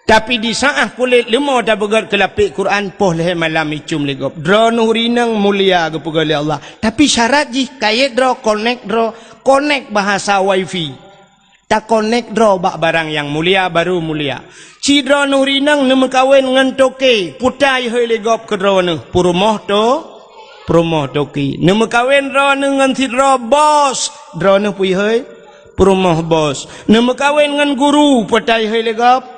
Tapi di saat kulét leumo tapeugöt keu lapék Quran, poh lhèe malam icôm lé gob. Droeneuh rineueng mulia geupeugöt lé Allah. Tapi syarat jih, kayèe droe, konek droe, konek bahasa wifi. Takonek droe bak barang nyang mulia, baru mulia. Ci droeneuh rineueng neumeukawen ngon toke, peue ta ihôi lé gob keu droeneuh? Peurumoh to-, peurumoh toke. Neumeukawen droeneuh ngon sidroe bos, droeneuh peue ihôi? Peurumoh bos. Neumeukawen ngon guru, peue ta ihôi lé gob?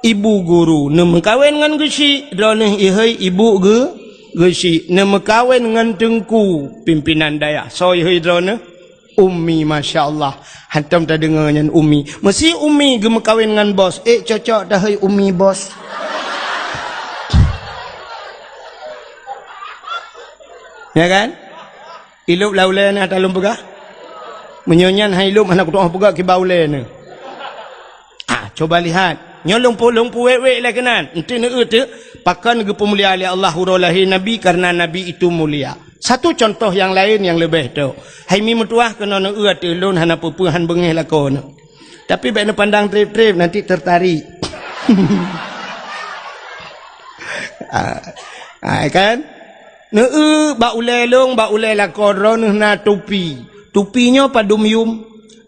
Ibu guru. Neumeukawen ngon geuchik, droeneuh ihôi ibu geu-, geuchik. Neumeukawen ngon teungku, pimpinan dayah, soe ihôi droeneuh? Umi, masya Allah. Hantom tadeungoe nyan umi. Meusi umi geumeukawen ngon bos. Ék cocok tahôi umi bos. Ya kan? Ilop lam ulèe na ata lôn peugah. Meunyoe nyan han ilop hana kutu'oh peugah kiban ulèe na. Ah, coba lihat. Nyoe lôn pu-, lôn puwèk-wèk lé keunan. Eunteuk neueu teuk, pakon geupeumulia lé Allah uroe lahé Nabi, karena Nabi itu mulia. Satu contoh nyang laén nyang leubeh tôk. Hai mi meutuwah keunoe neueu ateueh lôn hana peue-peue han beungéh lakoe nyoe. Tapi bèk neupandang trép-trép, nanti tertarik. Ah, ah, kan? Neueu bak ulèe lôn, bak ulèe lakoe droeneuh na tupi. Tupi nyoe padum yum?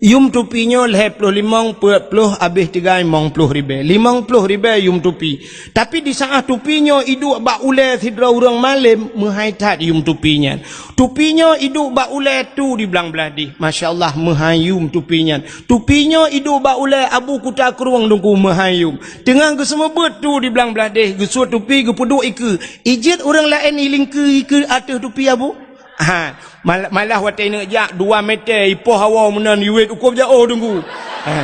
Yum tupi nyoe lhèe ploh limong, peuet ploh, abéh tiggai limong ploh ribèe. Limong ploh ribèe yum tupi. Tapi di saat tupi nyoe iduek bak ulèe sidroe ureueng malém, meuhai that yum tupi nyan. Tupi nyoe iduek bak ulèe tu di blang blaih deh. Masya Allah, meuhai yum tupi nyan. Tupi nyoe iduek bak ulèe Abu Kuta Krueng Teungku, meuhai yum. Teungoh geuseumeubeuet tu di blang blaih deh, geusuet tupi geupeuduek ikeue. Ijeuet ureueng laén ilingkeue ikeue ateueh tupi Abu? Ha, mal-, malah watèe neuk jak dua meter ipoh hawa meunan iwet ukob jak oh Teungku. Ha.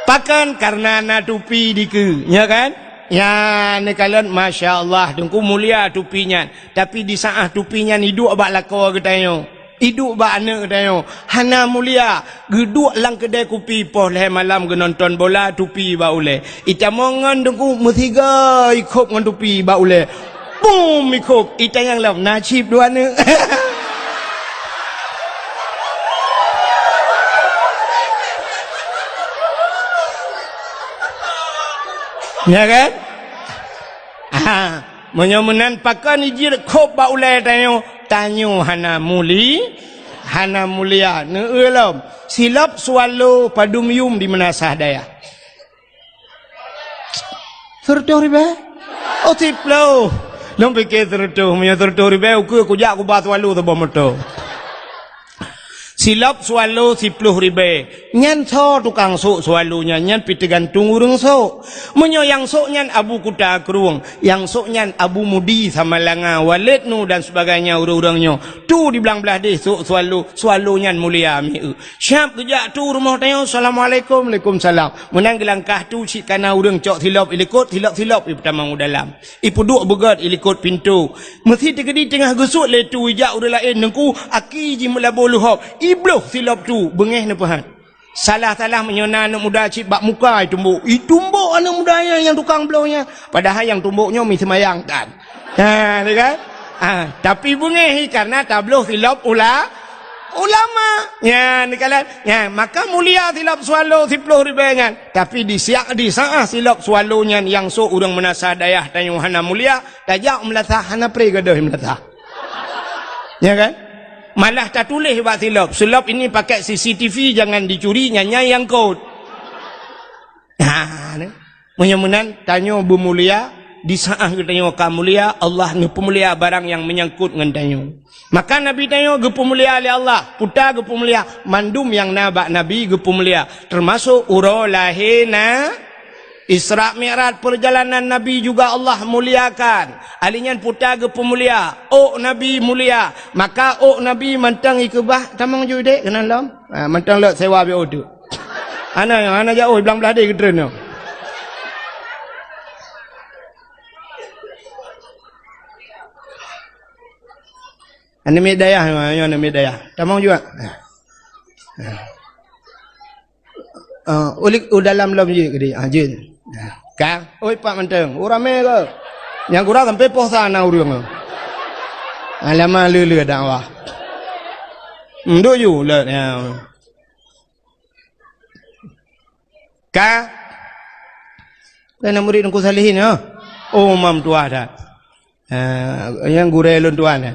Pakon? Karena na tupi dikeue, nya kan? Nya, neukalon, masya Allah, Teungku, mulia tupi nyan. Tapi di saat tupi nyan iduek bak lakoe geutanyoe. Iduek bak aneuk tanyoe, hana mulia, geuduek lam keudè kupi poh lhèe malam geunonton bola, tupi bak ulèe. Itamong ngon Teungku, meusigoe ikhôb ngon tupi bak ulèe. Bum ikhôb, itanyong lom, na cit dua aneuk. Ya kan? Ah. Meunyoe meunan, pakon ijeuet khôb bak ulèe tanyoe? Tanyoe hana muli-, hana mulia. Neueu lom. Silop swallow padum yum di meunasah dayah? Sireutoh ribèe? Oh, siploh. Lôn pike sireutoh. Meunyoe sireutoh ribèe, ukeue kujak kuba swallow saboh moto. Silop swallow siploh ribèe. Nyan soe tukang sôk swallow nyan? Nyan pih teugantung ureueng sôk. Meunyoe nyang sôk nyan Abu Kuta Krueng, nyang sôk nyan Abu Mudi Samalanga, Waled Nu dan sebagainya, ureueng-ureueng nyoe. Tu di blang blaih deh sôk swallow, swallow nyan mulia mieu. Siap geujak tu rumoh tanyoe, "Assalamualaikum." "Waalaikumsalam." Meunan geulangkah tu cit kana ureueng cok silop ilikot, silop-silop ipeutamong u dalam. Ipeuduek beugöt ilikot pintoe. Meusi teukeudi teungoh geusuet lé tu ijak ureueng laén, Teungku, aki jih meulabô leuhob. Ibloh silop tu, beungéh neupeuhat. Salah-salah meunyoe na aneuk muda cit bak muka itumbok. Itumbok aneuk muda nyan nyang tukang bloh nyan. Padahai nyang tumbok nyoe mi seumayang tan. Ha, lé kan? Ha, tapi beungéh karena tabloh silop ula-, Ulama. Nyan, dikalon. Nyan, maka mulia silop swallow siplôh ribèe nyan. Tapi di siak, di saat silop swallow nyan nyang sôk ureueng meunasah dayah tanyoe hana mulia, tajak meulasah hana pré gadôh meulasah. Ya kan? Malah tatuléh bak silop, "Silop ini pakai C C T V, jangan dicuri, nyan nyang kot." Ha, ni. Meunyoe meunan, tanyoe beumulia, di saat geutanyoe ka mulia, Allah neupeumulia barang nyang meunyangkot ngon tanyoe. Maka Nabi tanyoe geupeumulia lé Allah, peue ta geupeumulia, mandum nyang na bak Nabi geupeumulia, teumasok uroe lahé na Isra Mi'raj, perjalanan Nabi juga Allah muliakan. Ali nyan peue ta geupeumulia, ôk Nabi mulia. Maka ôk Nabi mantong ikeubah, tamong ju dek keunan lom. Ha, mantong lok sewa B O tu. Hana, hana jauh, blang blah deh geutreun nyoe. Aneuk miet dayah, nyoe aneuk miet dayah. Tamong juga. Ah, ulik u dalam lom jeuet keudeh. Ah, jeuet. Ka, oi, pak mantong. Oh, ramé ke? Nyang kurang sampai poh sa na ureueng. Alamak, le-le dakwah. Nduk ju le, ya. Ka? Kan murid Teungku Salihin, ya? Oh, mam tuah dah. Ah, nyang gurèe lôn tuan, ya?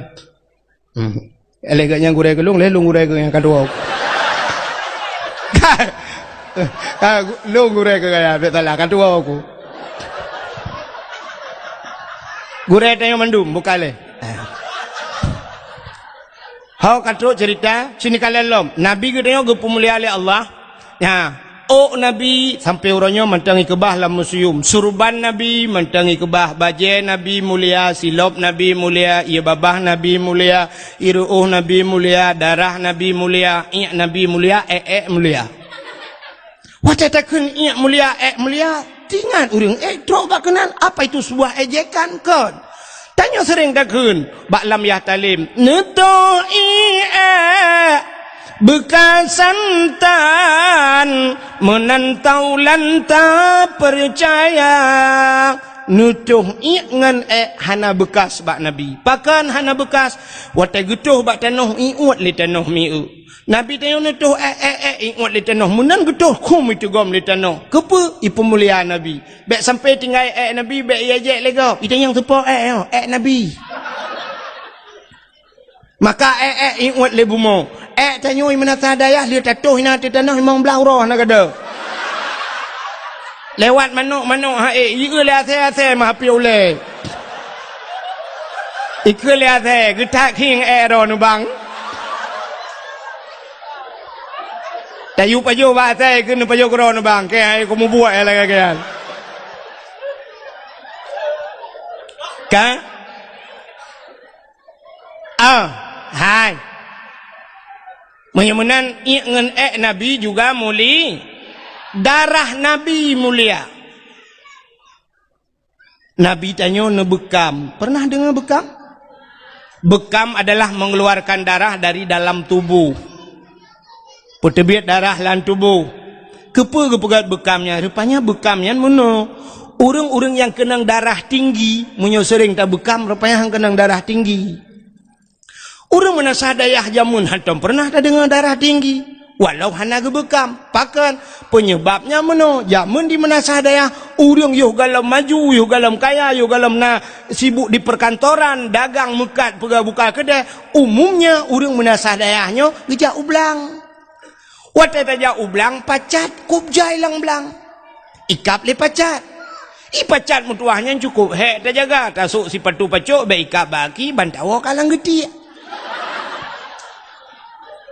Hmm. Lé geuh nyang gurèe keu lôn, lé lôn gurèe keu nyang ka tuwoe. Ka, ka, lôn gurèe keu gaya, bèk salah, ka tuwoe ku. Gurèe tanyoe mandum, bukan lé. Ho ka trok cerita, sini kalian lom. Nabi geutanyoe geupeumulia lé Allah. Ya, ôk Nabi sampai uroe nyoe mantong ikeubah lam museum. Surban Nabi mantong ikeubah, bajèe Nabi mulia, silop Nabi mulia, ié babah Nabi mulia, ié ru'ôh Nabi mulia, darah Nabi mulia, iék Nabi mulia, èk-èk mulia. Watèe takheun iék mulia, èk mulia, teuingat ureueng èk trok bak keunan, apa itu sebuah ejekan kon? Tanyoe seuréng takheun bak lam yah talem, "Neutoh iék beukasan tan, meunan taulan tapeucaya." Neutoh iék ngon èk hana beukas bak Nabi. Pakon hana beukas? Watèe geutoh bak tanoh, iuet lé tanoh mieu. Nabi tanyoe neutoh èk, èk, èk, iuet lé tanoh. Meunan geutoh, khum iteugom lé tanoh. Keupeue? Ipeumulia Nabi. Bèk sampai tinggai èk Nabi, bèk iéjek lé gob. Itanyong teupo èk nyoe, èk Nabi. Maka èk-èk iuet lé bumoe. Èk tanyoe meunasah dayah lheueh tatoh inan ateueh tanoh limong blah uroe hana gadôh. Lewat manok-manok hai, ieu lé asèe-asèe meuhapé ulèe. Ikeu lé asèe, geutak khieng èk droe neubang. Tayue pajoh bak asèe, ikeu neupajoh keudroe neubang. Kèe hai kumubuet èk lagèe kèe. Ka? Ah, hai. Meunyoe meunan, iék ngon èk Nabi juga muli-, darah Nabi mulia. Nabi tanyoe neubeukam. Pernah deungoe beukam? Beukam adalah mengeluarkan darah dari dalam tubuh. Peuteubiet darah lam tuboh. Keupeue geupeugöt beukam nyan? Rupanya beukam nyan meunoe. Ureuëng-ureuëng nyang keunong darah tinggi, meunyoe seuréng tabeukam, rupanya han keunong darah tinggi. Ureuëng meunasah dayah jameun hantom peureunah tadeungoe darah tinggi, walau hana geubeukam. Pakon? Peunyeubab nyan meunoe. Jameun di meunasah dayah, ureuëng yoh gohlom maju, yoh gohlom kaya, yoh gohlom na sibuk di perkantoran, dagang meukat, peugah buka keudè, umumnya ureuëng meunasah dayah nyoe geujak u blang. Watèe tajak u blang, pacat kôb jai lam blang. Ikab lé pacat. Ié pacat meutuwah nyan cukôp hék tajaga, tasôk sipatu pacok bèk ikab bak aki, ban tawoe ka lam geutiek.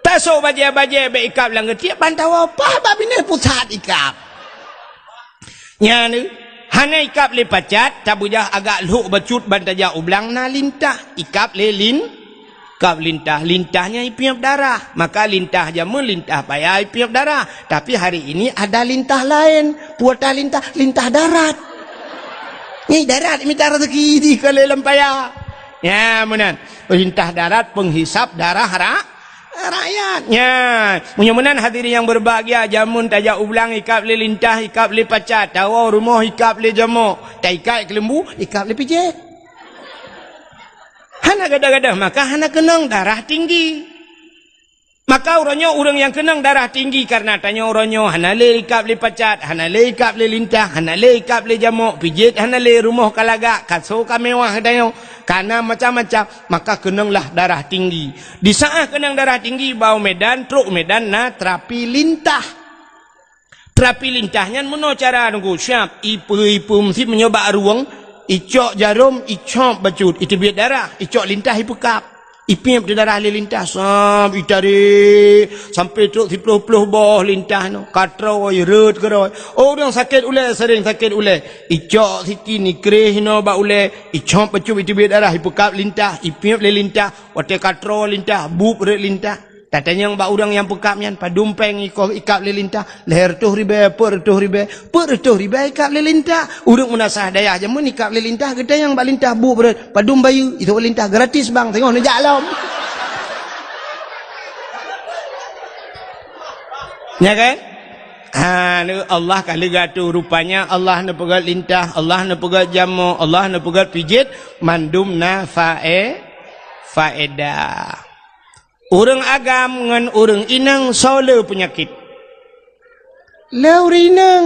Tasôk bajèe-bajèe bèk ikab lam geutiek, ban tawoe paih bak binéh pusat ikab. Nyan, hana ikab lé pacat, tabeujah agak lhok bacut ban tajak u blang na lintah, ikab lé lin-, ikab lintah. Lintah nyan ipiep darah. Maka lintah jameun lintah paya ipiep darah. Tapi hari ini ada lintah laén. Peue lintah? Lintah darat. Nyan darat mita rezeki di kali lam paya. Nyan meunan. Lintah darat penghisap darah ra-, rakyat. Nyan, meunyoe meunan hadirin yang berbahagia, jameun tajak u blang ikab lé lintah, ikab lé pacat, tawoe rumoh ikab lé jamok, taikat keuleumbu, ikab lé pijéh. Hana gadoh-gadoh, maka hana keunong darah tinggi. Maka uroe nyoe ureuëng nyang keunong darah tinggi, karena tanyoe uroe nyoe hana lé ikab lé pacat, hana lé ikab lé lintah, hana lé ikab lé jamok, pijet hana lé, rumoh ka lagak, kaso ka mewah tanyoe, ka na macam-macam, maka keunonglah darah tinggi. Di saat keunong darah tinggi, bak u Medan, trok u Medan na terapi lintah. Terapi lintah nyan meunoe cara nunggu siap, ipe-ipe meusi meunyoe bak rueng, icok jarom, icop bacut, iteubiet darah, icok lintah ipeukab. Ipiep di darah lé lintah, sab itarék sampai trok siploh-ploh boh lintah nyoe. Ka trôi, rhot keudroe. Oh, ureuëng sakét ulée, sering sakét ulée. Icok siti nikreh inoe bak ulée, icop bacut iteubiet darah, ipeukab lintah, ipiep lé lintah, watée ka trôi lintah, bueb rhot lintah. Tatanyong bak ureuëng nyang peukab nyan, padum péng ikoh ikab lé lintah, lhée reutôh ribée, peuet reutôh ribée, peuet reutôh ribée ikab lé lintah. Ureuëng meunasah dayah jameun ikab lé lintah, geutanyong bak lintah bueb rhot, padum bayeue, itu lintah gratis bang, teungoh neujak lom. Ya kan? Ha, Allah ka leuga tu rupanya Allah neupeugét lintah, Allah neupeugét jamok, Allah neupeugét pijet, mandum na fae-, faedah. Ureuëng agam ngon ureuëng inong soe le peunyakét? Le ureuëng inong.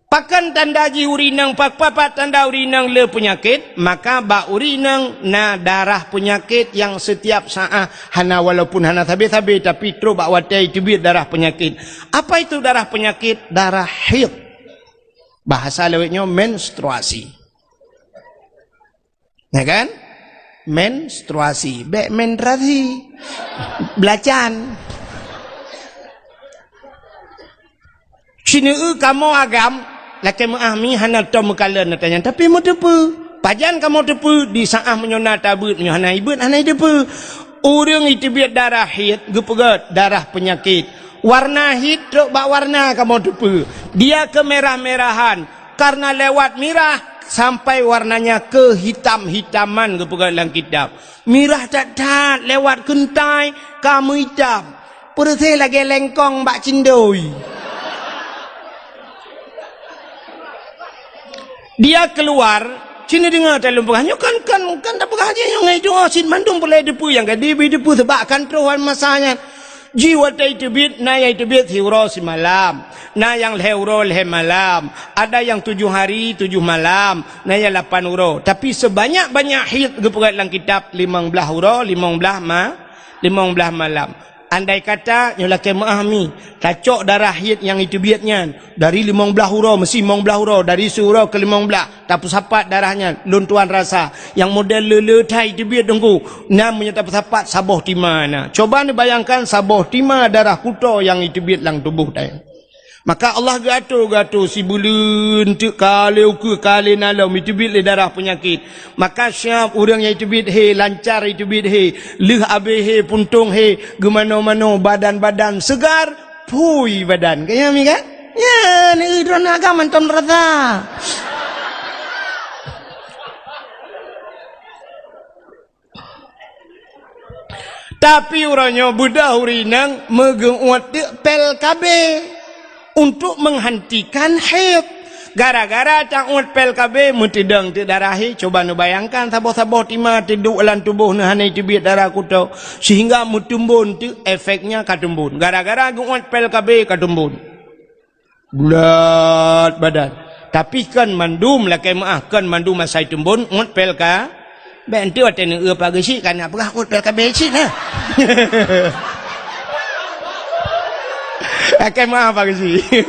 Pakon tanda jih ureuëng inong, pak-, papat tanda ureuëng inong le peunyakét? Maka bak ureuëng inong na darah peunyakét nyang setiap saat hana, walaupun hana sabe-sabe, tapi trok bak watée iteubiet darah peunyakét. Apa itu darah peunyakét? Darah haid. Bahasa lawét nyoe menstruasi. Ya kan? Menstruasi. Bék menstruasi. Belacan. Sineuk kamoe agam, lakée meuah mi hana tom meukalon ata nyan, tapi meuteupeue. Pajan kamoe teupeue, di saah meunyoe na tabeuet, meunyoe hana ibeuet, hana iteupeue. Ureuëng iteubiet darah haid, geupeugét darah peunyakét. Warna haid trok bak warna kamoe teupeue. Dia kemerah-merahan. Karena lewat mirah sampai warnanya kehitam-hitaman geupeugah lam kitab. Mirah that-that lewat keuntai ka meuitam. Peureuséh lagée lengkong bak cindoi. Dia keluar, cina deungoe taleueng peugah, nyoe kan, kan, kan tapeugah jih nyoe ngai doa cit mandum peureulée teupeue nyang ka dibi teupeue sebab kan troh masa nyan. Jih watée iteubiet, na nyang iteubiet siuroe simalam, na nyang lhée uroe lhée malam, ada nyang tujoh hari tujoh malam, na nyang lapan uroe. Tapi sebanyak-banyak haid geupeugét lam kitab limong blaih uroe, limong blaih ma-, limong blaih malam. Andai kata nyoe lakée meuah mi, tacok darah haid nyang iteubiet nyan, dari limong blaih uroe, meusi limong blaih uroe, dari siuroe keu limong blaih, tapeusapat darah nyan, lôn tuan rasa. Nyang model le-le that iteubiet teungku, na meunyoe tapeusapat saboh tima na. Coba neubayangkan saboh tima darah kuto nyang iteubiet lam tuboh tanyoe. Maka Allah geuatur-geuatur sibuleuen teuk ka lé ukeue ka lé na lom iteubiet lé darah peunyakét. Maka siab ureuëng nyang iteubiet he, lancar iteubiet he, lheueh abéh he, puntông he, geumanoe-manoe, badan-badan segar, phui badan. Ka nyan mi kan? Nyan, eh, droeneuh agam mantong rasa. Tapi uroe nyoe beudôh ureuëng inong meugeuuet teuk pil K B untuk menghentikan haid. Gara-gara tauet pil K B meuteudong teuk darah haid, coba neubayangkan saboh-saboh tima teuduek lam tuboh neuh hana iteubiet darah kuto, sehingga meutumbon teuk efeknya ka tumbon. Gara-gara geuuet pil K B ka tumbon. Bulat badan. Tapi kon mandum lakée meuah, kon mandum asai tumbon uet pil K B. Bék enteuk watée neueu Pak Geuchik ka na peugah uet pil K B cit na. Lakée meuah Pak Geuchik.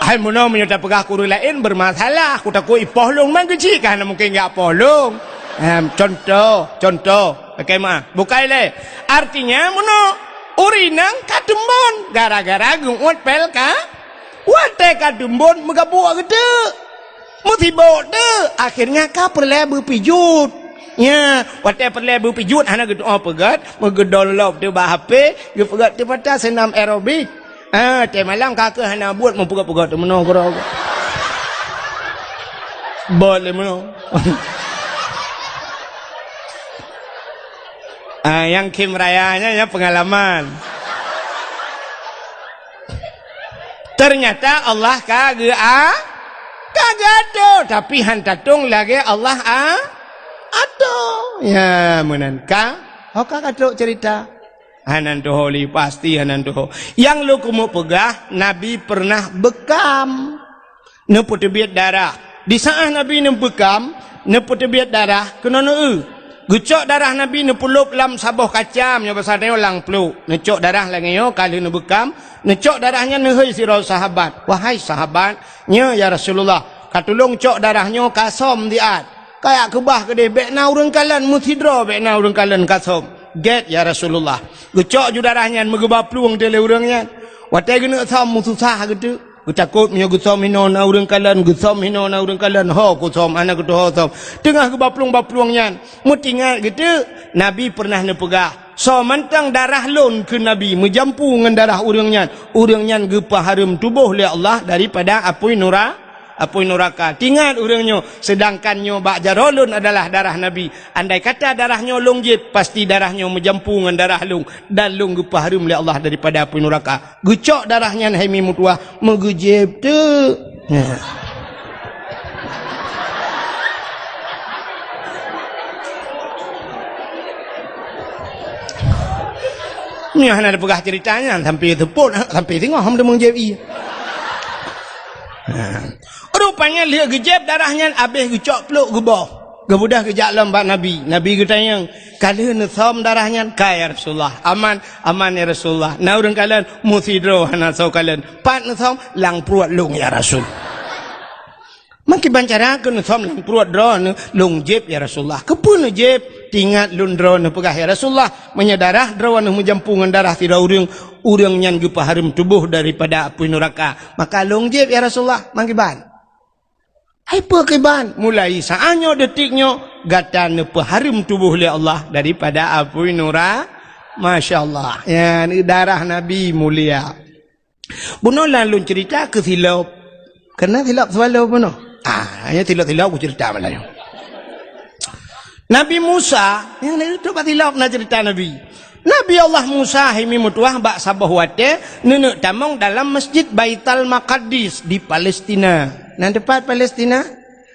Hai meunoe meunyoe tapeugah keu ureuëng laén bermasalah, kutakot ipoh lôn, man Geuchik ka hana mungken jak poh lôn. Em, contoh, contoh. Lakée meuah. Bukai lé. Artinya meunoe, ureuëng inong ka tumbon gara-gara geuuet pil K B. Watée ka tumbon meugabuk geuteuk. Meusibok teuk. Akhirnya ka peureulée beupijuet. Nya, watée peureulée beupijuet hana geutuoh peugét, meugeudong lop teuk bak H P, geupeugét teuk pata seunam aerobik. Ah, watée malam ka keuh hana buet meupeugét-peugét teuk meunoe keudroe. Bot lé meunoe. Ah, nyang khém raya nyan, nyan peungalaman. Ternyata Allah ka geu-, a-, ka geuatur, tapi han tatong lagée Allah a-, Atau, ya, meunan ka, ho ka ka trok cerita. Hana tuho lé, pasti hana tuho. Nyang lôn keumeung peugah, Nabi pernah beukam. Neupeuteubiet darah. Di saat Nabi neubeukam, neupeuteubiet darah, keunoe neueu. Geucok darah Nabi neupeulop lam saboh kaca, meunyoe basa tanyoe lam pluek. Neucok darah lagée nyoe ka lheueh neubeukam, neucok darah nyan neuhôi sidroe sahabat. "Wahai sahabat, nyoe ya Rasulullah, ka tulông cok darah nyoe ka som siat. Kajak keubah keudeh, bék na ureuëng kalon, meusidroe bék na ureuëng kalon ka som." "Gét ya Rasulullah." Geucok ju darah nyan meugeuba plueng teuh lé ureuëng nyan. Watée geuneuk som meususah geuteuk. Geutakot meunyoe geusom hinoe na ureuëng kalon, geusom hinoe na ureuëng kalon, ho kusom, hana geutuho som. Teungoh geuba plueng-ba plueng nyan, meutingat geuteuk, Nabi pernah neupeugah, "Soe mantong darah lôn," kheun Nabi, "meujampu ngon darah ureuëng nyan, ureuëng nyan geupeuhareuem tuboh lé Allah daripada apui nura-, apui nuraka." Tingat ureuëng nyoe, seudangkan nyoe bak jaroe lôn adalah darah Nabi. Andai kata darah nyoe lôn jieb, pasti darah nyoe meujampu ngon darah lôn, dan lôn geupeuhareuem lé Allah daripada apui nuraka. Geucok darah nyan hai mi meutuwah, meugeujieb teuk. Nyoe hana tapeugah cerita nyan, sampai teupot, sampai singoh hom teumeung jieb ie. Rupanya lheueh geujieb darah nyan, abéh geucok pluek geuboh. Geubeudôh geujak lom bak Nabi. Nabi geutanyong, "Ka lheueh neusom darah nyan?" "Ka, ya Rasulullah." "Aman?" "Aman, ya Rasulullah." "Na ureuëng kalon?" "Meusidroe hana soe kalon." "Pat neusom?" "Lam pruet lôn, ya Rasul." "Meukiban cara keu neusom lam pruet droeneuh?" "Lôn jieb, ya Rasulullah." "Keupeue neujieb?" "Tingat lôn droeneuh peugah, ya Rasulullah, meunyoe darah droeneuh meujampu ngon darah sidroe ureuëng, ureuëng nyan geupeuhareuem tuboh daripada apui nuraka. Maka lôn jieb, ya Rasulullah." "Meukiban?" "Hai peue kiban?" "Mulai saát nyoe, detik nyoe, gata neupeuhareuem tuboh lé Allah daripada apui nura-" Masya Allah. Nyan darah Nabi mulia. Bunoe lôn cerita keu silop. Keunan silop swallow bunoe. Ah, hanya silop-silop kucerita malam nyoe. Nabi Musa, nyang na trok bak silop na cerita Nabi. Nabi Allah Musa hai mi meutuwah bak saboh watée neuneuk tamong dalam Masjid Baital Maqaddis di Palestina. Na teupat Palestina?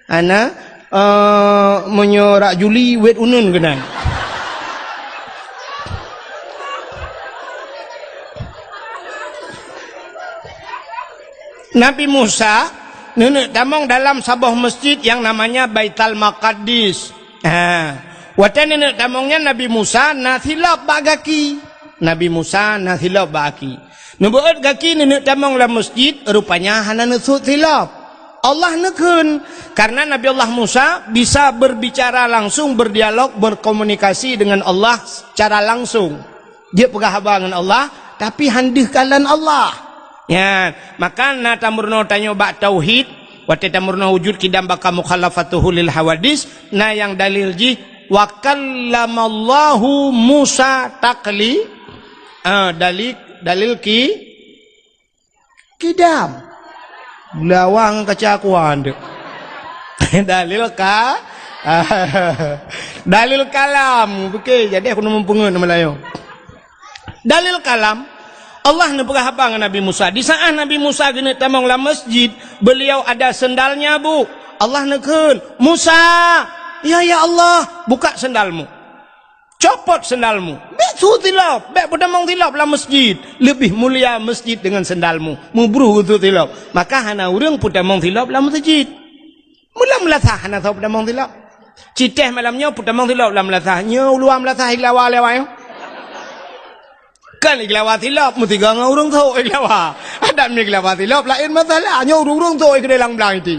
Hana, eh, meunyoe rak Juli, wet uneun keunan. Nabi Musa neuneuk tamong dalam saboh masjid nyang namanya Baital Maqaddis. Ha. Watée neuneuk tamong nyan, Nabi Musa na silop bak gaki. Nabi Musa na silop bak gaki. Neubeuet gaki neuneuk tamong lam masjid, rupanya hana neusut silop. Allah neukheun, karena Nabi Allah Musa bisa berbicara langsung, berdialog, berkomunikasi dengan Allah secara langsung. Jeuet peugah haba ngon Allah, tapi han deuh kalon Allah. Nyan, maka na tameurunoe tanyoe bak tauhid, watée tameurunoe wujud qidam baqa mukhalafatuhu lil hawadis, na nyang dalil jih, "Wa kallamallahu Musa takli-," ah, dalil, dalil ki-, qidam. Lawang kaca kuan tu. Dalil ka-, dalil kalam. Oke, jadi aku nemu pungut nama lain. Dalil kalam, Allah neupeugah haba ngon Nabi Musa. Di saat Nabi Musa geuneuk tamong lam masjid, beliau ada sendalnya, Bu. Allah neukheun, "Musa, ya, ya Allah, buka sendalmu. Copot sendalmu. Bék su silop, bék peutamong silop lam masjid. Lebih mulia masjid dengan sendalmu." Meubruh geusu silop. Maka hana ureuëng peutamong silop lam masjid. Meulam meulasah hana soe peutamong silop. Citéh malam nyoe peutamong silop lam meulasah. Nyoe uluwa meulasah iglawa lewat nyoe. Kan iglawa silop, meusigoe ngon ureuëng sôk iglawa. Adak meuiglawa silop laén masalah. Nyoe ureuëng-ureuëng sôk keudeh lam blang iti.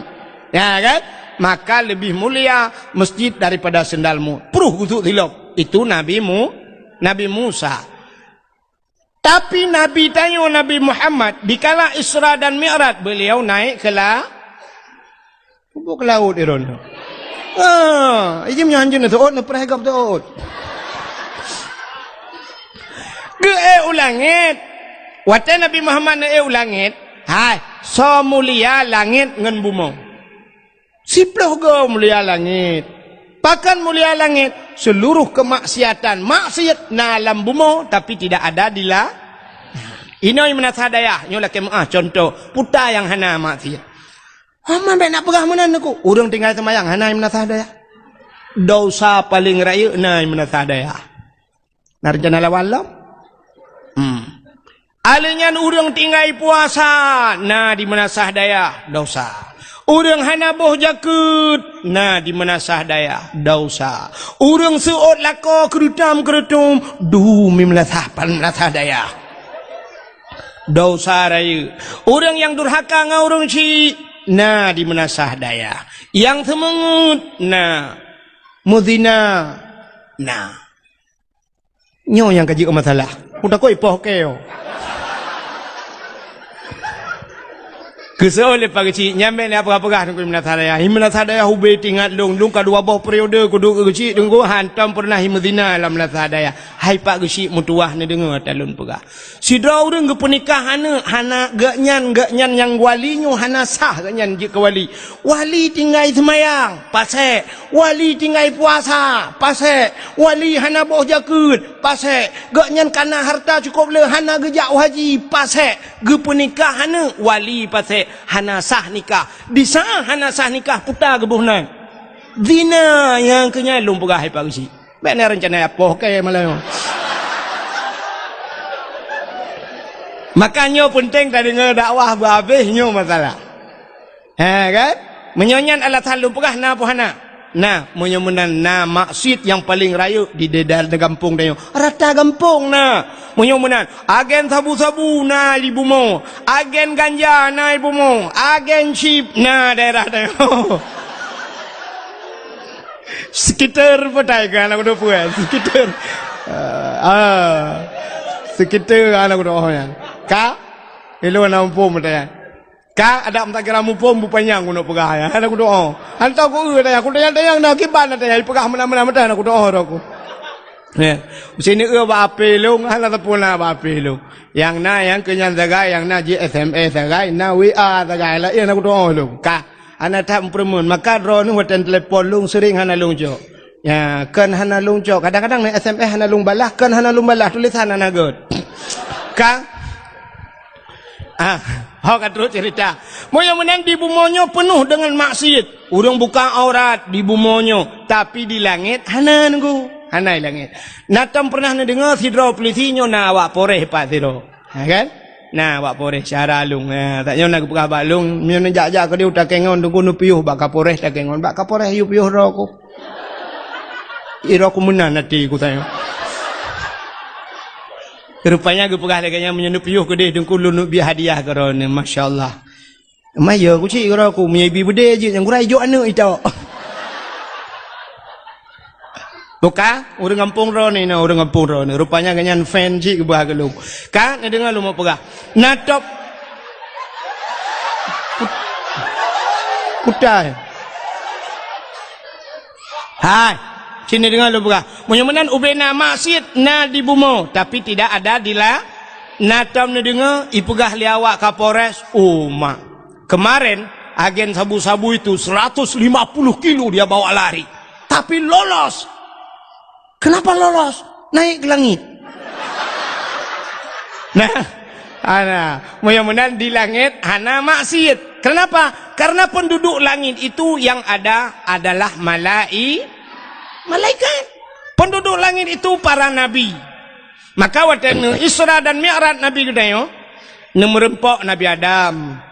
Ya kan? Maka lebih mulia masjid daripada sendalmu. Pruh geusu silop. Itu Nabi Mu-, Nabi Musa. Tapi Nabi tanyoe, Nabi Muhammad, dikala Isra dan Mi'raj, beliau naik ke la-, Ubok ke laôt Iron tu. Ah, ijim nyoh hanjeuet neuseuôt, neupreh gob teuôt. Geuék u langét. Watée Nabi Muhammad neuék u langét, hai, soe mulia langét ngon bumoe? Siploh goe mulia langét. Pakon mulia langét? Seluruh kemaksiatan, maksiat na lam bumoe, tapi tidak ada di la-, inoe meunasah dayah, nyoe lakée meuáh contoh, peue nyang hana maksiat. Hama bék na peugah meunan neuk. Ureuëng tinggai seumayang hana meunasah dayah. Dosa paleng rayeuk na di meunasah dayah. Na rencana lawan lom? Hmm. Alèh nyan ureueng tinggai puasa na di meunasah dayah, dosa. Ureueng hana boh jakeuet na di meunasah dayah, dosa. Ureueng seuôt lakoe keureutôm-keureutôm, dum di meunasah, meunasah dayah, dosa rayeuk. Ureueng nyang durhaka ngon ureueng chik na di meunasah dayah. Nyang seumeungeut na, meuzina na. Nyoe nyang ka jeuet masalah. Kutakot ipoh keu. Keusoe lé Pak Geuchik, nyan bèk lé peugah-peugah Teungku di meunasah dayah. Di meunasah dayah ubé teuingat lôn, lôn ka dua boh periode kuduek keu Geuchik Teungku, hantom peureunah meuzina lam meunasah dayah. Hai Pak Geuchik, meutuwah neudeungoe ata lôn peugah. Sidroe ureueng geupeunikah aneuk, hana geuhnyan, geuhnyan nyang wali nyoe hana sah geuhnyan jeuet keu wali. Wali tinggai seumayang, pasék. Wali tinggai puasa, pasék. Wali hana boh jakeuet, pasék. Geuhnyan kana hareuta cukôp le, hana geujak u haji, pasék. Geupeunikah aneuk, wali pasék. Hana sah nikah. Di saát hana sah nikah, puta geuboh nan. Zina nyang keu nyan lôn peugah hai Pak Geuchik. Bèk na rencana ipoh keu malam nyoe. Maka nyoe peunteng tadeungoe dakwah beuhabéh nyoe masalah. Ha, kan? Meunyoe nyan alasan lôn peugah na peue hana? Na, meunyoe meunan na maksiet nyang paleng rayeuk di daerah gampông tanyoe. Rata gampông na. Meunyoe meunan, agen sabu-sabu na di bumoe, agen ganja na di bumoe, agen chip na daerah tanyoe. Sekitar peue tai ka aneuk kudoe peue? Sekitar. Ah, ah. Sekitar aneuk kudoe nyan. Ka? Ilôn na muphom teuh. Ka adak meutakira muphom beu panyang keuneuk peugah nyan. Hana kudoe. Hantom ku eu teuh, kutanyong-tanyong na kiban teuh, ipeugah meunan-meunan meutan hana kudoe droe ku. Ya. Sineuk eu bak H P lôn, hana teupeu na bak H P lôn. Nyang na, nyang keu nyan sagai, nyang na jih S M S sagai, na W A sagai, laén hana kudoe lôn. Ka, hana that meupeureumeun. Maka droeneuh watèe telepon lôn sering hana lôn cok. Ya, kon hana lôn cok. Kadang-kadang na S M S hana lôn balah, kon hana lôn balah, tulisan hana göt. Ka? Ah, ho ka trok cerita. Meunyoe meunan di bumoe nyoe peunoh deungon maksiet. Ureueng buka aurat di bumoe nyoe, tapi di langét hana nunggu. Hana di langét. Na tom pernah neudeungoe sidroe pulisi nyoe na awak Polres pat sidroe. Ha, kan? Na awak Polres syedara lôn. Ha, tak nyoe na geupeugah bak lôn, meunyoe neujak-jak keudéh u Takengon, Teungku neupiôh bak Kapolres Takengon. Bak Kapolres yue piôh droe ku. Droe ku meunan até ku tanyoe. Rupanya geupeugah lagèe nyan, meunyoe neupiôh keudéh Teungku lôn neubri hadiah keu droeneuh. Masya Allah. Maya ku cit droe ku, meunyoe ibi beudé jeuet nyang gura ijok aneuk itok. Buka, ureueng gampông droeneuh na, ureueng gampông droeneuh. Rupanya geuhnyan fan cit geuba keu lôn. Ka, neudeungoe lôn peugah. Na top. Kutai. Hai, sini deungoe lôn peugah. Meunyoe meunan ubé na maksiet na di bumoe, tapi tidak ada di la-, na tom neudeungoe ipeugah lé awak Kapolres, oh mak. Kemarin agen sabu-sabu itu seratus lima puluh kilo dia bawa lari. Tapi lolos. Kenapa lolos? Naik ke langit. Nah, ana, meunyoe meunan di langét hana maksiet. Kenapa? Karena penduduk langit itu yang ada adalah malai-, malaikat. Penduduk langit itu para nabi. Maka watèe neu Isra dan Mi'raj Nabi geutanyoe, neumeureumpok Nabi Adam,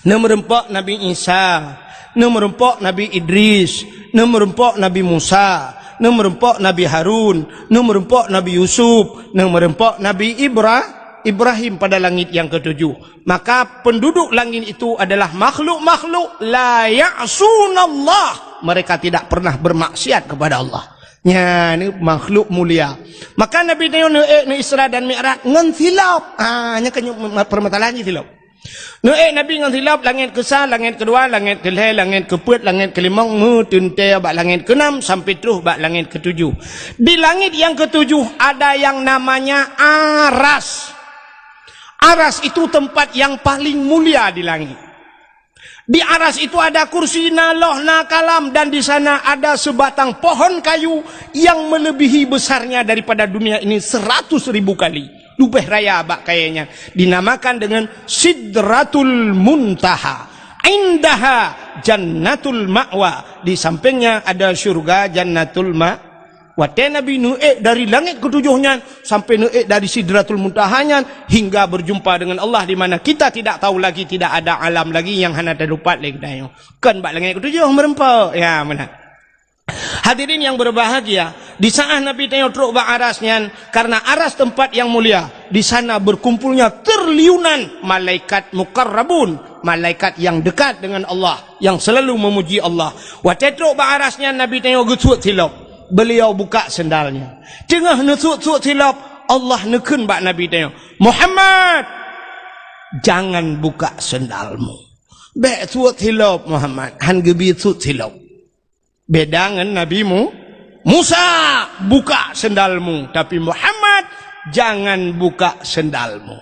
neumeureumpok Nabi Isa, neumeureumpok Nabi Idris, neumeureumpok Nabi Musa, neumeureumpok Nabi Harun, neumeureumpok Nabi Yusuf, neumeureumpok Nabi Ibra-, Ibrahim pada langit yang ketujuh. Maka penduduk langit itu adalah makhluk-makhluk la ya'sunallah. Mereka tidak pernah bermaksiat kepada Allah. Nyan makhluk mulia. Maka Nabi tanyoe neuék neu Isra dan Mi'raj ngon silop. Ha, nyan kan permasalahan jih silop. Neuék Nabi ngon silop, langét keusa, langét keudua, langét keulhèe, langét keupeuet, langét keulimong, meuteuntèe bak langét keunam sampai troh bak langét keutujoh. Di langét nyang keutujoh ada yang namanya Aras. Aras itu tempat yang paling mulia di langit. Di Aras itu ada kursi, na loh, na kalam, dan di sana ada sebatang pohon kayu yang melebihi besarnya daripada dunia ini seratus ribu kali. Leubeh raya bak kayèe nyan. Dinamakan dengan Sidratul Muntaha. Indaha Jannatul Ma'wa. Di sampingnya ada syurga Jannatul Ma-, watée Nabi neuék dari langét keutujôh nyan sampai neuék dari Sidratul Muntaha nyan hingga berjumpa dengan Allah di mana kita tidak tahu lagi, tidak ada alam lagi yang hana teudapat lé geutanyoe. Kon bak langét keutujôh meureumpok. Ya, meunan. Hadirin yang berbahagia, di saat Nabi tanyoe trok bak aras nyan, karena aras tempat yang mulia, di sana berkumpulnya triliunan malaikat muqarrabun, malaikat yang dekat dengan Allah, yang selalu memuji Allah. Watée trok bak aras nyan, Nabi tanyoe geusuet silop. Beliau buka sendalnya. Teungoh neusuet-suet silop, Allah neukheun bak Nabi tanyoe, "Muhammad, jangan buka sendalmu." Bék suet silop, Muhammad. Han geubi suet silop. Beda ngon Nabi Mu-, Musa, "Buka sendalmu." Tapi Muhammad, "Jangan buka sendalmu."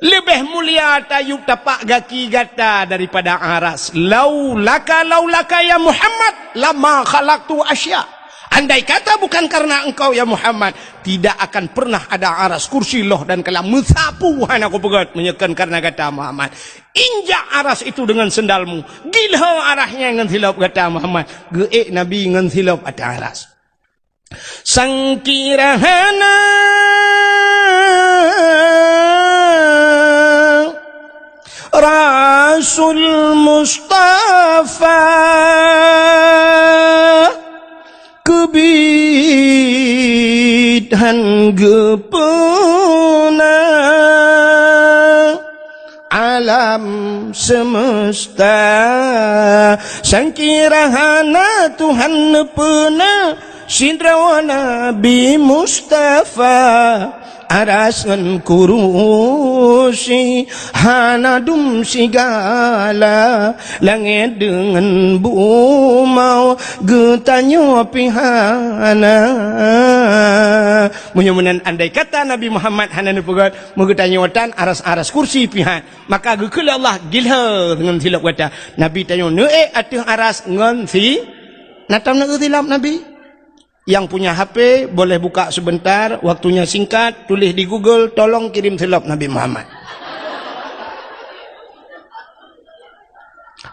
Leubeh mulia tayub tapak gaki gata daripada aras. "Laulaka, laulaka ya Muhammad, lama khalaqtu asya." Andai kata bukan karena engkau ya Muhammad, tidak akan pernah ada aras, kursi, loh dan kalam meusapu hana kupeugét meunyoe kon karena gata Muhammad. Injak aras itu dengan sendalmu. Gilho aras nyan ngon silop gata Muhammad. Geuék Nabi ngon silop ateueh aras. Sangkira hana Rasul Mustafa keubiet han geupeuna alam semesta. Sangkira hana Tuhan neupeuna sidroe Nabi Mustafa. Aras ngon kurusi hana dum sigala, langét deungon bumoe geutanyoe pih hana. Meunyoe meunan andai kata Nabi Muhammad hana neupeugét, meugeutanyoe tan aras-aras kursi pih han. Maka geukheun lé Allah, "Gilho ngon silop gata." Nabi tanyoe neuék ateueh aras ngon si-, na tom neuék silop Nabi? Yang punya H P boleh buka sebentar, waktunya singkat, tulis di Google, "Tolong kirim silop Nabi Muhammad."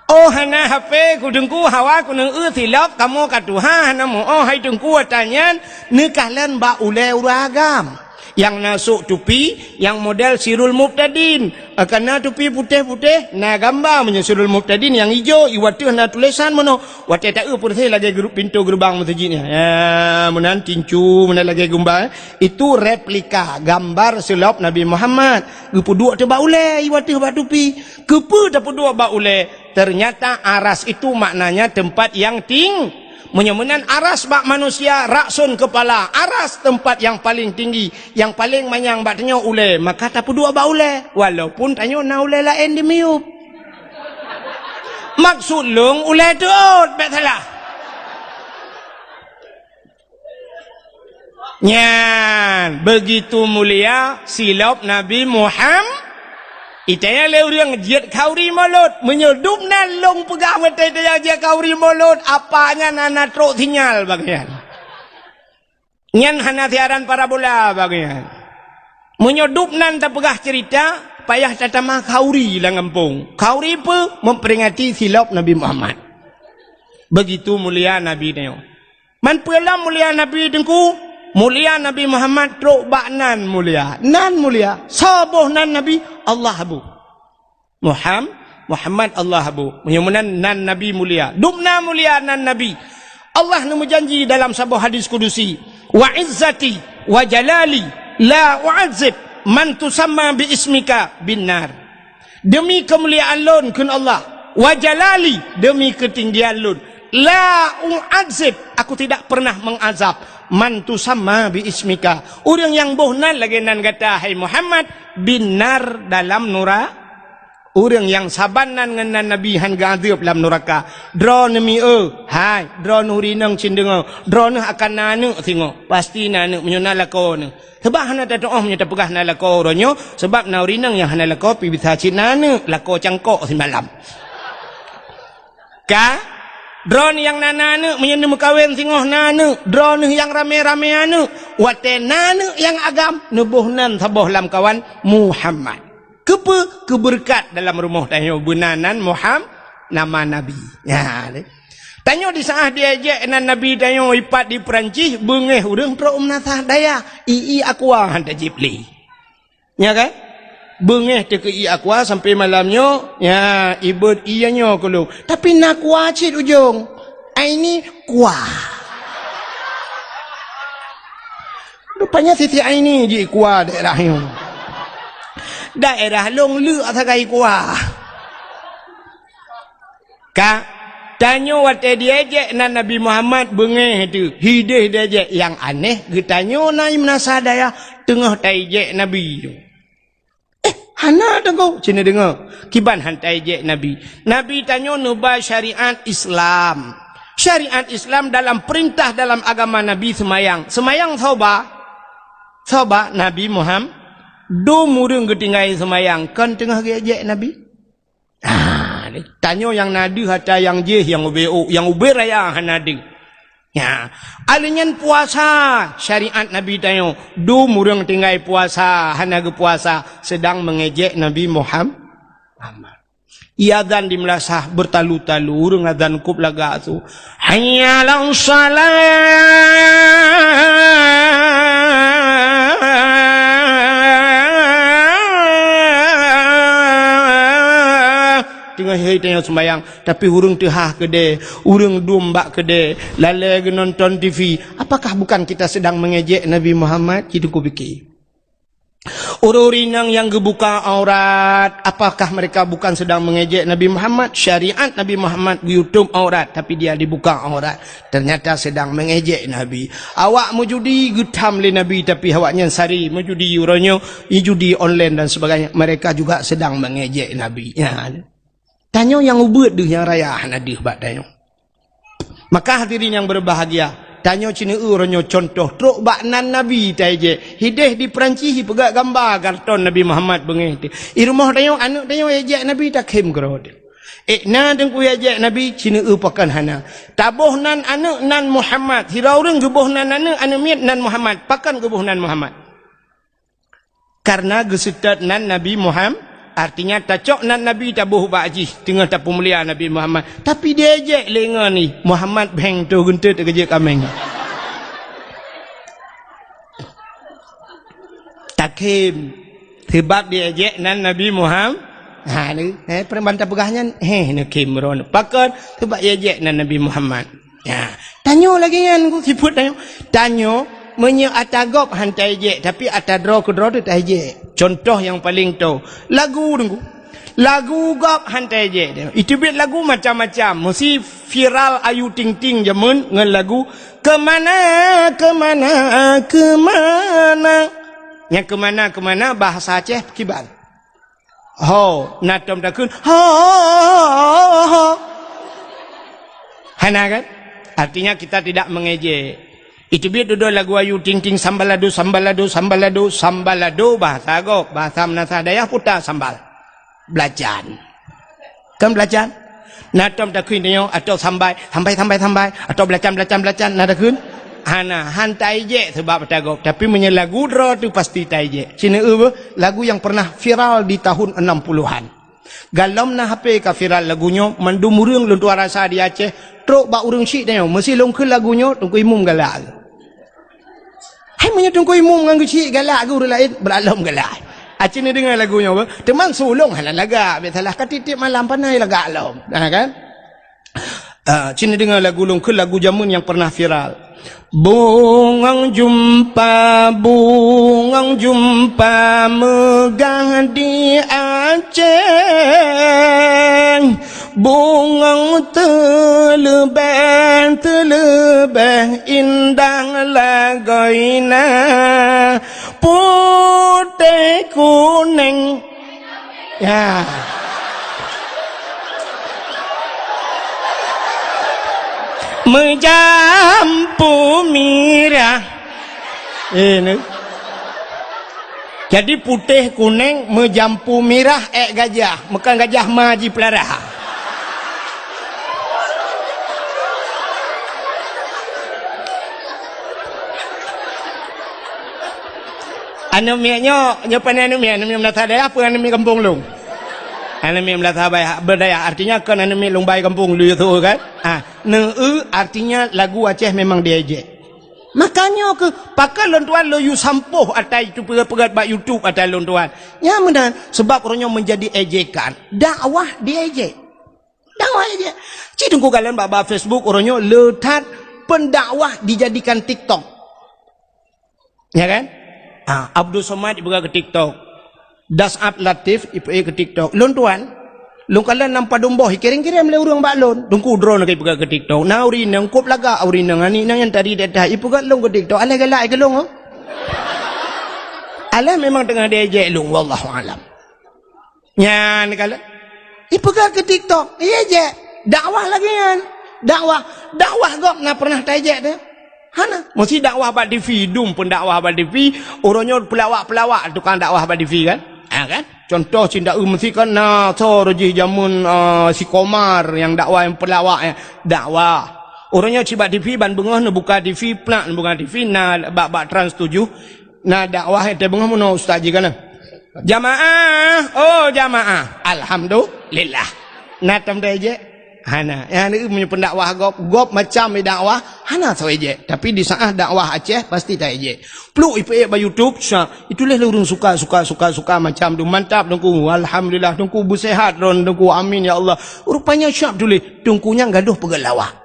Oh, hana H P ku Teungku, hawa ku neueu silop, kamoe ka tuha hana muoh hai Teungku, ata nyan neukalon bak ulée ureuëng agam. Nyang na sôk tupi, nyang model Sirul Mubtadin. Kana tupi putéh-putéh, na gamba meunyoe Sirul Mubtadin, nyang ijo, i ateueh na tulésan meunoe. Watée taeu peureséh lagée gru-, pintoe geurubang meuseujid nyan. Ya, meunan tincu, meunan lagée gumba. Itu replika, gambar silop Nabi Muhammad. Geupeuduek teuh bak ulée, i ateueh bak tupi. Keupeue tapeuduek bak ulée? Ternyata aras itu maknanya tempat yang ting-, meunyoe meunan aras bak manusia, rakson kepala, aras tempat yang paling tinggi, yang paling manyang bak tanyoe ulée, maka tapeuduek bak ulée, walaupun tanyoe na ulée laén di miyueb. Maksud lôn ulée teuôt, bék salah. Nyan, begitu mulia silop Nabi Muhammad. Itanya lé ureuëng jeuet khauri mulod. Meunyoe dum nan lôn peugah watée itanya jeuet khauri mulod, apa nyan hana trok sinyal bagian. Nyan hana siaran parabola bagian. Meunyoe dum nan tapeugah cerita, payah tatamah khauri lam gampông. Khauri peue? Memperingati silop Nabi Muhammad. Begitu mulia Nabi nyoe. Man peue lom mulia Nabi Teungku? Mulia Nabi Muhammad trok bak nan mulia. Nan mulia. Soe boh nan Nabi? Allah boh. Muham-, Muhammad Allah boh. Meunyoe meunan nan Nabi mulia. Dum na mulia nan Nabi. Allah neumeujanji dalam saboh hadis kudusi, "Wa izzati wa jalali la u'adzib man tusamma bi ismika bin nar." Demi keumuliaan lôn, kheun Allah, wa jalali, demi keutinggian lôn, la u'adzib, aku tidak pernah mengazab, man tusamma bi ismika, ureuëng nyang boh nan lagée nan gata, hai Muhammad, bin nar, dalam nura-, ureuëng nyang saban nan ngon nan Nabi han geuazeueb lam nuraka. Droeneuh mieu, hai, droeneuh rinong cit deungoe, droeneuh akan na aneuëk singoh, pasti na aneuëk meunyoe na lakoe neuh. Sabab hana tatuoh meunyoe tapeugah na lakoe uroe nyoe, sabab na ureuëng nyang hana lakoe pih bisa cit na aneuëk, lakoe cangkok simalam. Ka? Droeneuh nyang na, na aneuëk, meunyoe neumeukawen singoh na aneuëk, droeneuh nyang ramé-ramé aneuëk, watée na aneuëk nyang agam, neuboh nan saboh lamkawan Muhammad. Keupeue? Keubeureukat dalam rumoh tanyoe beuna nan Muham-, nama Nabi. Ya, deh. Tanyoe di saat diejek nan Nabi tanyoe ipat di Perancis, beungéh ureuëng trok meunasah dayah, ié aqua han tajib lé. Nya kan? Beungéh teuh keu ié aqua sampai malam nyoe, ya, ibeuet ié nyoe keu lôn. Tapi na aqua cit ujong. Aini kuah. Rupanya Siti Aini jikuah daerah nyoe. Daerah lôn leuk sagai kuah. Ka, tanyoe watée diejek nan Nabi Muhammad beungéh teuh, hideh diejek. Nyang aneh, geutanyoe na meunasah dayah teungoh taijek Nabi nyoe. Eh, hana deungoe, cina deungoe. Kiban han taijek Nabi. Nabi tanyoe neuba syariat Islam. Syariat Islam dalam perintah dalam agama Nabi seumayang. Seumayang soe ba? Soe ba? Nabi Muhammad. Dum ureuëng geutinggai seumayang, kon teungoh geuejek Nabi? Ah, tanyoe nyang na deuh ata nyang jih, nyang ubé ôk, nyang ubé raya hana deuh. Ya, aleuh nyan puasa, syariat Nabi tanyoe, dum ureuëng tinggai puasa, hana geupuasa, sedang mengejek Nabi Muham-, Muhammad. Iazan di meulasah beutalu-talu, ureuëng azan kub lagak su. Hayya 'alas shalah. Teungoh hai tanyoe sumbayang, tapi ureuëng teuhah keudè, ureuëng dum bak keudè, lalée geunonton T V. Apakah bukan kita sedang mengejek Nabi Muhammad? Ci teungku pike. Ureuëng inong nyang geubuka aurat, apakah mereka bukan sedang mengejek Nabi Muhammad? Syariat Nabi Muhammad geuyutob aurat, tapi dia dibuka aurat. Ternyata sedang mengejek Nabi. Awak meujudi geutham lé Nabi, tapi awaknyan sari meujudi uroe nyoe, judi online dan sebagainya. Mereka juga sedang mengejek Nabi. Ya. Tanyoe nyang ubeuet deuh nyang raya hana deuh bak tanyoe. Maka hadirin yang berbahagia, tanyoe ci neueu uroe nyoe contoh trok bak nan Nabi taijek. Hideh di Perancis jipeugah gamba karton Nabi Muhammad beungéh teuh. I rumoh tanyoe, aneuëk tanyoe ijek Nabi takhém keudroe teuh. Eh, na teungku ijek Nabi, ci neueu pakon hana. Taboh nan aneuëk nan Muhammad, sidroe ureuëng geuboh nan aneuëk, aneuëk miet nan Muhammad. Pakon geuboh nan Muhammad? Karena geuseutôt nan Nabi Muham-, artinya tacok nan Nabi taboh bak jih, teungoh tapeumulia Nabi Muhammad. Tapi diejek lé ngon jih, Muhammad bheng toh geunteut keujeuet kaméng. Takhém, seubab diejek nan Nabi Muham-, ha, ni, eh, peureuman tapeugah nyan, heh, neukhém droeneuh. Pakon? Seubab diejek nan Nabi Muhammad. Ya, tanyoe lagée nyan ku sifeuet tanyoe. Tanyoe meunyoe ata gob han taijek, tapi ata droe keudroe teuh taijek. Contoh nyang paleng toe, lagu teungku. Lagu gob han taijek. Iteubiet lagu macam-macam. Meusi viral Ayu Ting Ting jameun ngon lagu Keumana, Keumana, Keumana. Nyang keumana-keumana bahasa Aceh kiban. Ho, na tom takheun, ho, ho, ho, ho. Hana kan? Artinya kita tidak mengejek. Iteubiet dudoe lagu Ayu Ting Ting, sambalado, sambalado, sambalado, sambalado, bahasa gob, bahasa meunasah dayah puta sambal. Belacan. Kan belacan? Na tom takheun tanyoe, atau sambai, sambai, sambai, sambai, atau belacan, belacan, belacan, na takheun? Hana, han taijek seubab ata gob. Tapi meunyoe lagu droe teuh pasti taijek. Ci neueu beuh, lagu nyang pernah viral di tahun enam puluhan. Galom na H P ka viral lagu nyoe, mandum ureuëng lôn tuah rasa di Aceh, trok bak ureuëng syiek tanyoe, meusi lôn kheun lagu nyoe, Teungku Imum galak. Hai, meunyoe Teungku Imum ngon geuchik galak keu ureuëng laén, beurak lom galak. Aci neudeungoe lagu nyoe beuh, teuma su lôn hana lagak, bèk salah ka tiep-tiep malam panai lagak lom. Ha kan? Ah, ci neudeungoe lagu lôn kheun, lagu jameun nyang pernah viral. Bungong jumpa, bungong jumpa meugah di Aceh. Bungong teuleubeh, teuleubeh indah lagoina, putéh kuneng. Ya. Meujampu mirah. Eh, ni. Jadi putéh kuneng meujampu mirah ék gajah, meukan gajah ma jipeulara. Aneuk miet nyoe, nyoe pane aneuk miet, aneuk miet meunasah dayah peue aneuk miet gampông lôn. Aneuk miet meulasah bai berdaya, artinya kon aneuk miet lôn bai gampông lôn yue tho kan? Ah, neu-eu artinya lagu Aceh memang diejek. Makanya ke pakon lôn tuan lôn yue sampôh atai tu peugah-peugah bak YouTube atai lôn tuan. Nyan meunan sebab uroe nyoe menjadi ejekan. Dakwah diejek. Dakwah ejek. Cit teungku kalon bak-bak Facebook uroe nyoe le that pendakwah dijadikan TikTok. Ya kan? Ah, Abdul Somad ipeugah keu TikTok. Das'ab Latif ipeugah keu TikTok. Lôn tuan, lôn kalon nam padum boh ikirim-kirim lé ureuëng bak lôn. Teungku droeneuh ipeugah keu TikTok. Na ureuëng inong kop lagak ureuëng inong aneuk inong nyang tadi dak-dak ipeugah lôn keu TikTok. Alah galak keu lôn oh. Alah memang teungoh diejek lôn wallahu alam. Nyan kalau ipeugah keu TikTok, iya je. Dakwah lagi nyan. Dakwah, dakwah gob na pernah taijek teu? Hana. Mesti dakwah bak T V, dum pun dakwah bak T V. Uroe nyoe pelawak-pelawak tukang dakwah bak T V kan? Ha kan? Contoh cinta eu mesti kan na so rojih jameun uh, si Komar yang dakwah yang pelawak ya. Dakwah. Uroe nyoe cibak T V ban beungoh neubuka T V, plak neubuka T V na bak bak Trans tujuh. Na dakwah nyang teungoh meunoe ustaz jih kana. Jamaah, oh jamaah. Alhamdulillah. Na tam dah ejek? Hana. Nyang ni meunyoe pendakwah gob, gob macam dakwah, hana soe ejek. Tapi di saat dakwah Aceh pasti ta ejek. Pluk ipeuk bak YouTube, sya, itulah ureuëng suka suka suka suka macam tu mantap teungku. Alhamdulillah teungku beusehat droen teungku. Amin ya Allah. Rupanya siap tulis teungku nyang gadoh peugah lawak.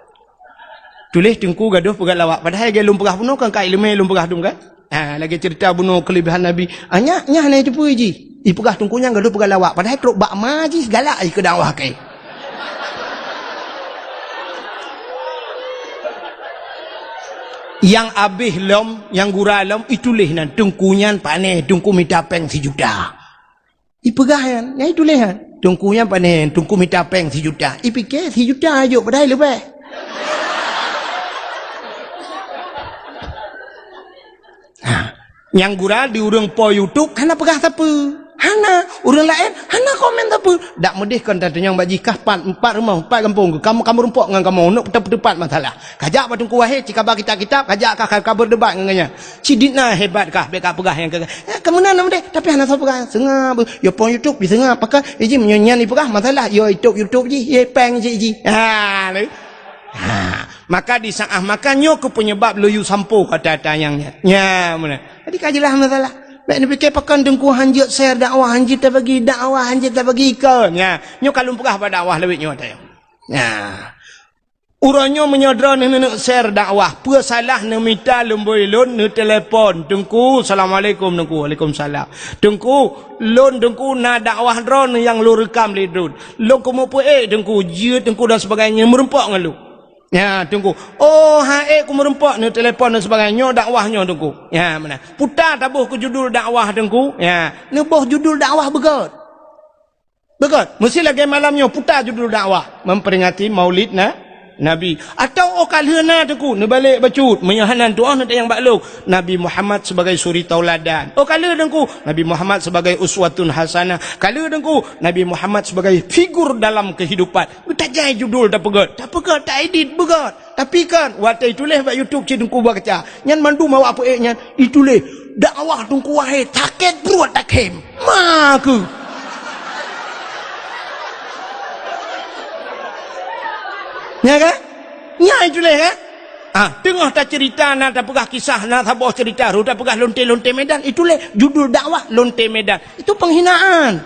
Tuléh teungku gadoh peugah lawak, padahai lagée lôn peugah bunoe kan ka iéleumé lôn peugah dum kan? Ha, lagée ceurita bunoe keuleubaihan Nabi. Ah, nyak, nyak hana jiteupeu jih. Ipeugah teungku nyan gadoh peugah lawak, padahai trok bak ma jih galak jih keu dakwah keu. Nyang abéh lom, nyang gura lom, ituléh nan teungku nyan pané, teungku mita péng sijuta. Ipeugah nyan, nyan ituléh nyan. Teungku nyan pané, teungku mita péng sijuta. Ipike sijuta jok padahai leubeh. Ha. Nyang gura di ureuëng po YouTube hana peugah sapeue. Hana, ureuëng laén hana komen sapeue. Dak meudeh kon tatanyong bak jih kah pat, empat rumoh, empat gampông, kamoe, kamoe rumpok ngon kamoe, neuk teupat masalah. Kajak bak Teungku Wahé, cikaba kitab-kitab, kajak ka, ka, ka berdebat ngon gobnyan. Cit dit na hebat kah, bék ka peugah nyang keu, eh, ka meunan na meudeh, tapi hana soe peugah. Seungab, yo pong YouTube, diseungab, pakon, eh, jih meunyoe nyan ipeugah, masalah, yo YouTube, YouTube jih, ye péng cit jih. Ha, lé. Ha, maka di saat maka nyoe keuh penyebab lôn yue sampoe kata-kata nyang nyan. Nya, meunan. Jadi ka jeulaih masalah. Bék neupike pakon teungku hanjeuet share dakwah, hanjeuet tabagi dakwah, hanjeuet tabagi ikon. Nya, nyoe ka lôn peugah bak dakwah lawét nyoe tayong. Nya. Uroe nyoe meunyoe droeneuh neuneuk share dakwah, peue salah neumita lumbôi lôn neutelepon, "Teungku, assalamualaikum Teungku." "Waalaikumsalam." "Teungku, lôn Teungku na dakwah droeneuh nyang lôn reukam lé droen. Lôn keumeupeuék Teungku, jeuet Teungku dan sebagainya meurumpok ngon lôn." Ya, Teungku. "Oh, han ék kumeurumpok," neutelepon dan sebagainya, "nyoe dakwah nyoe Teungku." Ya, meunan. Puta taboh keu judul dakwah Teungku. Ya, neuboh judul dakwah beugét. Beugét, meusti lagée malam nyoe puta judul dakwah, memperingati Maulid na, Nabi. Atau oh ka lheueh na Teungku, neubalek bacut, meunyoe hana tuoh neutanyong bak lôn, Nabi Muhammad sebagai suri tauladan. Oh ka lheueh Teungku, Nabi Muhammad sebagai uswatun hasanah. Ka lheueh Teungku, Nabi Muhammad sebagai figur dalam kehidupan. Tajai judul tapeugét, tapeugét, taedit beugét. Tapi kan, watée ituléh bak YouTube cit Teungku bak kaca. Nyan mandum awak peuék nyan ituléh, "Dakwah Teungku Wahé sakét pruet takhém." Ma keuh. Nya kan? Nya ituléh kan? Ah, teungoh taceurita na tapeugah kisah na saboh ceurita, ru tapeugah lonte-lonte Medan, ituléh judul dakwah lonte Medan. Itu penghinaan.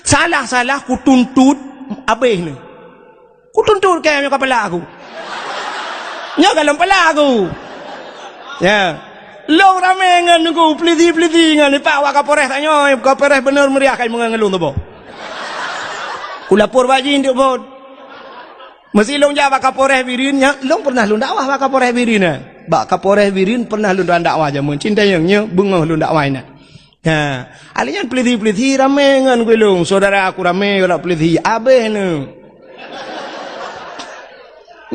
Salah-salah kutuntut abéh ni. Kutuntut kém nyoe kapala aku. Nyoe galom pala aku. Ya. Lôn ramé ngon Teungku, peulisi-peulisi ngon ipak wak Kapolres tanyoe, Kapolres beuneuh meuriah kai meungon ngon lôn tuboh. Kulapor bak jih untuk phon. Meusi lôn jak bak Kapolres Bireuen, nyan lôn pernah lôn dakwah bak Kapolres Bireuen, eh. Bak Kapolres Bireuen pernah lôn dakwah jameun. Cinta nyang nyoe beungoh lôn dakwah inan. Ha, alèh nyan peulisi-peulisi ramé ngon gulong, saudara aku ramé ngon peulisi, abéh neu.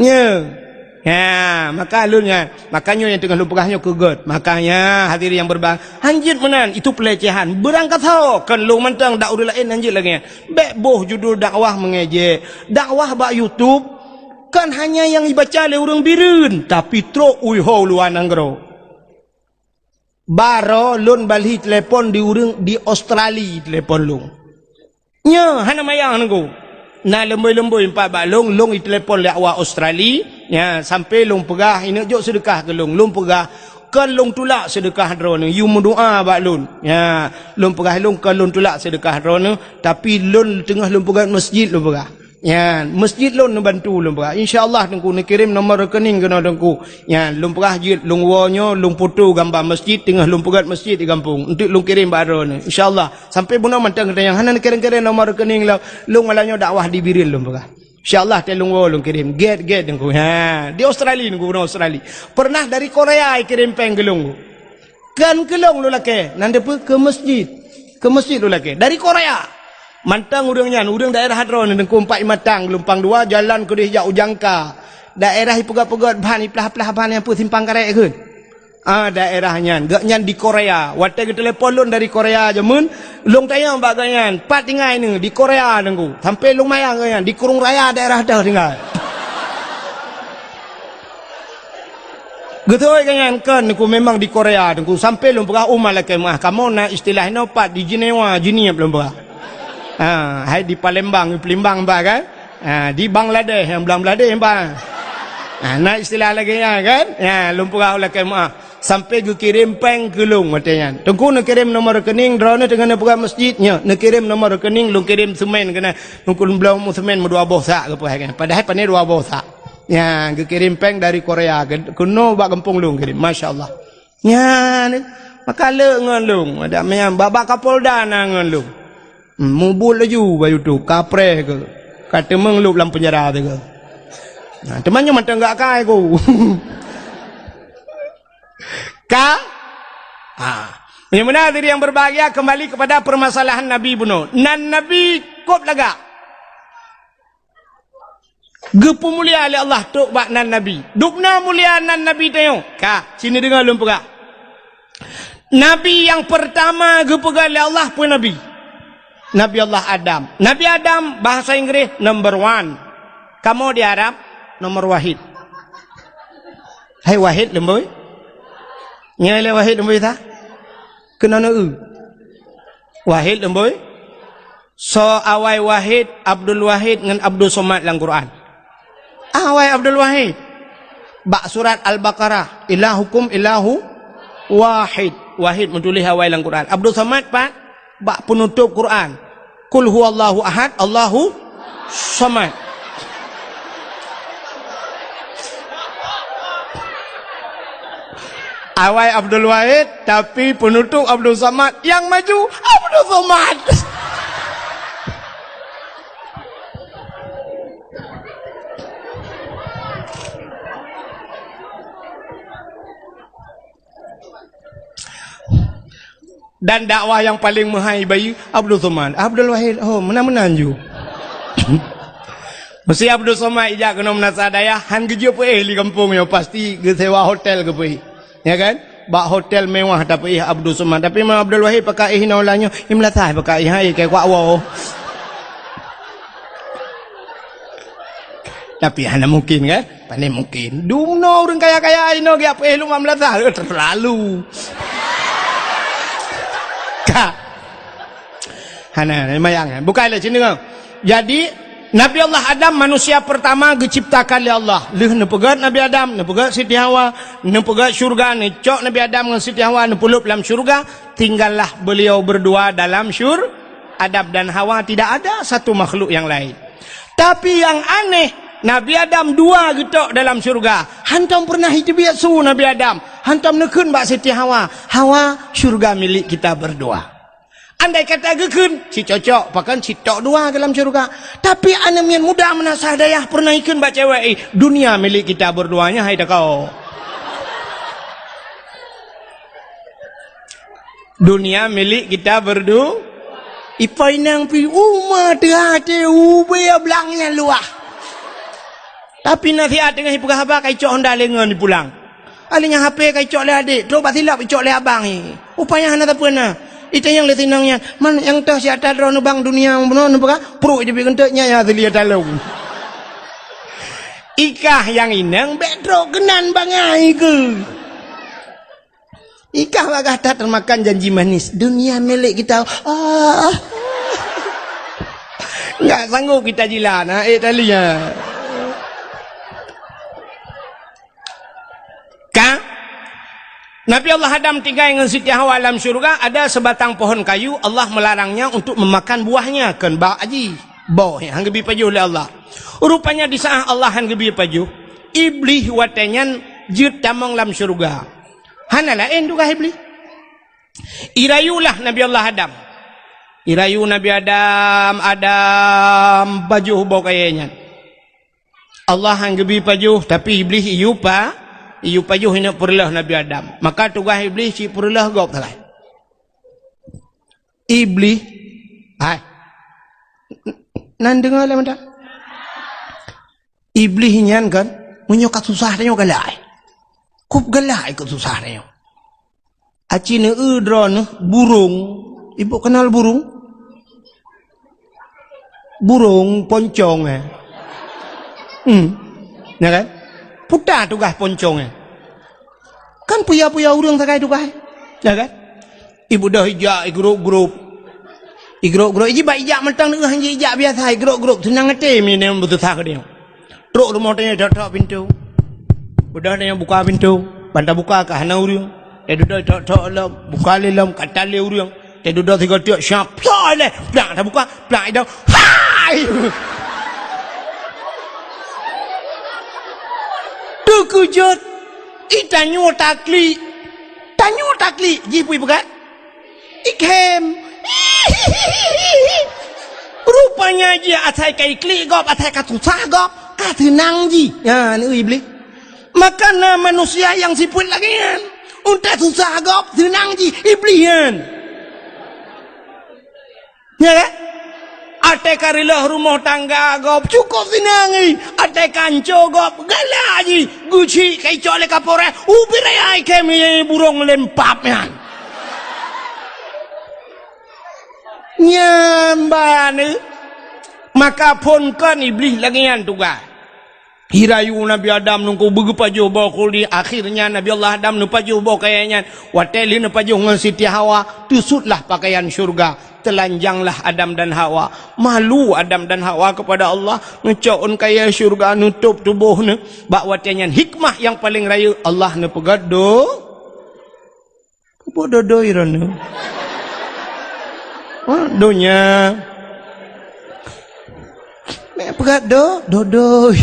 Nyo. Ha, maka lôn nyan, maka nyoe nyang teungoh lôn peugah nyoe keu gét. Makanya hadirin yang berbahagia, hanjeuet meunan itu pelecehan. Beurangkasoe kon lôn mantong dak ureueng laén hanjeuet lagèe nyan. Bèk boh judul dakwah mengejek. Dakwah bak YouTube kon hanya nyang ibaca lé ureueng Bireuen, tapi trok u luwa nanggroe. Baroe lôn balhi telepon di ureueng di Australia telepon lôn. Nyoe hana mayang Teungku. Na leumboi-leumboi empat bak lôn, lôn itelepon lé awak Australia, ya, sampai lôn peugah, "Ineuk jok seudeukah keu lôn." Lôn peugah, "Kon lôn tulak seudeukah droeneuh, yue meudoa bak lôn." Ya, lôn peugah lôn, "Kon lôn tulak seudeukah droeneuh, tapi lôn teungoh lôn peugöt masjid," lôn peugah. Ya, masjid lôn neubantu lôn peugah. Insya Allah Teungku neukirém nomor rekening keunoe Teungku. Ya, lôn peugah jeuet, lôn woe nyoe, lôn foto gamba masjid, teungoh lôn peugöt masjid di gampông. Enteuk lôn kirém bak droeneuh. Insya Allah. Sampai bunoe mantong geutanyoe hana neukirém-kirém nomor rekening lom. Lôn malam nyoe dakwah di Bireuen lôn peugah. Insya Allah, teuh lôn woe lôn kirém. Gét-gét Teungku. Ha, di Australia Teungku, bunoe Australia. Pernah dari Korea ikirém péng keu lôn. Kon keu lôn lôn lakée, nan deupeue keu masjid. Keu masjid lôn lakée. Dari Korea. Mantong ureuëng nyan, ureuëng daerah droeneuh Teungku, Empat Imatang, Geulumpang Dua, jalan keudeh jak u Jangka. Daerah ipeugöt-peugöt ban, iplah-plah ban nyang peue simpang karet keuh. Ah, daerah nyan. Gobnyan di Korea. Watée geutelepon lôn dari Korea jameun, lôn tanyong bak gobnyan, "Pat tinggai neuh?" "Di Korea Teungku." Sampai lôn mayang gobnyan, "Di Krueng Raya daerah teuh tinggai." Geutôi gobnyan, "Kon Teungku, memang di Korea Teungku." Sampai lôn peugah, "Oh, malaikat meuah, kamoe na istilah inoe pat di Jenewa, Jeunieb," lôn peugah. Ha, hai di Palembang, Palembang bah kan? Ha, di Bangladesh, nyang Bangladesh bah. Ha, na istilah lagée nyan kan? Ya, lôn peugah malaikat meuah. Sampai geukirém péng keu lôn watée nyan. "Teungku neukirém nomor rekening, droeneuh teungoh neupeugöt masjid nyoe. Neukirém nomor rekening, lôn kirém seumén keunan. Lôn keu bloe mu seumén meudua boh sak," geupeugah kan. Padahai pane dua boh sak. Ya, geukirém péng dari Korea, keu-, keunoe bak gampông lôn kirém. Masya Allah. Nyan, maka le ngon lôn, ada meunan bak-bak Kapolda na ngon lôn. Hmm, mubuet laju bak YouTube, kapreh keuh. Ka teumeung lôb lam peunjara teuh keuh. Nah, teuma nyoe mantong gak kai ku. Ka? Ha. Meunyoe meunan diri yang berbahagia, kembali kepada permasalahan Nabi bunoe. Nan Nabi kop lagak. Geupeumulia lé Allah trok bak nan Nabi. Dubna mulia nan Nabi tanyoe. Ka, sini deungoe lôn peugah. Nabi nyang peurtama geupeugah lé Allah peue nabi? Nabi Allah Adam. Nabi Adam, bahasa Inggris, number one. Kamoe di Arab, nomor wahid. Hai wahid leumboi? Nyoe lé wahid leumboi sa? Keunoe neu-eu. Wahid leumboi? Soe awai Wahid, Abdul Wahid ngon Abdul Somad lam Quran? Awai Abdul Wahid. Bak surat Al-Baqarah, "Ilahukum ilahu wahid." Wahid meutuléh awai lam Quran. Abdul Somad pat? Bak peunutôp Quran, "Qul huwallahu ahad, Allahu somad." Awai Abdul Wahid, tapi peunutôp Abdul Somad, nyang maju Abdul Somad. Dan dakwah nyang paleng meuhai bayeue Abdul Somad. Abdul Wahid, oh, meunan-meunan ju. Meusé Abdul Somad ijak keunoe meunasah dayah, han geujok peuéh di gampông nyoe, pasti geusewa hotel geupeuéh. Ya kan? Bak hotel mewah tapeuéh Abdul Somad. Tapi meunyoe Abdul Wahid pakai éh inoe lam nyoe, i meulasah pakai éh, hai, keu kuak woe. Tapi hana mungkin kan? Pane mungkin. Dumnoe ureuëng kaya-kaya inoe geujak peuéh lom bak meulasah, eh, terlalu. Ka. Hana, mayang, eh. Bukai lé sini, kan? Jadi, Nabi Allah Adam manusia pertama geuciptakan lé Allah. Lheueh neupeugöt Nabi Adam, neupeugöt Siti Hawa, neupeugöt syurga, neucok Nabi Adam ngon Siti Hawa neupeulhôb lam syurga, tinggallah beliau berdua dalam syur-, Adam dan Hawa, tidak ada satu makhluk yang lain. Tapi nyang aneh, Nabi Adam dua geutok dalam syurga. Hantom peureunah jiteubiet su Nabi Adam. Hantom neukheun bak Siti Hawa, "Hawa, syurga milik kita berdua." Andai kata geukheun, si cocok, pakon si tok dua dalam syurga. Tapi aneuk miet muda meunasah dayah peureunah jikheun bak cewek, "Eh, dunia milik kita berdua nyan, hai takau." Dunia milik kita berdu-, ipai nang pi uma teuhati ubé blang nyang luah. Tapi nasihat teungoh ipeugah haba ka icok honda lengon ipulang. Aléh nyan H P ka icok lé adék, trok bak silop icok lé abang i. Upaya hana sapeue na. Itanyong lé sinong nyan, "Man nyang toh si ata droeneuh bang dunia bunoe neupeugah?" Pruek jeuet geunteuk nyan nyang asli ata lôn. Ikah nyang inong bék trok keunan bangai keuh. Ikah bagah that teumakan janji manis, dunia milik kita. Ah. Enggak sanggup kita jila, na, eh, tali, ya. Ka? Nabi Allah Adam tinggai ngon Siti Hawa lam syurga, ada sebatang pohon kayu, Allah melarangnya untuk memakan buahnya, kon bak aji. Boh, ya, han geubri pajoh lé Allah. Rupanya di saat Allah han geubri pajoh, Iblih watée nyan jeuet tamong lam syurga. Hana laén tugaih Iblih. Irayulah Nabi Allah Adam. Irayu Nabi Adam, "Adam, pajoh boh kayée nyan." Allah han geubri pajoh, tapi Iblih iyue pa-, iyue pajoh ineuk peureuleuh Nabi Adam. Maka tugaih Iblih cit peureuleuh gob sagai. Iblih, hai. Nan deungoe lé mantong. Iblih nyan kan, meunyoe ka susah tanyoe galak. Kup galak ikot susah tanyoe. Aci neueu droeneuh burung. Ibu kenal burung? Burung poncong, eh. Hmm. Ya kan? Puta tugaih poncong, eh. Kan puya-puya ureuëng sagai tugaih. Ya kan? Ibu dah ijak, igrop-grop. Igrop-grop. Iji bak ijak mantong neueu han ji ijak biasa, igrop-grop. Seunang até mi nem beususah keu dia. Trok rumoh tanyoe, tok-tok pintoe. Udah tanyoe buka pintoe, ban tabuka ka hana ureuëng. Teududoe tok-tok lom, buka lé lom, ka tan lé ureuëng. Teududoe sigoe tiek, syap, plak ilée, plak tabuka, plak idong. Hai! Teukeujot, i tanyoe taklik. Tanyoe taklik, jih pui peugah. Ikhem. Rupanya jih asai ka iklik gob, asai ka susah gob, ka seunang jih. Nyan, ui Iblih. Maka na manusia nyang sifeuet lagée nyan. Untée susah gob, seunang jih, Iblih nyan. Ya kan? Até ka reuloh rumoh tangga gob, cukop seunang jih. Até ka anco gob, galak jih. Geuchik ka icok lé kapolres, ubit raya ikhem burong lempap nyan. Nyan ban, eh. Maka phon kon Iblih lagée nyan tugaih. Irayu Nabi Adam nungku beugeupajoh boh khuldi. Akhirnya Nabi Allah Adam neupajoh boh kayée nyan. Watée lheueh neupajoh ngon Siti Hawa, teusutlah pakaian syurga. Teulanjanglah Adam dan Hawa. Malu Adam dan Hawa kepada Allah. Neucok ôn kayée syurga, neutôb tuboh neuh. Bak watée nyan hikmah nyang paleng rayeuk Allah neupeugét do-, Peue dodoi droeneuh? Ha, donya. Mek peugah do-, dodoi.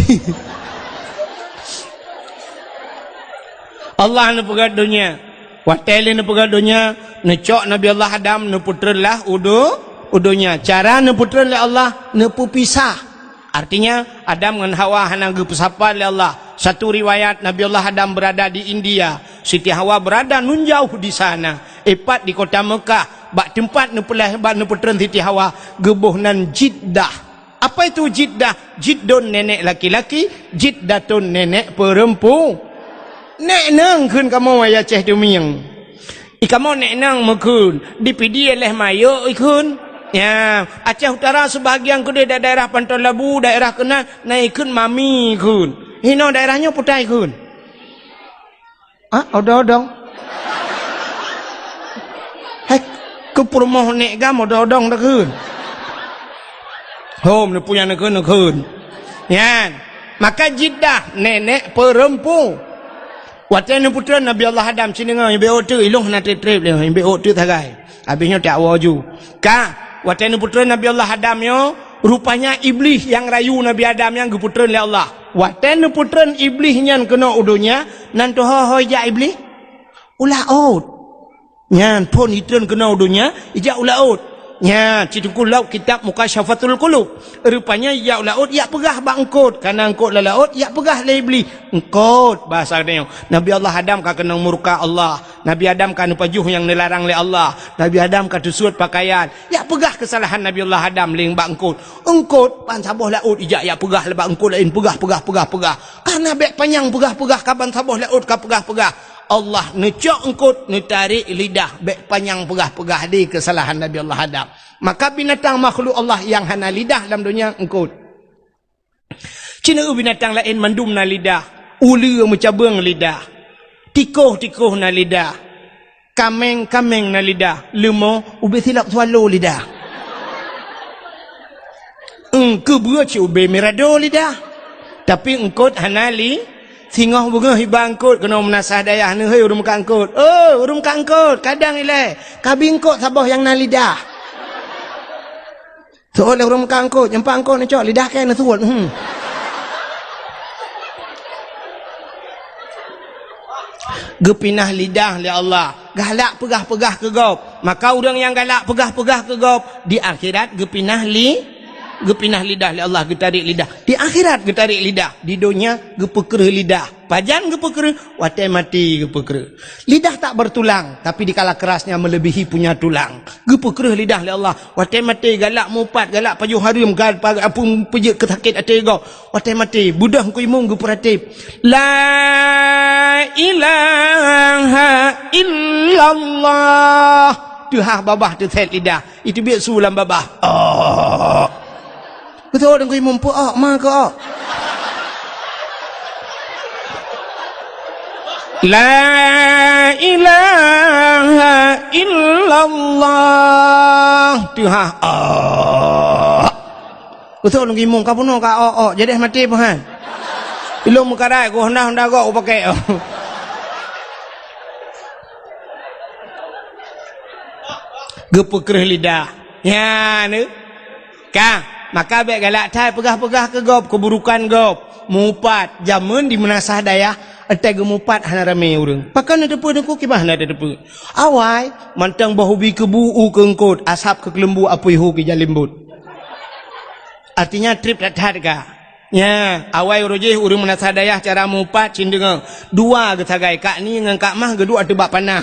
Allah neupeugah donya. Watée lé neupeugah donya, neucok Nabi Allah Adam neupeutreun lah u do-, u donya. Cara neupeutreun lé Allah, neupeupisah. Artinya, Adam ngon Hawa hana geupeusapat lé Allah. Satu riwayat, Nabi Allah Adam berada di India, Siti Hawa berada nun jauh di sana. Ipat di kota Mekah, bak teumpat neupeulahé, bak neupeutreun Siti Hawa, geuboh nan Jiddah. Apa itu Jiddah? Jiddun nenek laki-laki, Jiddatun nenek perempu-, Nek nang kheun kamoe, ya Aceh Tumieng. I kamoe nek nang meukheun, di Pidie leh mayok ikheun. Ya, Aceh Utara sebahagian keudeh, da-, daerah Panton Labu, daerah keunan, na ikheun mami kheun. Hinoe daerah nyoe peue ta ikheun? Ah, odong-odong. Hai, keu peurumoh nek gam odong-odong takheun. Hom, neupue nyang neukheun, neukheun. Nyan. Maka Jiddah, nenek perempu. Watée neupeutreun Nabi Allah Adam, ci deungoe, ibe ôk teuk, ilong hana treb-treb lé, ibe ôk teuk sagai. Habéh nyoe tak woe ju. Ka, watée neupeutreun Nabi Allah Adam nyoe, rupanya Iblih nyang rayu Nabi Adam nyan geupeutreun lé Allah. Watée neupeutreun Iblih nyan keunoe u donya, nan teuho-ho ijak Iblih? U laôt. Nyan phon itreun keunoe u donya, ijak u laôt. Nyan, ci teungku lom kitab Mukasyafatul Qulub. Rupanya ijak u laôt, ijak peugah bak eungkôt. Kana eungkôt lam laôt, ijak peugah lé Iblih. Eungkôt, bahasa geutanyoe. Nabi Allah Adam ka keunong murka Allah. Nabi Adam ka neupajoh nyang neularang lé Allah. Nabi Adam ka teusuet pakaian. Ijak peugah keusalahan Nabi Allah Adam lé bak eungkôt. Eungkôt, ban saboh laôt ijak, ijak peugah lé bak eungkôt laén. Peugah, peugah, peugah, peugah. Karena bék panyang peugah-peugah ka ban saboh laôt ka peugah-peugah. Allah neucok eungkôt, neutarek lidah, bék panyang peugah-peugah di keusalahan Nabi Allah Adam. Maka binatang makhluk Allah nyang hana lidah lam donya eungkôt. Ci neue binatang laén mandum na lidah, uleue meucabeueng lidah, tikoh-tikoh na lidah, kaméng-kaméng na lidah, leumo ubé silop swallow lidah. Eungkeubeue cit ubé mirado lidah. Tapi eungkôt hana li, singoh beungoh iba eungkôt keunoe meunasah dayah neuhôi ureuëng meukat eungkôt. "Oh, ureuëng meukat eungkôt, kadang ilée, kabi eungkôt saboh nyang na lidah." Seuôt lé ureuëng meukat eungkôt, nyang pat eungkôt neucok lidah kée neusuet. Hmm. Geupinah lidah lé Allah. Galak peugah-peugah keu gob. Maka ureuëng nyang galak peugah-peugah keu gob, di akhirat geupinah li-, geupinah lidah lé Allah, geutarek lidah. Di akhirat geutarek lidah, di donya geupeukreuh lidah. Pajan geupeukreuh? Watée maté geupeukreuh. Lidah tak bertulang, tapi dikala kerasnya melebihi punya tulang. Geupeukreuh lidah lé Allah. Watée maté galak mupat, galak pajoh hareuem, gal pa-, apui peujeuet keu sakét até gob. Watée maté, beudôh Teungku Imum geupeuratéb. La ilaha illallah. Teuhah babah teusét lidah. Iteubiet su lam babah. Oh. Beutôi Teungku Imum, peu-ok ma keu-ok. La ilaha illallah. Teuhah. Oh. Beutôi Teungku Imum, ka bunoe ka ok-ok, jadeh maté peuhan. Ilong meukarat ku honda-honda gok ku pakai. Geupeukreuh lidah. Nyan, eh. Ka, maka bék galak that peugah-peugah keu gob, keuburukan gob. Mupat, jameun di meunasah dayah, watée geumupat hana ramé ureuëng. Pakon na teupeu Teungku, kiban hana teupeu. Awai, mantong boh ubi keubu u keu eungkôt, asab keu keuleumbu apui hu keu jalimbot. Artinya treb that-that ka. Nya, awai uroe jih ureuëng meunasah dayah cara mupat cit deungoe. Dua geusagai, Kak Ni ngon Kak Mah geuduek ateueh bak panah.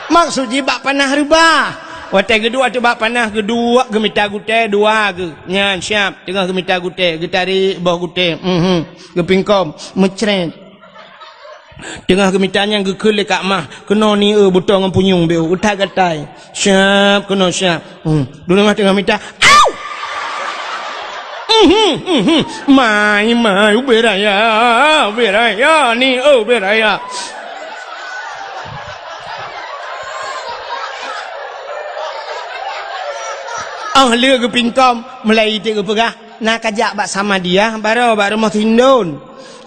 Maksud jih bak panah reubah. Watée geuduek ateueh bak panah geuduek geumita gutée dua geuh. Nyan siab, teungoh geumita gutée, geutarek boh gutée. Mhm. Geupingkom, meucret. Teungoh geumita nyan geukheun lé Kak Mah, keunoe ni eu butong ngon punyueng beu, utai gatai. Siab keunoe siab. Hmm. Dulu mah teungoh mita. Au! Mhm, mhm. Mai, mai, ubé raya, ubé raya ni, oh, ubé raya. Oh, lé geupingkom, mulai iték geupeugah, na kajak bak Samadiyah, baroe bak rumoh Sindon.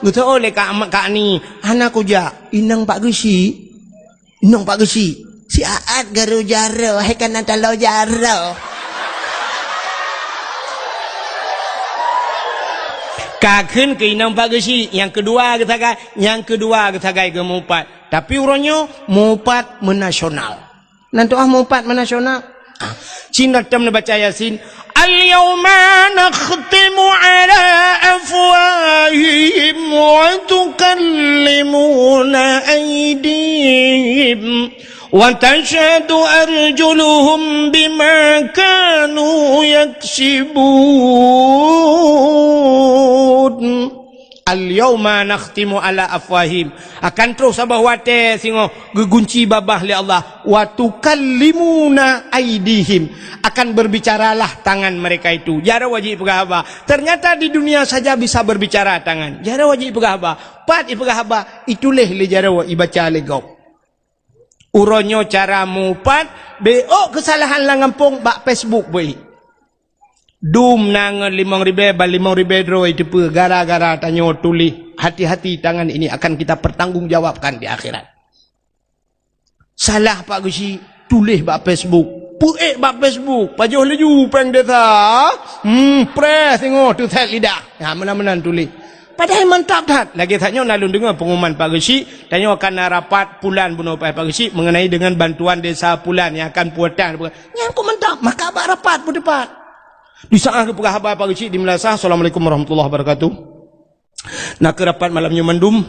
Geuseuôt lé Kak, Kak Ni, hana kujak, inong Pak Geuchik. Inong Pak Geuchik, siat garo jaro, hai kana talo jaro. Ka kheun keu inong Pak Geuchik, nyang keudua geusagai, nyang keudua geusagai geumupat. Tapi uroe nyoe mupat meunasional. Nan tuah mupat meunasional. Ah, cina tem neubaca Yasin. Al-yauma nakhtimu ala afwahihim wa tukallimuna aydihim wa tashhadu arjuluhum bima kanu yaksibun. Al-yauma nakhtimu ala afwahihim. Akan troh saboh watée singoh geugunci babah lé Allah. Wa tukallimuna aydihim. Akan berbicaralah tangan mereka itu. Jaroe jih ipeugah haba. Ternyata di dunia saja bisa berbicara tangan. Jaroe jih ipeugah haba. Pat ipeugah haba, ituléh lé jaroe, ibaca lé gob. Uroe nyoe cara mupat, bék keusalahan lam gampông bak Facebook beuih. Dum na ngon limong ribée, ban limong ribée droe iteupeue gara-gara tanyoe tuléh. Hati-hati, tangan ini akan kita pertanggungjawabkan di akhirat. Salah Pak Geuchik, tuléh bak Facebook. Peuék bak Facebook, pajoh laju péng desa. Hmm, preh singoh teusét lidah. Ha, meunan-meunan tuléh. Padahai mantap that. Lagée that nyoe na lôn deungoe pengumuman Pak Geuchik, tanyoe akan na rapat pulan bunoe Pak Geuchik mengenai dengan bantuan desa pulan yang akan puatan. Nyan kok mantap, maka bak rapat peuteupat. Di saat geupeugah haba Pak Geuchik di Meunasah, Assalamualaikum warahmatullahi wabarakatuh. Na keu rapat malam nyoe mandum,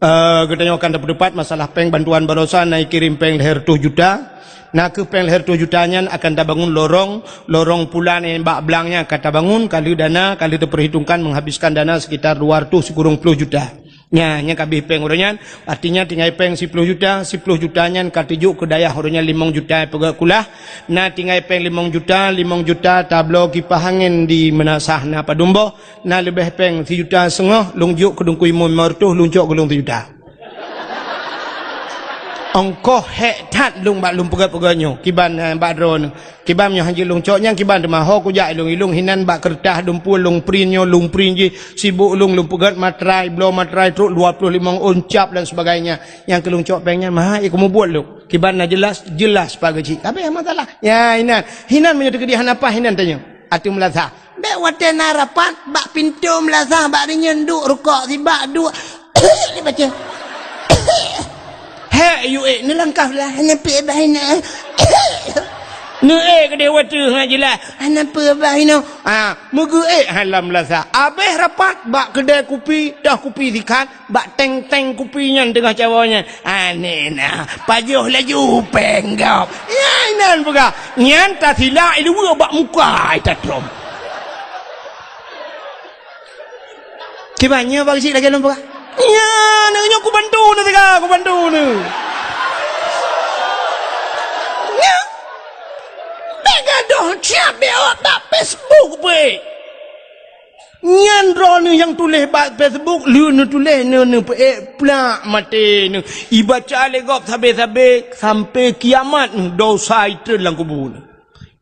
eh, geutanyoe akan tapeuteupat masalah péng bantuan baroesa na ikirém péng lhée reutôh juta. Na keu péng lhée reutôh juta nyan akan tabangun lorong, lorong pulan nyang bak blang nyan akan tabangun, ka lheueh dana, ka lheueh teupeurhitongkan menghabiskan dana sekitar dua reutôh sikureueng ploh juta. Nya, nyang ka abéh péng uroe nyan, artinya tinggai péng siploh juta, siploh juta nyan ka teujok keu dayah uroe nyan limong juta peugét kulah, na tinggai péng limong juta, limong juta tabloe kipah angén di Meunasah na padum boh, na leubeh péng sijuta seungoh lôn jok keu Teungku Imum limong reutôh, lôn cok keu lôn sijuta. Ongkoh hék that lôn bak lôn peugét-peugét nyoe, kiban, eh, bak droeneuh. Kiban nyoe hana jeuet lôn cok nyan, kiban teuma ho kujak ilôn-ilôn hinan bak keureutah dumpue lôn print nyoe, lôn print jih, sibok lôn, lôn peugét matrai, bloe matrai trok dua ploh limong ôn cap dan sebagainya. Nyang keu lôn cok péng nyan, maha, eh, kumubuet lôn. Kiban na jeulaih, jeulaih pageucik. Tapi masalah. Ya, hinan. Hinan meunyoe teukeudi hana paih, hinan tanyoe. Ateueh meulasah. Bèk watèe na rapat, bak pintoe meulasah, bak rinyeun duek rukok sibak duek. Dibaca. Hék, yue ék, neulangkah lah, hana peue bah inoe. Neuék keudéh watèe, ha, jeulaih. Hana peue bah inoe. Ha, meugeuék, ha, lam meulasah. Abéh rapat, bak keudè kupi, toh kupi sikhan, bak teng-teng kupi nyan teungoh cawoe nyan. Aneh na, pajoh laju péng gob. Nyan inan peugah. Nyan tasilak iluwa bak muka ai tatrôm. Kiban nyoe bak geuchik lagèe lôn peugah. Nyan, nyoe kubantu neuh teuka, kubantu neuh. Nyan. Bèk gadoh siab bèk awak bak Facebook beuh. Nyan droeneuh nyang tuléh bak Facebook, lheueh neutuléh neuh, neupeuék plak maté neuh. Ibaca lé gob sabé-sabé sampai kiamat neuh, dosa itreun lam kubu neuh.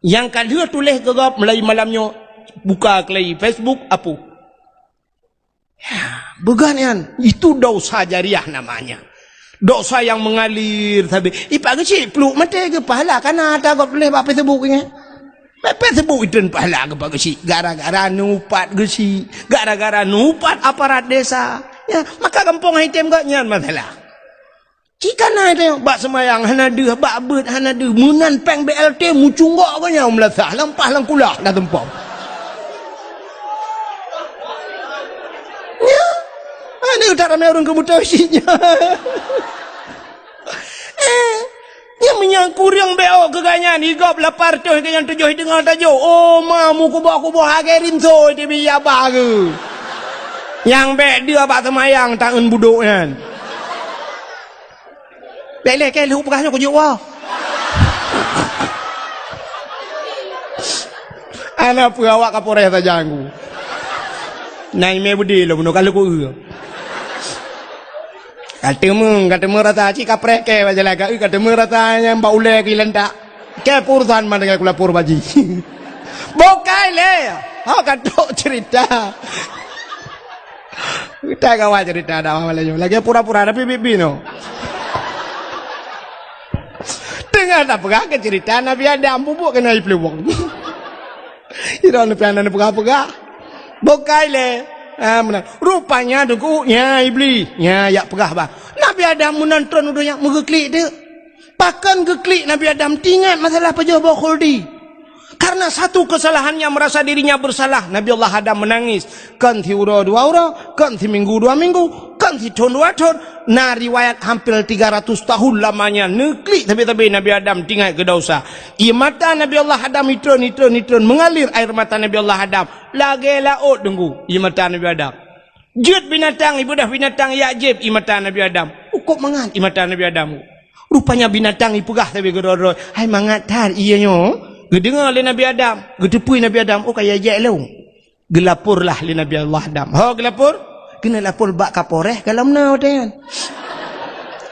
Nyang ka lheueh tuléh keu gob mulai malam nyoe, buka keulai Facebook, apuih. Ya, beugat nyan. Itu dosa jariah namanya. Dosa yang mengalir sabé. Ipak geuchik pluek maté geupahala kana ata gob tuléh bak Facebook nyan. Bak Facebook itreun pahala geupak geuchik. Gara-gara neuupat geuchik. Gara-gara neuupat aparat desa. Ya, maka gampông hai tem geuh nyan masalah. Cit kana teuh, bak seumayang hana deuh, bak beuet hana deuh, meunan péng B L T meucunggok geuh nyan meulasah, lampah lam kulah dah tumpom. Nyan, aneuk that ramé ureueng keu beutôi cit nyan. Eh, nyan meunyo kureueng B O keu gobnyan, i gob lapan reutôh keu nyang tujoh i teungoh tajok. Oh, ma meukuboh-kuboh lagèe rinso di biya bah geuh. Nyang bèk deuh bak seumayang taeun budok nyan. Bèk lé kèe lheueh peugah nyoe kujok woe. Hana peue awak Kapolres sajan ku. Na imé beudé lom bunoe ka lheueh ku eu. Ka teumeung, ka teumeung rasa cit kapreh kèe bak jalan ka eu, ka teumeung rasa nyang bak ulèe keu ilantak. Kèe peurusan ma deungon kulapor bak jih. Bukai lé. Ha ka trok cerita. Kita kawan cerita dah malam nyoe. Lagèe pura-pura tapi bibi no. Teungoh tapeugah keu cerita Nabi Adam bubuk keunoe ipluwong. Ira leupah na peugah-peugah. Bukai lé. Ha, meunan. Rupanya teungku, nya Iblis. Nya yak peugah bah. Nabi Adam meunan tron u donya meugeuklek teuk. Pakon geuklik Nabi Adam teuingat masalah pajoh boh khuldi. Karena satu kesalahannya merasa dirinya bersalah, Nabi Allah Adam menangis. Kon siuroe dua uroe, kon siminggu dua minggu, kon sithon dua thon. Na riwayat hampir tiga ratus tahun lamanya neuklik sabe-sabe Nabi Adam teuingat keu dosa. Ie mata Nabi Allah Adam itron, itron, itron, mengalir air mata Nabi Allah Adam. Lagèe laôt teungku, ie mata Nabi Adam. Jeuet binatang, ibeudôh binatang yak jieb ie mata Nabi Adam. Ukôb mangat ie mata Nabi Adam. Rupanya binatang ipeugah sabe keudroe-droe, "Hai mangat that ie nyoe." Geudeungoe lé Nabi Adam, geuteupeue Nabi Adam, "Oh, ka ijak lôn." Geulaporlah lé Nabi Allah Adam. Ho geulapor? Keuneuk lapor bak Kapolres ka lom na watèe nyan.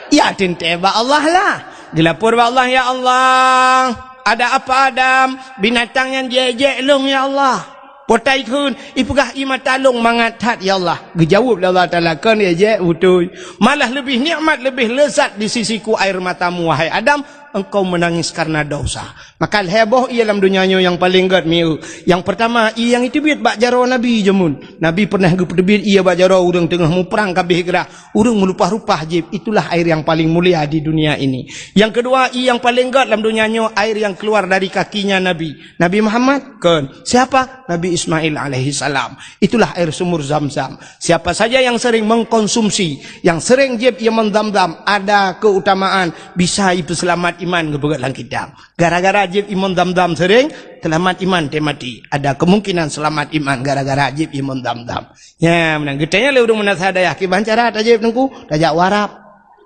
Ya teuntèe bak Allah lah. Geulapor bak Allah, "Ya Allah, ada apa Adam? Binatang nyan jiék-jiék lôn, ya Allah." Potai kheun, ipeugah ie mata lôn mangat that, ya Allah. Geujaweueb lé Allah Taala, "Kon ék-ék beutôi. Malah leubeh nikmat, leubeh leuzat di sisiku air matamu, wahai Adam, engkau menangis karena dosa." Maka lhèe boh ie lam donya nyoe nyang paleng gèt mieu. Nyang peurtama, ie nyang iteubiet bak jaroe Nabi jameun. Nabi peureunah geupeuteubiet ie bak jaroe ureueng teungoh muprang ka abéh grah. Ureueng meulupah-lupah jieb, itulah air yang paling mulia di dunia ini. Yang kedua, ie nyang paleng gèt lam donya nyoe, air yang keluar dari kakinya Nabi. Nabi Muhammad? Kon. Siapa? Nabi Ismail alaihissalam. Itulah air sumur Zam-Zam. Siapa saja yang sering mengkonsumsi, yang sering jieb ie mon Zam-Zam, ada keutamaan bisa ipeuseulamat iman geupeugèt lam kitab. Gara-gara jieb ie mon Zam-Zam sering, seulamat iman teuh maté. Ada kemungkinan seulamat iman gara-gara jieb ie mon Zam-Zam. Nya, meunan geutanyong lé ureueng meunasah dayah, "Kiban cara tajieb Teungku?" "Tajak u Arab."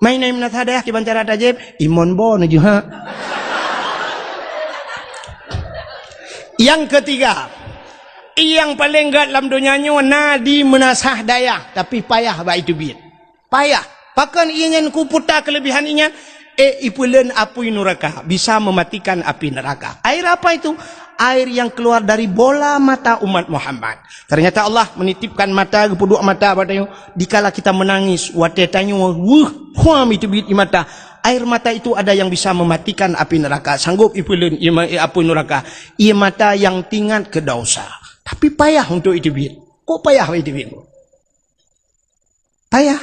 "Meunan meunasah dayah, kiban cara tajieb?" "Ie mon bo neujeuhak." Nyang ketiga, nyang paleng gèt lam donya nyoe na di meunasah dayah, tapi payah bak iteubiet. Payah. Pakon ie nyan kuputa keuleubihan ie nyan? Eh, ipeuleuen apui nuraka, bisa mematikan api neraka. Air apa itu? Air yang keluar dari bola mata umat Muhammad. Ternyata Allah menitipkan mata, geupeuduek mata bak tanyoe. Dikala kita menangis, watée tanyoe weueh, huam iteubiet ie mata. Air mata itu ada yang bisa mematikan api neraka. Sanggob ipeuleuen ie ma-, apui nuraka. Ie mata yang tingat keu dosa. Tapi payah untuk iteubiet. Kok payah iteubiet? Payah.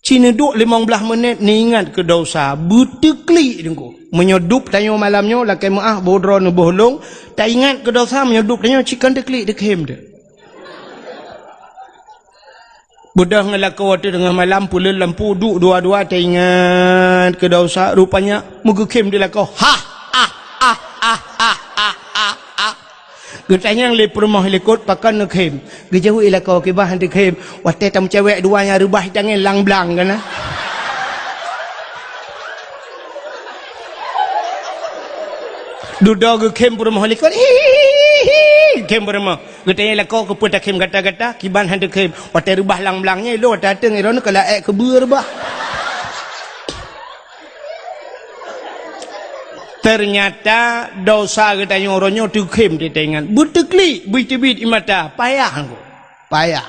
Ci neuduek limong blaih menit, neuingat keu dosa, beuteuklik Teungku. Meunyoe dub tanyoe malam nyoe, lakée meuáh, boh droe neuboh lông, taingat keu dosa, meunyoe dub tanyoe, ci kon teuklik, teukhem teuh. Beudôh ngon lakoe teungoh malam, peuleuen lampu, duek dua-dua, taingat keu dosa, rupanya meugeukhem di lakoe. Hah! Ah! Ah! Ah! Ah! Ah! Ah! Ah! Geutanyong lé peurumoh likot, "Pakon neukhem?" Geujaweueb lakoe, "Kiban han teukhem, watée tameucewek dua nyang reubah tangieng lam blang kana." Dudoe geukhem peurumoh likot, "Hihihi, khem peurumoh." Geutanyong lakoe, "Keupeue takhem gata-gata?" "Kiban han teukhem, watée reubah lam blang nyan, ilôn watée ateueng, droeneuh ka laék keubeue reubah." Ternyata dosa geutanyoe uroe nyoe teukhem teuingat. Beuteuklik, beuteubiet ie mata, payah Teungku. Payah.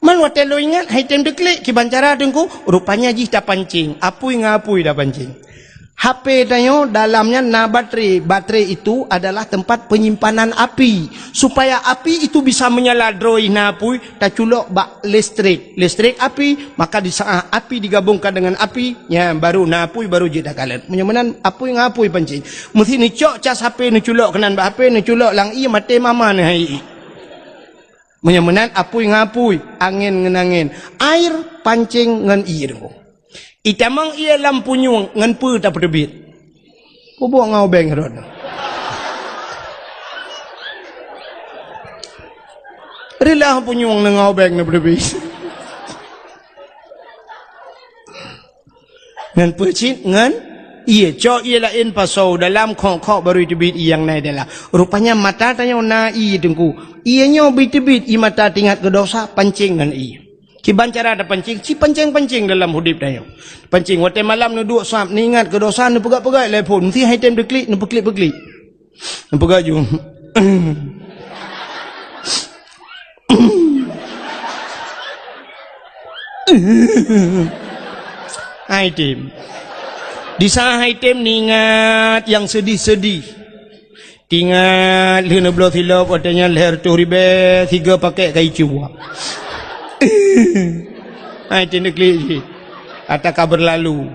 Man watée lôn ingat, han item teuklik, kiban cara Teungku, rupanya jih tapancing, apui ngon apui tapancing. H P tanyoe dalamnya na baterai. Baterai itu adalah tempat penyimpanan api. Supaya api itu bisa menyala droe na apui, taculok bak listrik. Listrik api, maka di saat api digabungkan dengan api, nyan baru na apui, baru jeuet takalon. Meunyoe meunan apui ngon apui pancing. Meusti neucok cas H P, neuculok keunan bak H P, neuculok lam ié, maté mama neuh hai ié. Meunyoe meunan apui ngon apui, angén ngon angén. Air pancing ngon ié Teungku. Itamong ié lam punyueng ngon peue tapeuteubiet? Peubuet ngon ubeng rot. Rila punyueng ngon ubeng na peuteubiet. Ngon peue cit? Ngon ié. Cok ié laén pasoe dalam, khok-khok baru iteubiet ié nyang na dalam. Rupanya mata tanyoe na ié Teungku. Ié nyoe beuteubiet ie mata teuingat keu dosa, pancing ngon ié. Kiban cara tapancing, ci pancing-pancing dalam udeb tanyoe. Pancing, watée malam neuduek sab, neuingat keu dosa, neupeugah-peugah lé phon, meusti han item teuklik, neupeuklik-peuklik. Neupeugah ju. Han item. Di saat han item neuingat nyang seudeh-seudeh. Teuingat lheueh neubloe silop, watée nyan lhée reutôh ribée, sigoe pakét kayée cue. Han item teuklik cit. Ata ka beurlalu.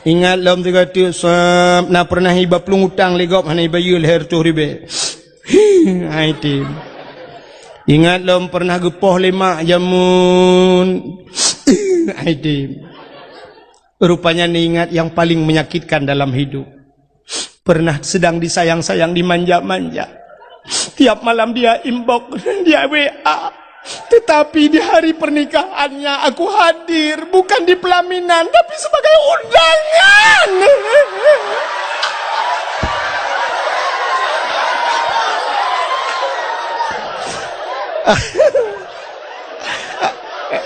Ingat lom sigoe teuk sab, na peureunah iba plueng utang lé gob hana ibayeue lhée reutôh ribée. Han item. Ingat lom peureunah geupoh lé mak jameun. Han item. Rupanya neuingat nyang paleng menyakitkan dalam hidup. Pernah sedang disayang-sayang, dimanja-manja. Tiap malam dia inbox, dia W A. Tetapi di hari pernikahannya aku hadir, bukan di pelaminan, tapi sebagai undangan.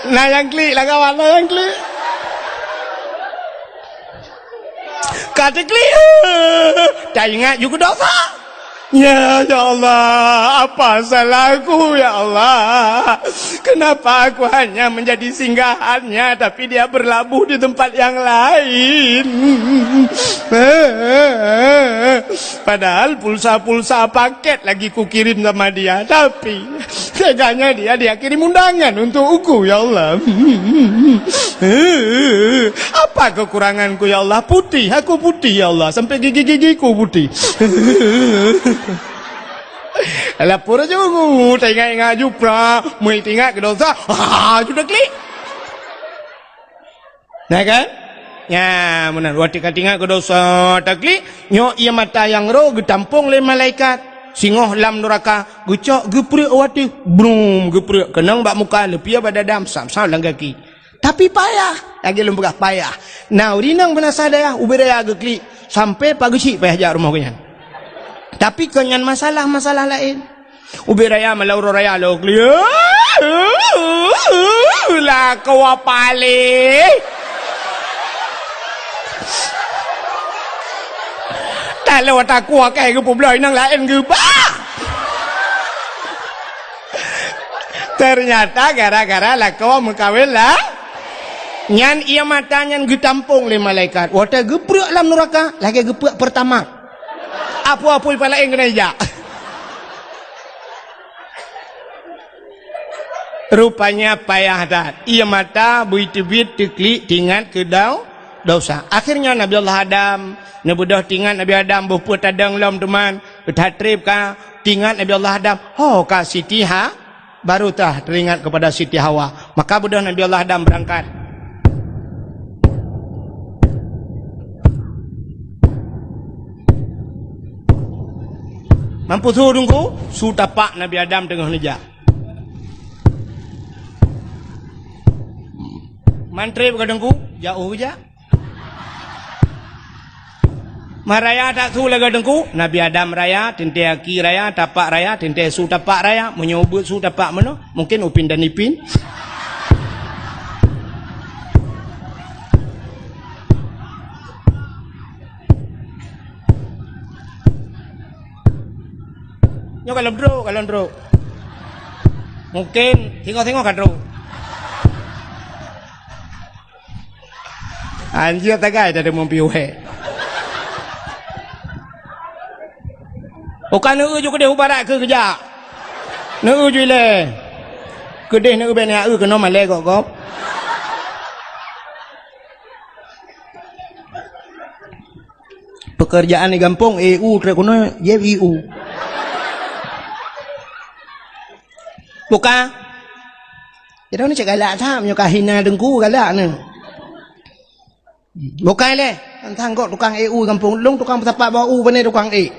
Na nyang klik lah kawan, na nyang klik. Ka teuklik, taingat ju keu dosa. Ya, ya Allah, apa salahku, ya Allah? Kenapa aku hanya menjadi singgahannya, tapi dia berlabuh di tempat yang lain? Padahal pulsa-pulsa paket lagi kukirim sama dia, tapi teganya dia, dia kirim undangan untuk aku, ya Allah. Apa kekuranganku, ya Allah? Putih, aku putih, ya Allah. Sampai gigi-gigiku putih. Lapor aja, taingat-ingat ju pra, meuingat keu dosa. Ah, sudah klik. Nah kan? Nya, meunan. Watée ka teuingat keu dosa, taklik, nyoe ié mata nyang roh geutampong lé malaikat. Singoh lam nuraka, geucok geupreuek watée, brum, geupreuek keunong bak muka, leupie bak dada, sam-sam lam gaki. Tapi payah, lagée lôn peugah payah. Na ureuëng inong peunasa dayah, ubé raya geuklik, sampai pageuchik payah jak rumoh geuhnyan. Tapi kon nyan masalah, masalah laén. Ubé raya malam uroe raya lôn klik. Lakoe paléh. Alah, watée aku akai geupeubloe inong laén geuba. Ternyata gara-gara lakoe meukawen lah. Nyan ié mata nyan geutampong lé malaikat. Watée geuprek lam nuraka, lagée geuprek Pertamax. Apui-apui pih laén keuneuk jak. Rupanya payah that. Ié mata beuteubiet teuklik tingat keu dau-, dosa. Akhirnya Nabi Allah Adam, neubeudôh tingat Nabi Adam boh peue tadong lom teuma, that treb ka tingat Nabi Allah Adam, ho ka Siti Ha-, baru tah teringat kepada Siti Hawa. Maka beudôh Nabi Allah Adam berangkat. Mampu su Teungku, su tapak Nabi Adam teungoh neujak. Man treb ka Teungku, jak u jak. Man raya that su lagée Teungku, Nabi Adam raya, teuntée aki raya, tapak raya, teuntée su tapak raya, meunyoe ubeuet su tapak meunoe, mungken Upin dan Ipin. Nyoe kalon trok, kalon trok. Mungken singoh-singoh ka trok. Anjir tagai dah ada mumpi uhé. Bukan neu ju keudeh u barat keu keujak. Neu ju ilée. Keudeh neu bèk neu keunoe malée gop-gop. Pekerjaan di gampông, E U trek keunoe, jép I U. Buka. Jadi ni cek galak that, meunyoe ka hina Teungku galak ni. Buka lé, tantang kok tukang E U gampông. Lôn tukang peusapat bak u, pane tukang ék.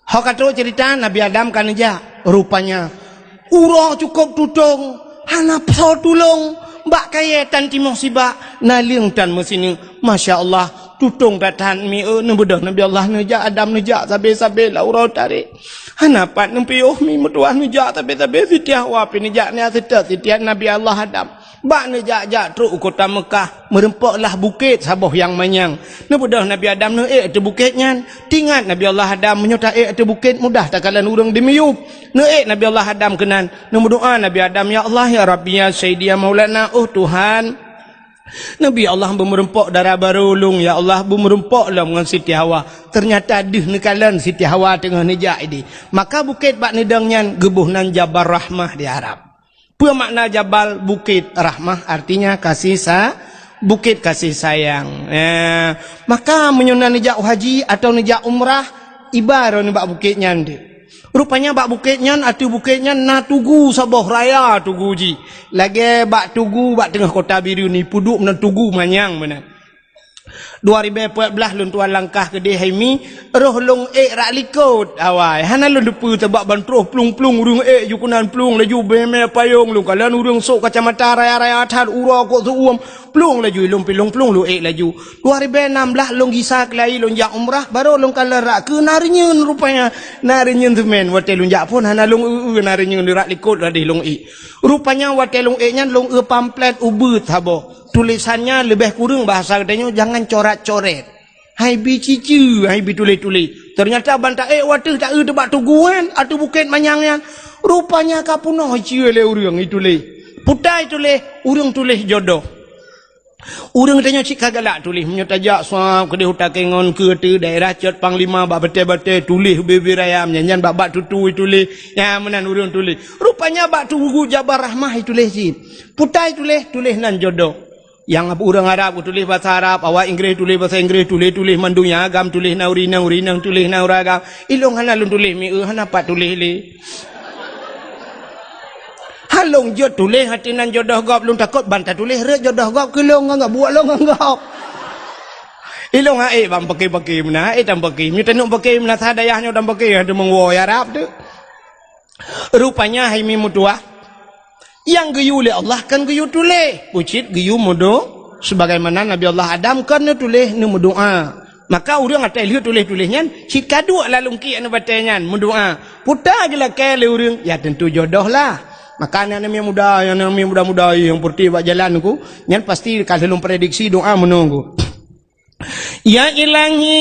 Ho ka trok cerita Nabi Adam ka neujak. Rupanya uroe cukôp tutong, hana pho tulông, bak kayée tan timoh sibak, naleueng tan meusineuk. Masya Allah, tutong that-that mi, eh, neubeudôh Nabi Allah neujak, Adam neujak, sabe-sabe lam uroe tarek. Hana pat neupiôh mi meutuah neujak, sabe-sabe Siti Hawa pih neujak, nyan seutôt Siti Nabi Allah Adam. Bak neujak-jak trok u kota Meukah, meurumpok lah bukét saboh nyang manyang. Neubeudôh Nabi Adam neuék ateueh bukét nyan. Tingat Nabi Allah Adam, meunyoe taék ateueh bukét mudah takalon ureuëng dimiyueb. Neuék Nabi Allah Adam keunan, neumeudoá Nabi Adam, "Ya Allah, ya Rabbi, ya Sayyidi, ya Maulana, oh Tuhan. Nabi Allah beumeurumpok dara barô lôn, ya Allah, beumeurumpok lom ngon Siti Hawa." Teunyata deuh neukalon Siti Hawa teungoh neujak idéh. Maka bukét bak neudong nyan geuboh nan Jabal Rahmah di Arab. Peue makna Jabal? Bukét. Rahmah artinya kasih sa-, bukét kasih sayang. Eh, maka meunyoe na neujak haji atawa neujak umrah, iba droeneuh bak bukét nyan deuh. Rupanya bak bukét nyan, ateueh bukét nyan na tugu saboh raya tugu jih. Lagée bak tugu bak teungoh kota Bireuen ni, peuduek meunan tugu manyang meunan. Dua ribée peuet blaih lôn tuan langkah keudeh hai mi, roh lôn ék rak likot awai. Hana lôn teupeue sabab ban troh plueng-plueng ureuëng ék ju keunan plueng laju beuhemé payong lôn kalon ureuëng sôk kacamata raya-raya that uroe kok seuuem plueng laju ilông pilông plueng lôn ék laju. Dua ribée nam blaih lôn gisa keulayi lôn jak umrah, barô lôn kalon rak keu na reunyeun rupanya. Na reunyeun seumén watée lôn jak phon hana lôn eu-eu na reunyeun rak likot ladeh lôn ék. Rupanya watée lôn ék nyan lôn eu pamflet ubeut saboh. Tulésan nyan leubeh kureueng bahasa geutanyoe jangan corat-coret. Hai bi cici, hai bi tuléh-tuléh. Teunyata ban taék wateueh taeu teubak tugu nyan, ateueh bukét manyang nyan. Rupanya ka peunoh icie lé ureuëng ituléh. Putai tuléh, ureuëng tuléh jodoh. Ureuëng tanyoe cit ka galak tuléh. Meunyoe tajak suab keudeh u Takengon keu ateueh daerah Cot Panglima bak batée-batée tuléh ubé-ubé raya nyan, nyan bak-bak tutui tuléh. Nyan meunan ureuëng tuléh. Rupanya bak tugu Jabal Rahmah ituléh cit. Putai tuléh, tuléh nan jodoh. Nyang ureuëng Arab geutuléh basa Arab, awak Inggréh tuléh basa Inggréh, tuléh-tuléh mandum nyang agam tuléh na ureuëng inong, ureuëng inong tuléh na ureuëng agam. Ilông hana lôn tuléh mi-, eu, hana pat tuléh lé. Han lôn jeuet tuléh ateueh nan jodoh gob, lôn takot ban tatuléh rhot jodoh gob keu lôn ngon gob, buet lôn ngon gob. Ilông han ék ban paké-paké meunan, han ék tan paké. Meunyoe taneuk paké meunan sa dayah nyoe tan paké, han teumeuwoe Arab teuh. Rupanya hai mi meutuah, nyang geuyue lé Allah kan geuyue tuléh, ucit geuyue meudo-, sebagaimana Nabi Allah Adam kan neutuléh neumeudoá. Maka ureuëng atai lheueh tuléh-tuléh nyan cit ka duek lam lungkiek neubatée nyan meudoá. Puta geulakée lé ureuëng, ya tentu jodoh lah. Maka aneuk-aneuk muda, aneuk-aneuk muda-muda nyang peureutih bak jalan ku, nyan pasti ka lheueh lôn prediksi doá meunoe ku. Ya Ilahi,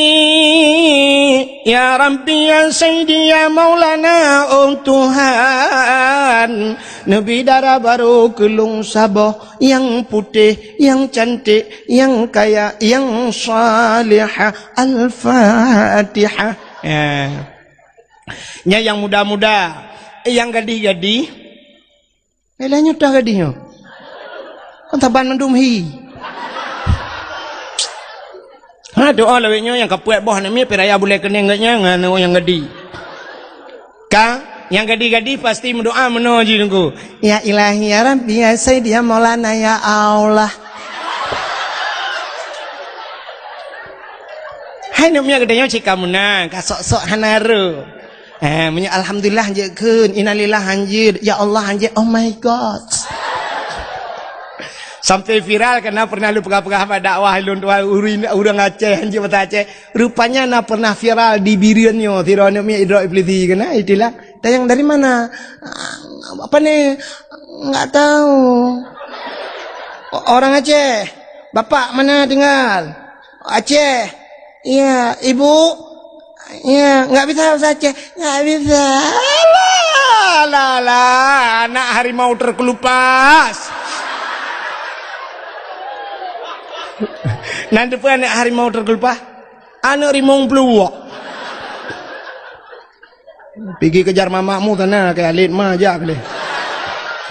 ya Rabbi, ya Sayyidi, ya Maulana, oh Tuhan, neubi dara barô keu lôn saboh nyang putéh, nyang cantik, nyang kaya, nyang salihah. Al-Fatihah. Ya. Nyan nyang muda-muda, nyang gadih-gadih. Lé nyoe toh gadih nyoe. Kan saban mandum hi. Ha, doa lawét nyoe nyang ka puet boh aneuk miet, pih raya bulèe keuneng geuh nyan ngon nyang gadih. Ka, nyang gadih-gadih pasti meudoa meunoe jih Teungku. Ya Ilahi, ya Rabbi, ya Sayyidi, ya Maulana, ya Allah. Hai aneuk miet geutanyoe cit ka meunan, ka sok-sok hana rô. Eh, meunyoe alhamdulillah hanjeuet kheun, innalillah hanjeuet, ya Allah hanjeuet, oh my God. Sampai viral karena pernah lôn peugah-peugah bak dakwah lôn tuan ureueng, ureueng Aceh hanjeuet bahasa Aceh. Rupanya na pernah viral di Bireuen nyoe, sidroe aneuk miet idrop iblisi keunan, istilah. Tanyong dari mana? Apa ni? Enggak tahu. O-, orang Aceh. Bapak mana tinggal? Aceh. Iya, ibu? Iya, nggak bisa bahasa Aceh. Nggak bisa. Alah, alah, alah, anak harimau terkelupas. Nan teupeu anak harimau terkelupas? Anak rimong peluwok. Pigi kejar mamakmu sana, kayak alit ma jak lé.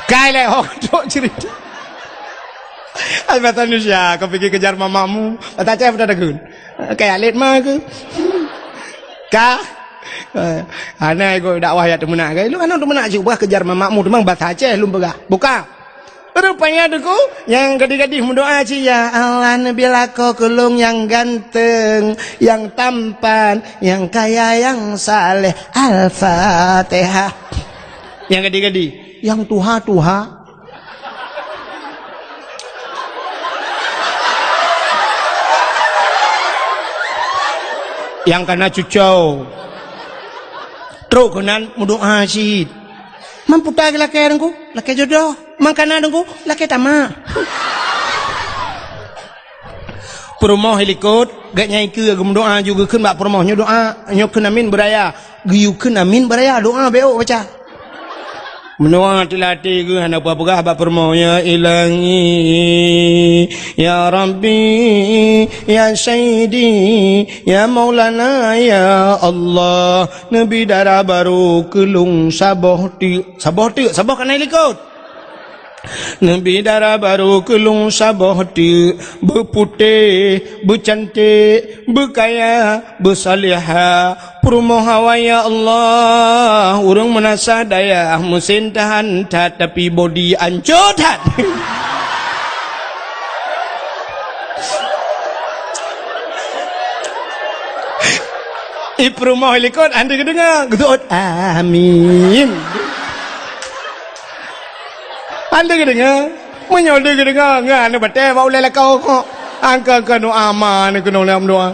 Kai lé, oh, trok cerita. Ai, bahasa Indonesia, kau pigi kejar mamakmu. Bahasa Aceh apa dah takun? Kayak alit ma ke? Ka? Eh, hana ego dakwah ya teumeunak ke? Lu kan teumeunak cit ubah kejar mamakmu, teuma bahasa Aceh lôn peugah. Buka. Rupanya Teungku, nyang gadih-gadih meudoa cit, "Ya Allah, neubi lakoe keu lôn nyang ganteng, nyang tampan, nyang kaya, nyang saleh." Al-Fatihah. Nyang gadih-gadih, nyang tuha-tuha. Nyang kana cucau. Trok keunan meudoa cit. Man puta geulakée Teungku, lakée jodoh. Man kana Teungku, lakée tamak. Peurumoh i likot, gét nyang ikeue geumeudoa ju geukheun bak peurumoh nyoe doa, nyoe kheun amin beuraya. Geuyue kheun amin beuraya, doa bék baca. Meunoe teulatée geuh hana peugah bak peurumoh, "Ya Ilahi, ya Rabbi, ya Sayyidi, ya Maulana, ya Allah, neubi dara barô keu lôn saboh teuk." Saboh teuk, saboh kana i likot. Neubi dara barô keu lôn saboh teuk, beuputéh, beucanték, beukaya, beusalihah. Peurumoh awai, ya Allah, ureueng meunasah dayah, meusén tahan that, tapi bodi ancô that. I peurumoh i likot, han teudeungoe, geuseuôt, "Amin." Han teudeungoe. Meunyoe teudeungoe, ngon aneuk batée bak ulée lakoe kok. Angka-angka doa ma aneuk keunoe lam doa.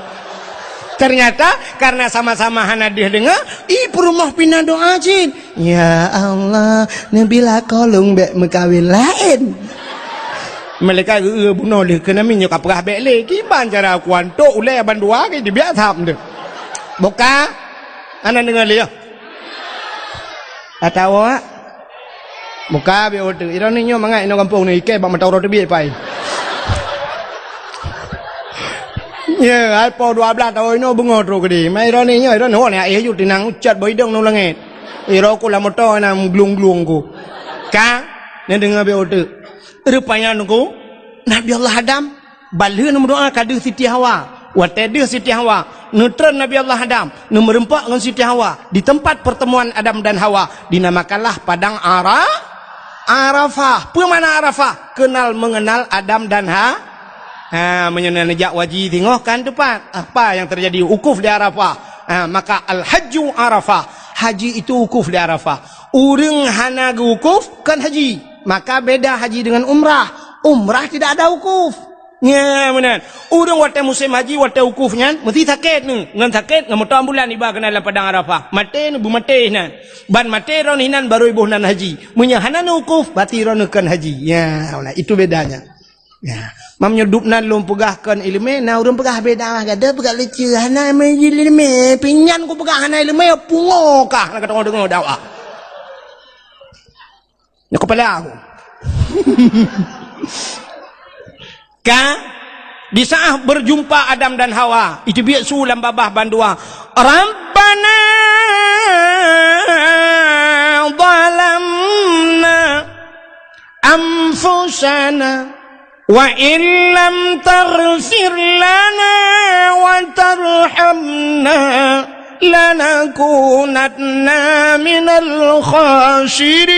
Ternyata, karena sama-sama hana deuh deungoe, i peurumoh pih na doa cit. "Ya Allah, neubi lakoe lôn bék meukawen laén." Malaikat geu-, geu-, bunoe lé keunan, meunyoe ka peugah bék lé. Kiban cara kuantok ulée bandua ke dibiak tham tu. Buka. Hana deungoe lé, ya. Atawa buka bék uteuk. Ironi nyoe mangat inoe gampông ni, ikée bak mata uroe teubiet pai. Ya, hai po dua blaih taun inoe beungoh trok keudeh. Mai ironi nyoe, ironi ho ni, eh, yu tinang ucat bak idong ngon langét. Iro ku lam moto na glung-glung ku. Ka, neudeungoe bék uteuk. Rupanya Teungku, Nabi Allah Adam, ban lheueh neumeudoa ka deuh Siti Hawa. Watée deuh Siti Hawa, neutreun Nabi Allah Adam, neumeureumpok ngon Siti Hawa di tempat pertemuan Adam dan Hawa, dinamakanlah Padang Ara-, Arafah. Peue makna Arafah? Kenal mengenal Adam dan Ha-, ha, meunyoe na neujak haji singoh kan teupat. Apa yang terjadi? Wukuf di Arafah. Ha, maka al-hajju Arafah. Haji itu wukuf di Arafah. Ureueng hana geuwukuf, kon haji. Maka beda haji dengan umrah. Umrah tidak ada wukuf. Nya, meunan. Ureueng watée musém haji, watée wukuf nyan, meusti sakét neu. Ngon sakét, ngon moto ambulan iba keunan lam Padang Arafah. Maté neu, beumaté nan. Ban maté droeneuh nan, barô iboh nan haji. Meunyoe hana neu wukuf, berarti droeneuh kon haji. Ya, meunan. Itu bedanya. Ya. Mam nyoe dub nan lôn peugah kon ileumé, na ureuëng peugah beda, gadoh peugah lucu, hana ileumé, pinyan ku peugah hana ileumé, pungo kah na ka deungoe dakwah. Nyoe kepala aku. Ka, di saat berjumpa Adam dan Hawa, itu biasa lam babah bandua. Rabbana zalamna anfusana wa illam taghfir lana wa tarhamna lanakunanna minal khasirin.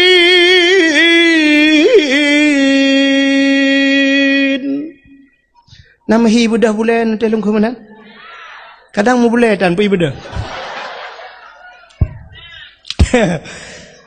Nama hi beudôh bulan teuh lungkhu meunan? Kadang mubulai tan pih beudôh.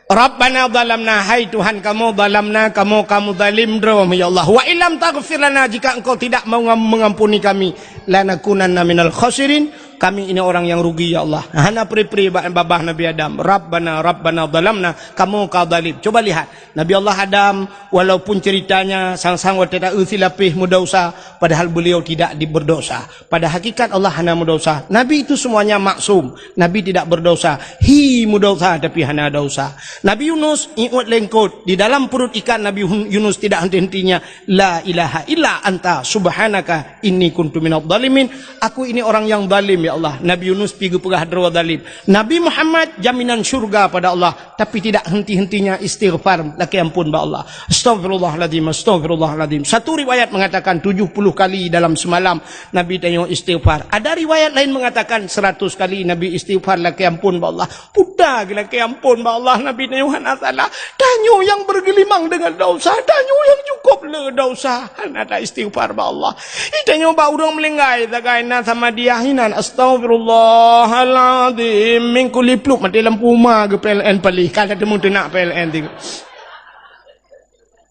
Rabbana zalamna, hai Tuhan kamoe, zalamna, kamoe kamoe zalim droe, ya Allah. Wa illam taghfir lana, jika Engkau tidak mengam-, mengampuni kami, lanakunanna minal khasirin, kami ini orang yang rugi, ya Allah. Hana pri-pri ba-, babah Nabi Adam. Rabbana, Rabbana zalamna, kamoe ka zalim. Coba lihat, Nabi Allah Adam, walaupun ceritanya sang-sang watée ta-eu silapéh meudosa, padahal beliau tidak di-, berdosa. Pada hakikat Allah hana meudosa. Nabi itu semuanya maksum. Nabi tidak berdosa. Hi meudosa tapi hana dosa. Nabi Yunus iôt lengkot. Di dalam perut ikan Nabi Hun-, Yunus tidak henti-hentinya, "La ilaha illa anta subhanaka inni kuntu minadh dhalimin." Aku ini orang yang zalim, ya Allah. Nabi Yunus pi geupeugah droe zalim. Nabi Muhammad jaminan syurga pada Allah. Tapi tidak henti-hentinya istighfar, lakée ampôn bak Allah. Astaghfirullahalazim, astaghfirullahalazim. Satu riwayat mengatakan tujuh puluh kali dalam semalam Nabi tanyoe istighfar. Ada riwayat lain mengatakan seratus kali Nabi istighfar, lakée ampôn bak Allah. Puta geu lakée ampôn bak Allah, Nabi tanyoe hana salah. Tanyoe yang bergelimang dengan dosa, tanyoe yang cukup le dosa. Hana ta istighfar bak Allah. Ih, tanyoe bak ureuëng meulinggai sagai na sama dia hinan, "Astaghfirullahalazim." Minggu lipluk maté lampu uma geu P L N palih, ka teumu teunak P L N tiga.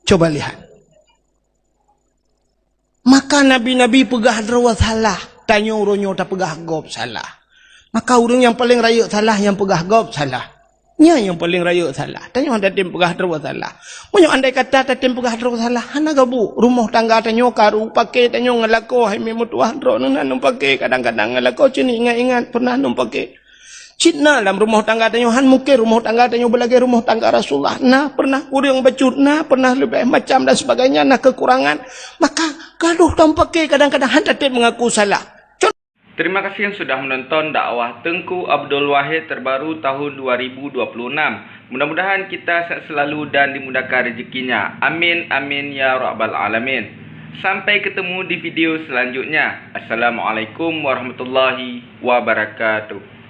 Coba lihat. Maka nabi-nabi peugah droe salah, tanyoe uroe nyoe tapeugah gob salah. Maka ureuëng nyang paleng rayeuk salah nyang peugah gob salah. Nyan nyang paleng rayeuk salah. Tanyoe hana tatem peugah droe salah. Meunyoe andai kata tatem peugah droe salah, hana gabu. Rumoh tangga tanyoe karu, paké tanyoe ngon lakoe, hai meutuah droeneuh na ngon paké, kadang-kadang ngon lakoe cit ingat-ingat pernah ngon paké. Cit na lam rumoh tangga tanyoe, han mungken rumoh tangga tanyoe beulagée rumoh tangga Rasulullah. Na pernah kureueng bacut, na pernah leubeh macam dan sebagainya, na kekurangan. Maka gadoh tatem paké kadang-kadang han tatem mengaku salah. Terima kasih yang sudah menonton dakwah Teungku Abdul Wahid terbaru tahun dua ribu dua puluh enam. Mudah-mudahan kita sehat selalu dan dimudahkan rezekinya. Amin, amin, ya rabbal alamin. Sampai ketemu di video selanjutnya. Assalamualaikum warahmatullahi wabarakatuh.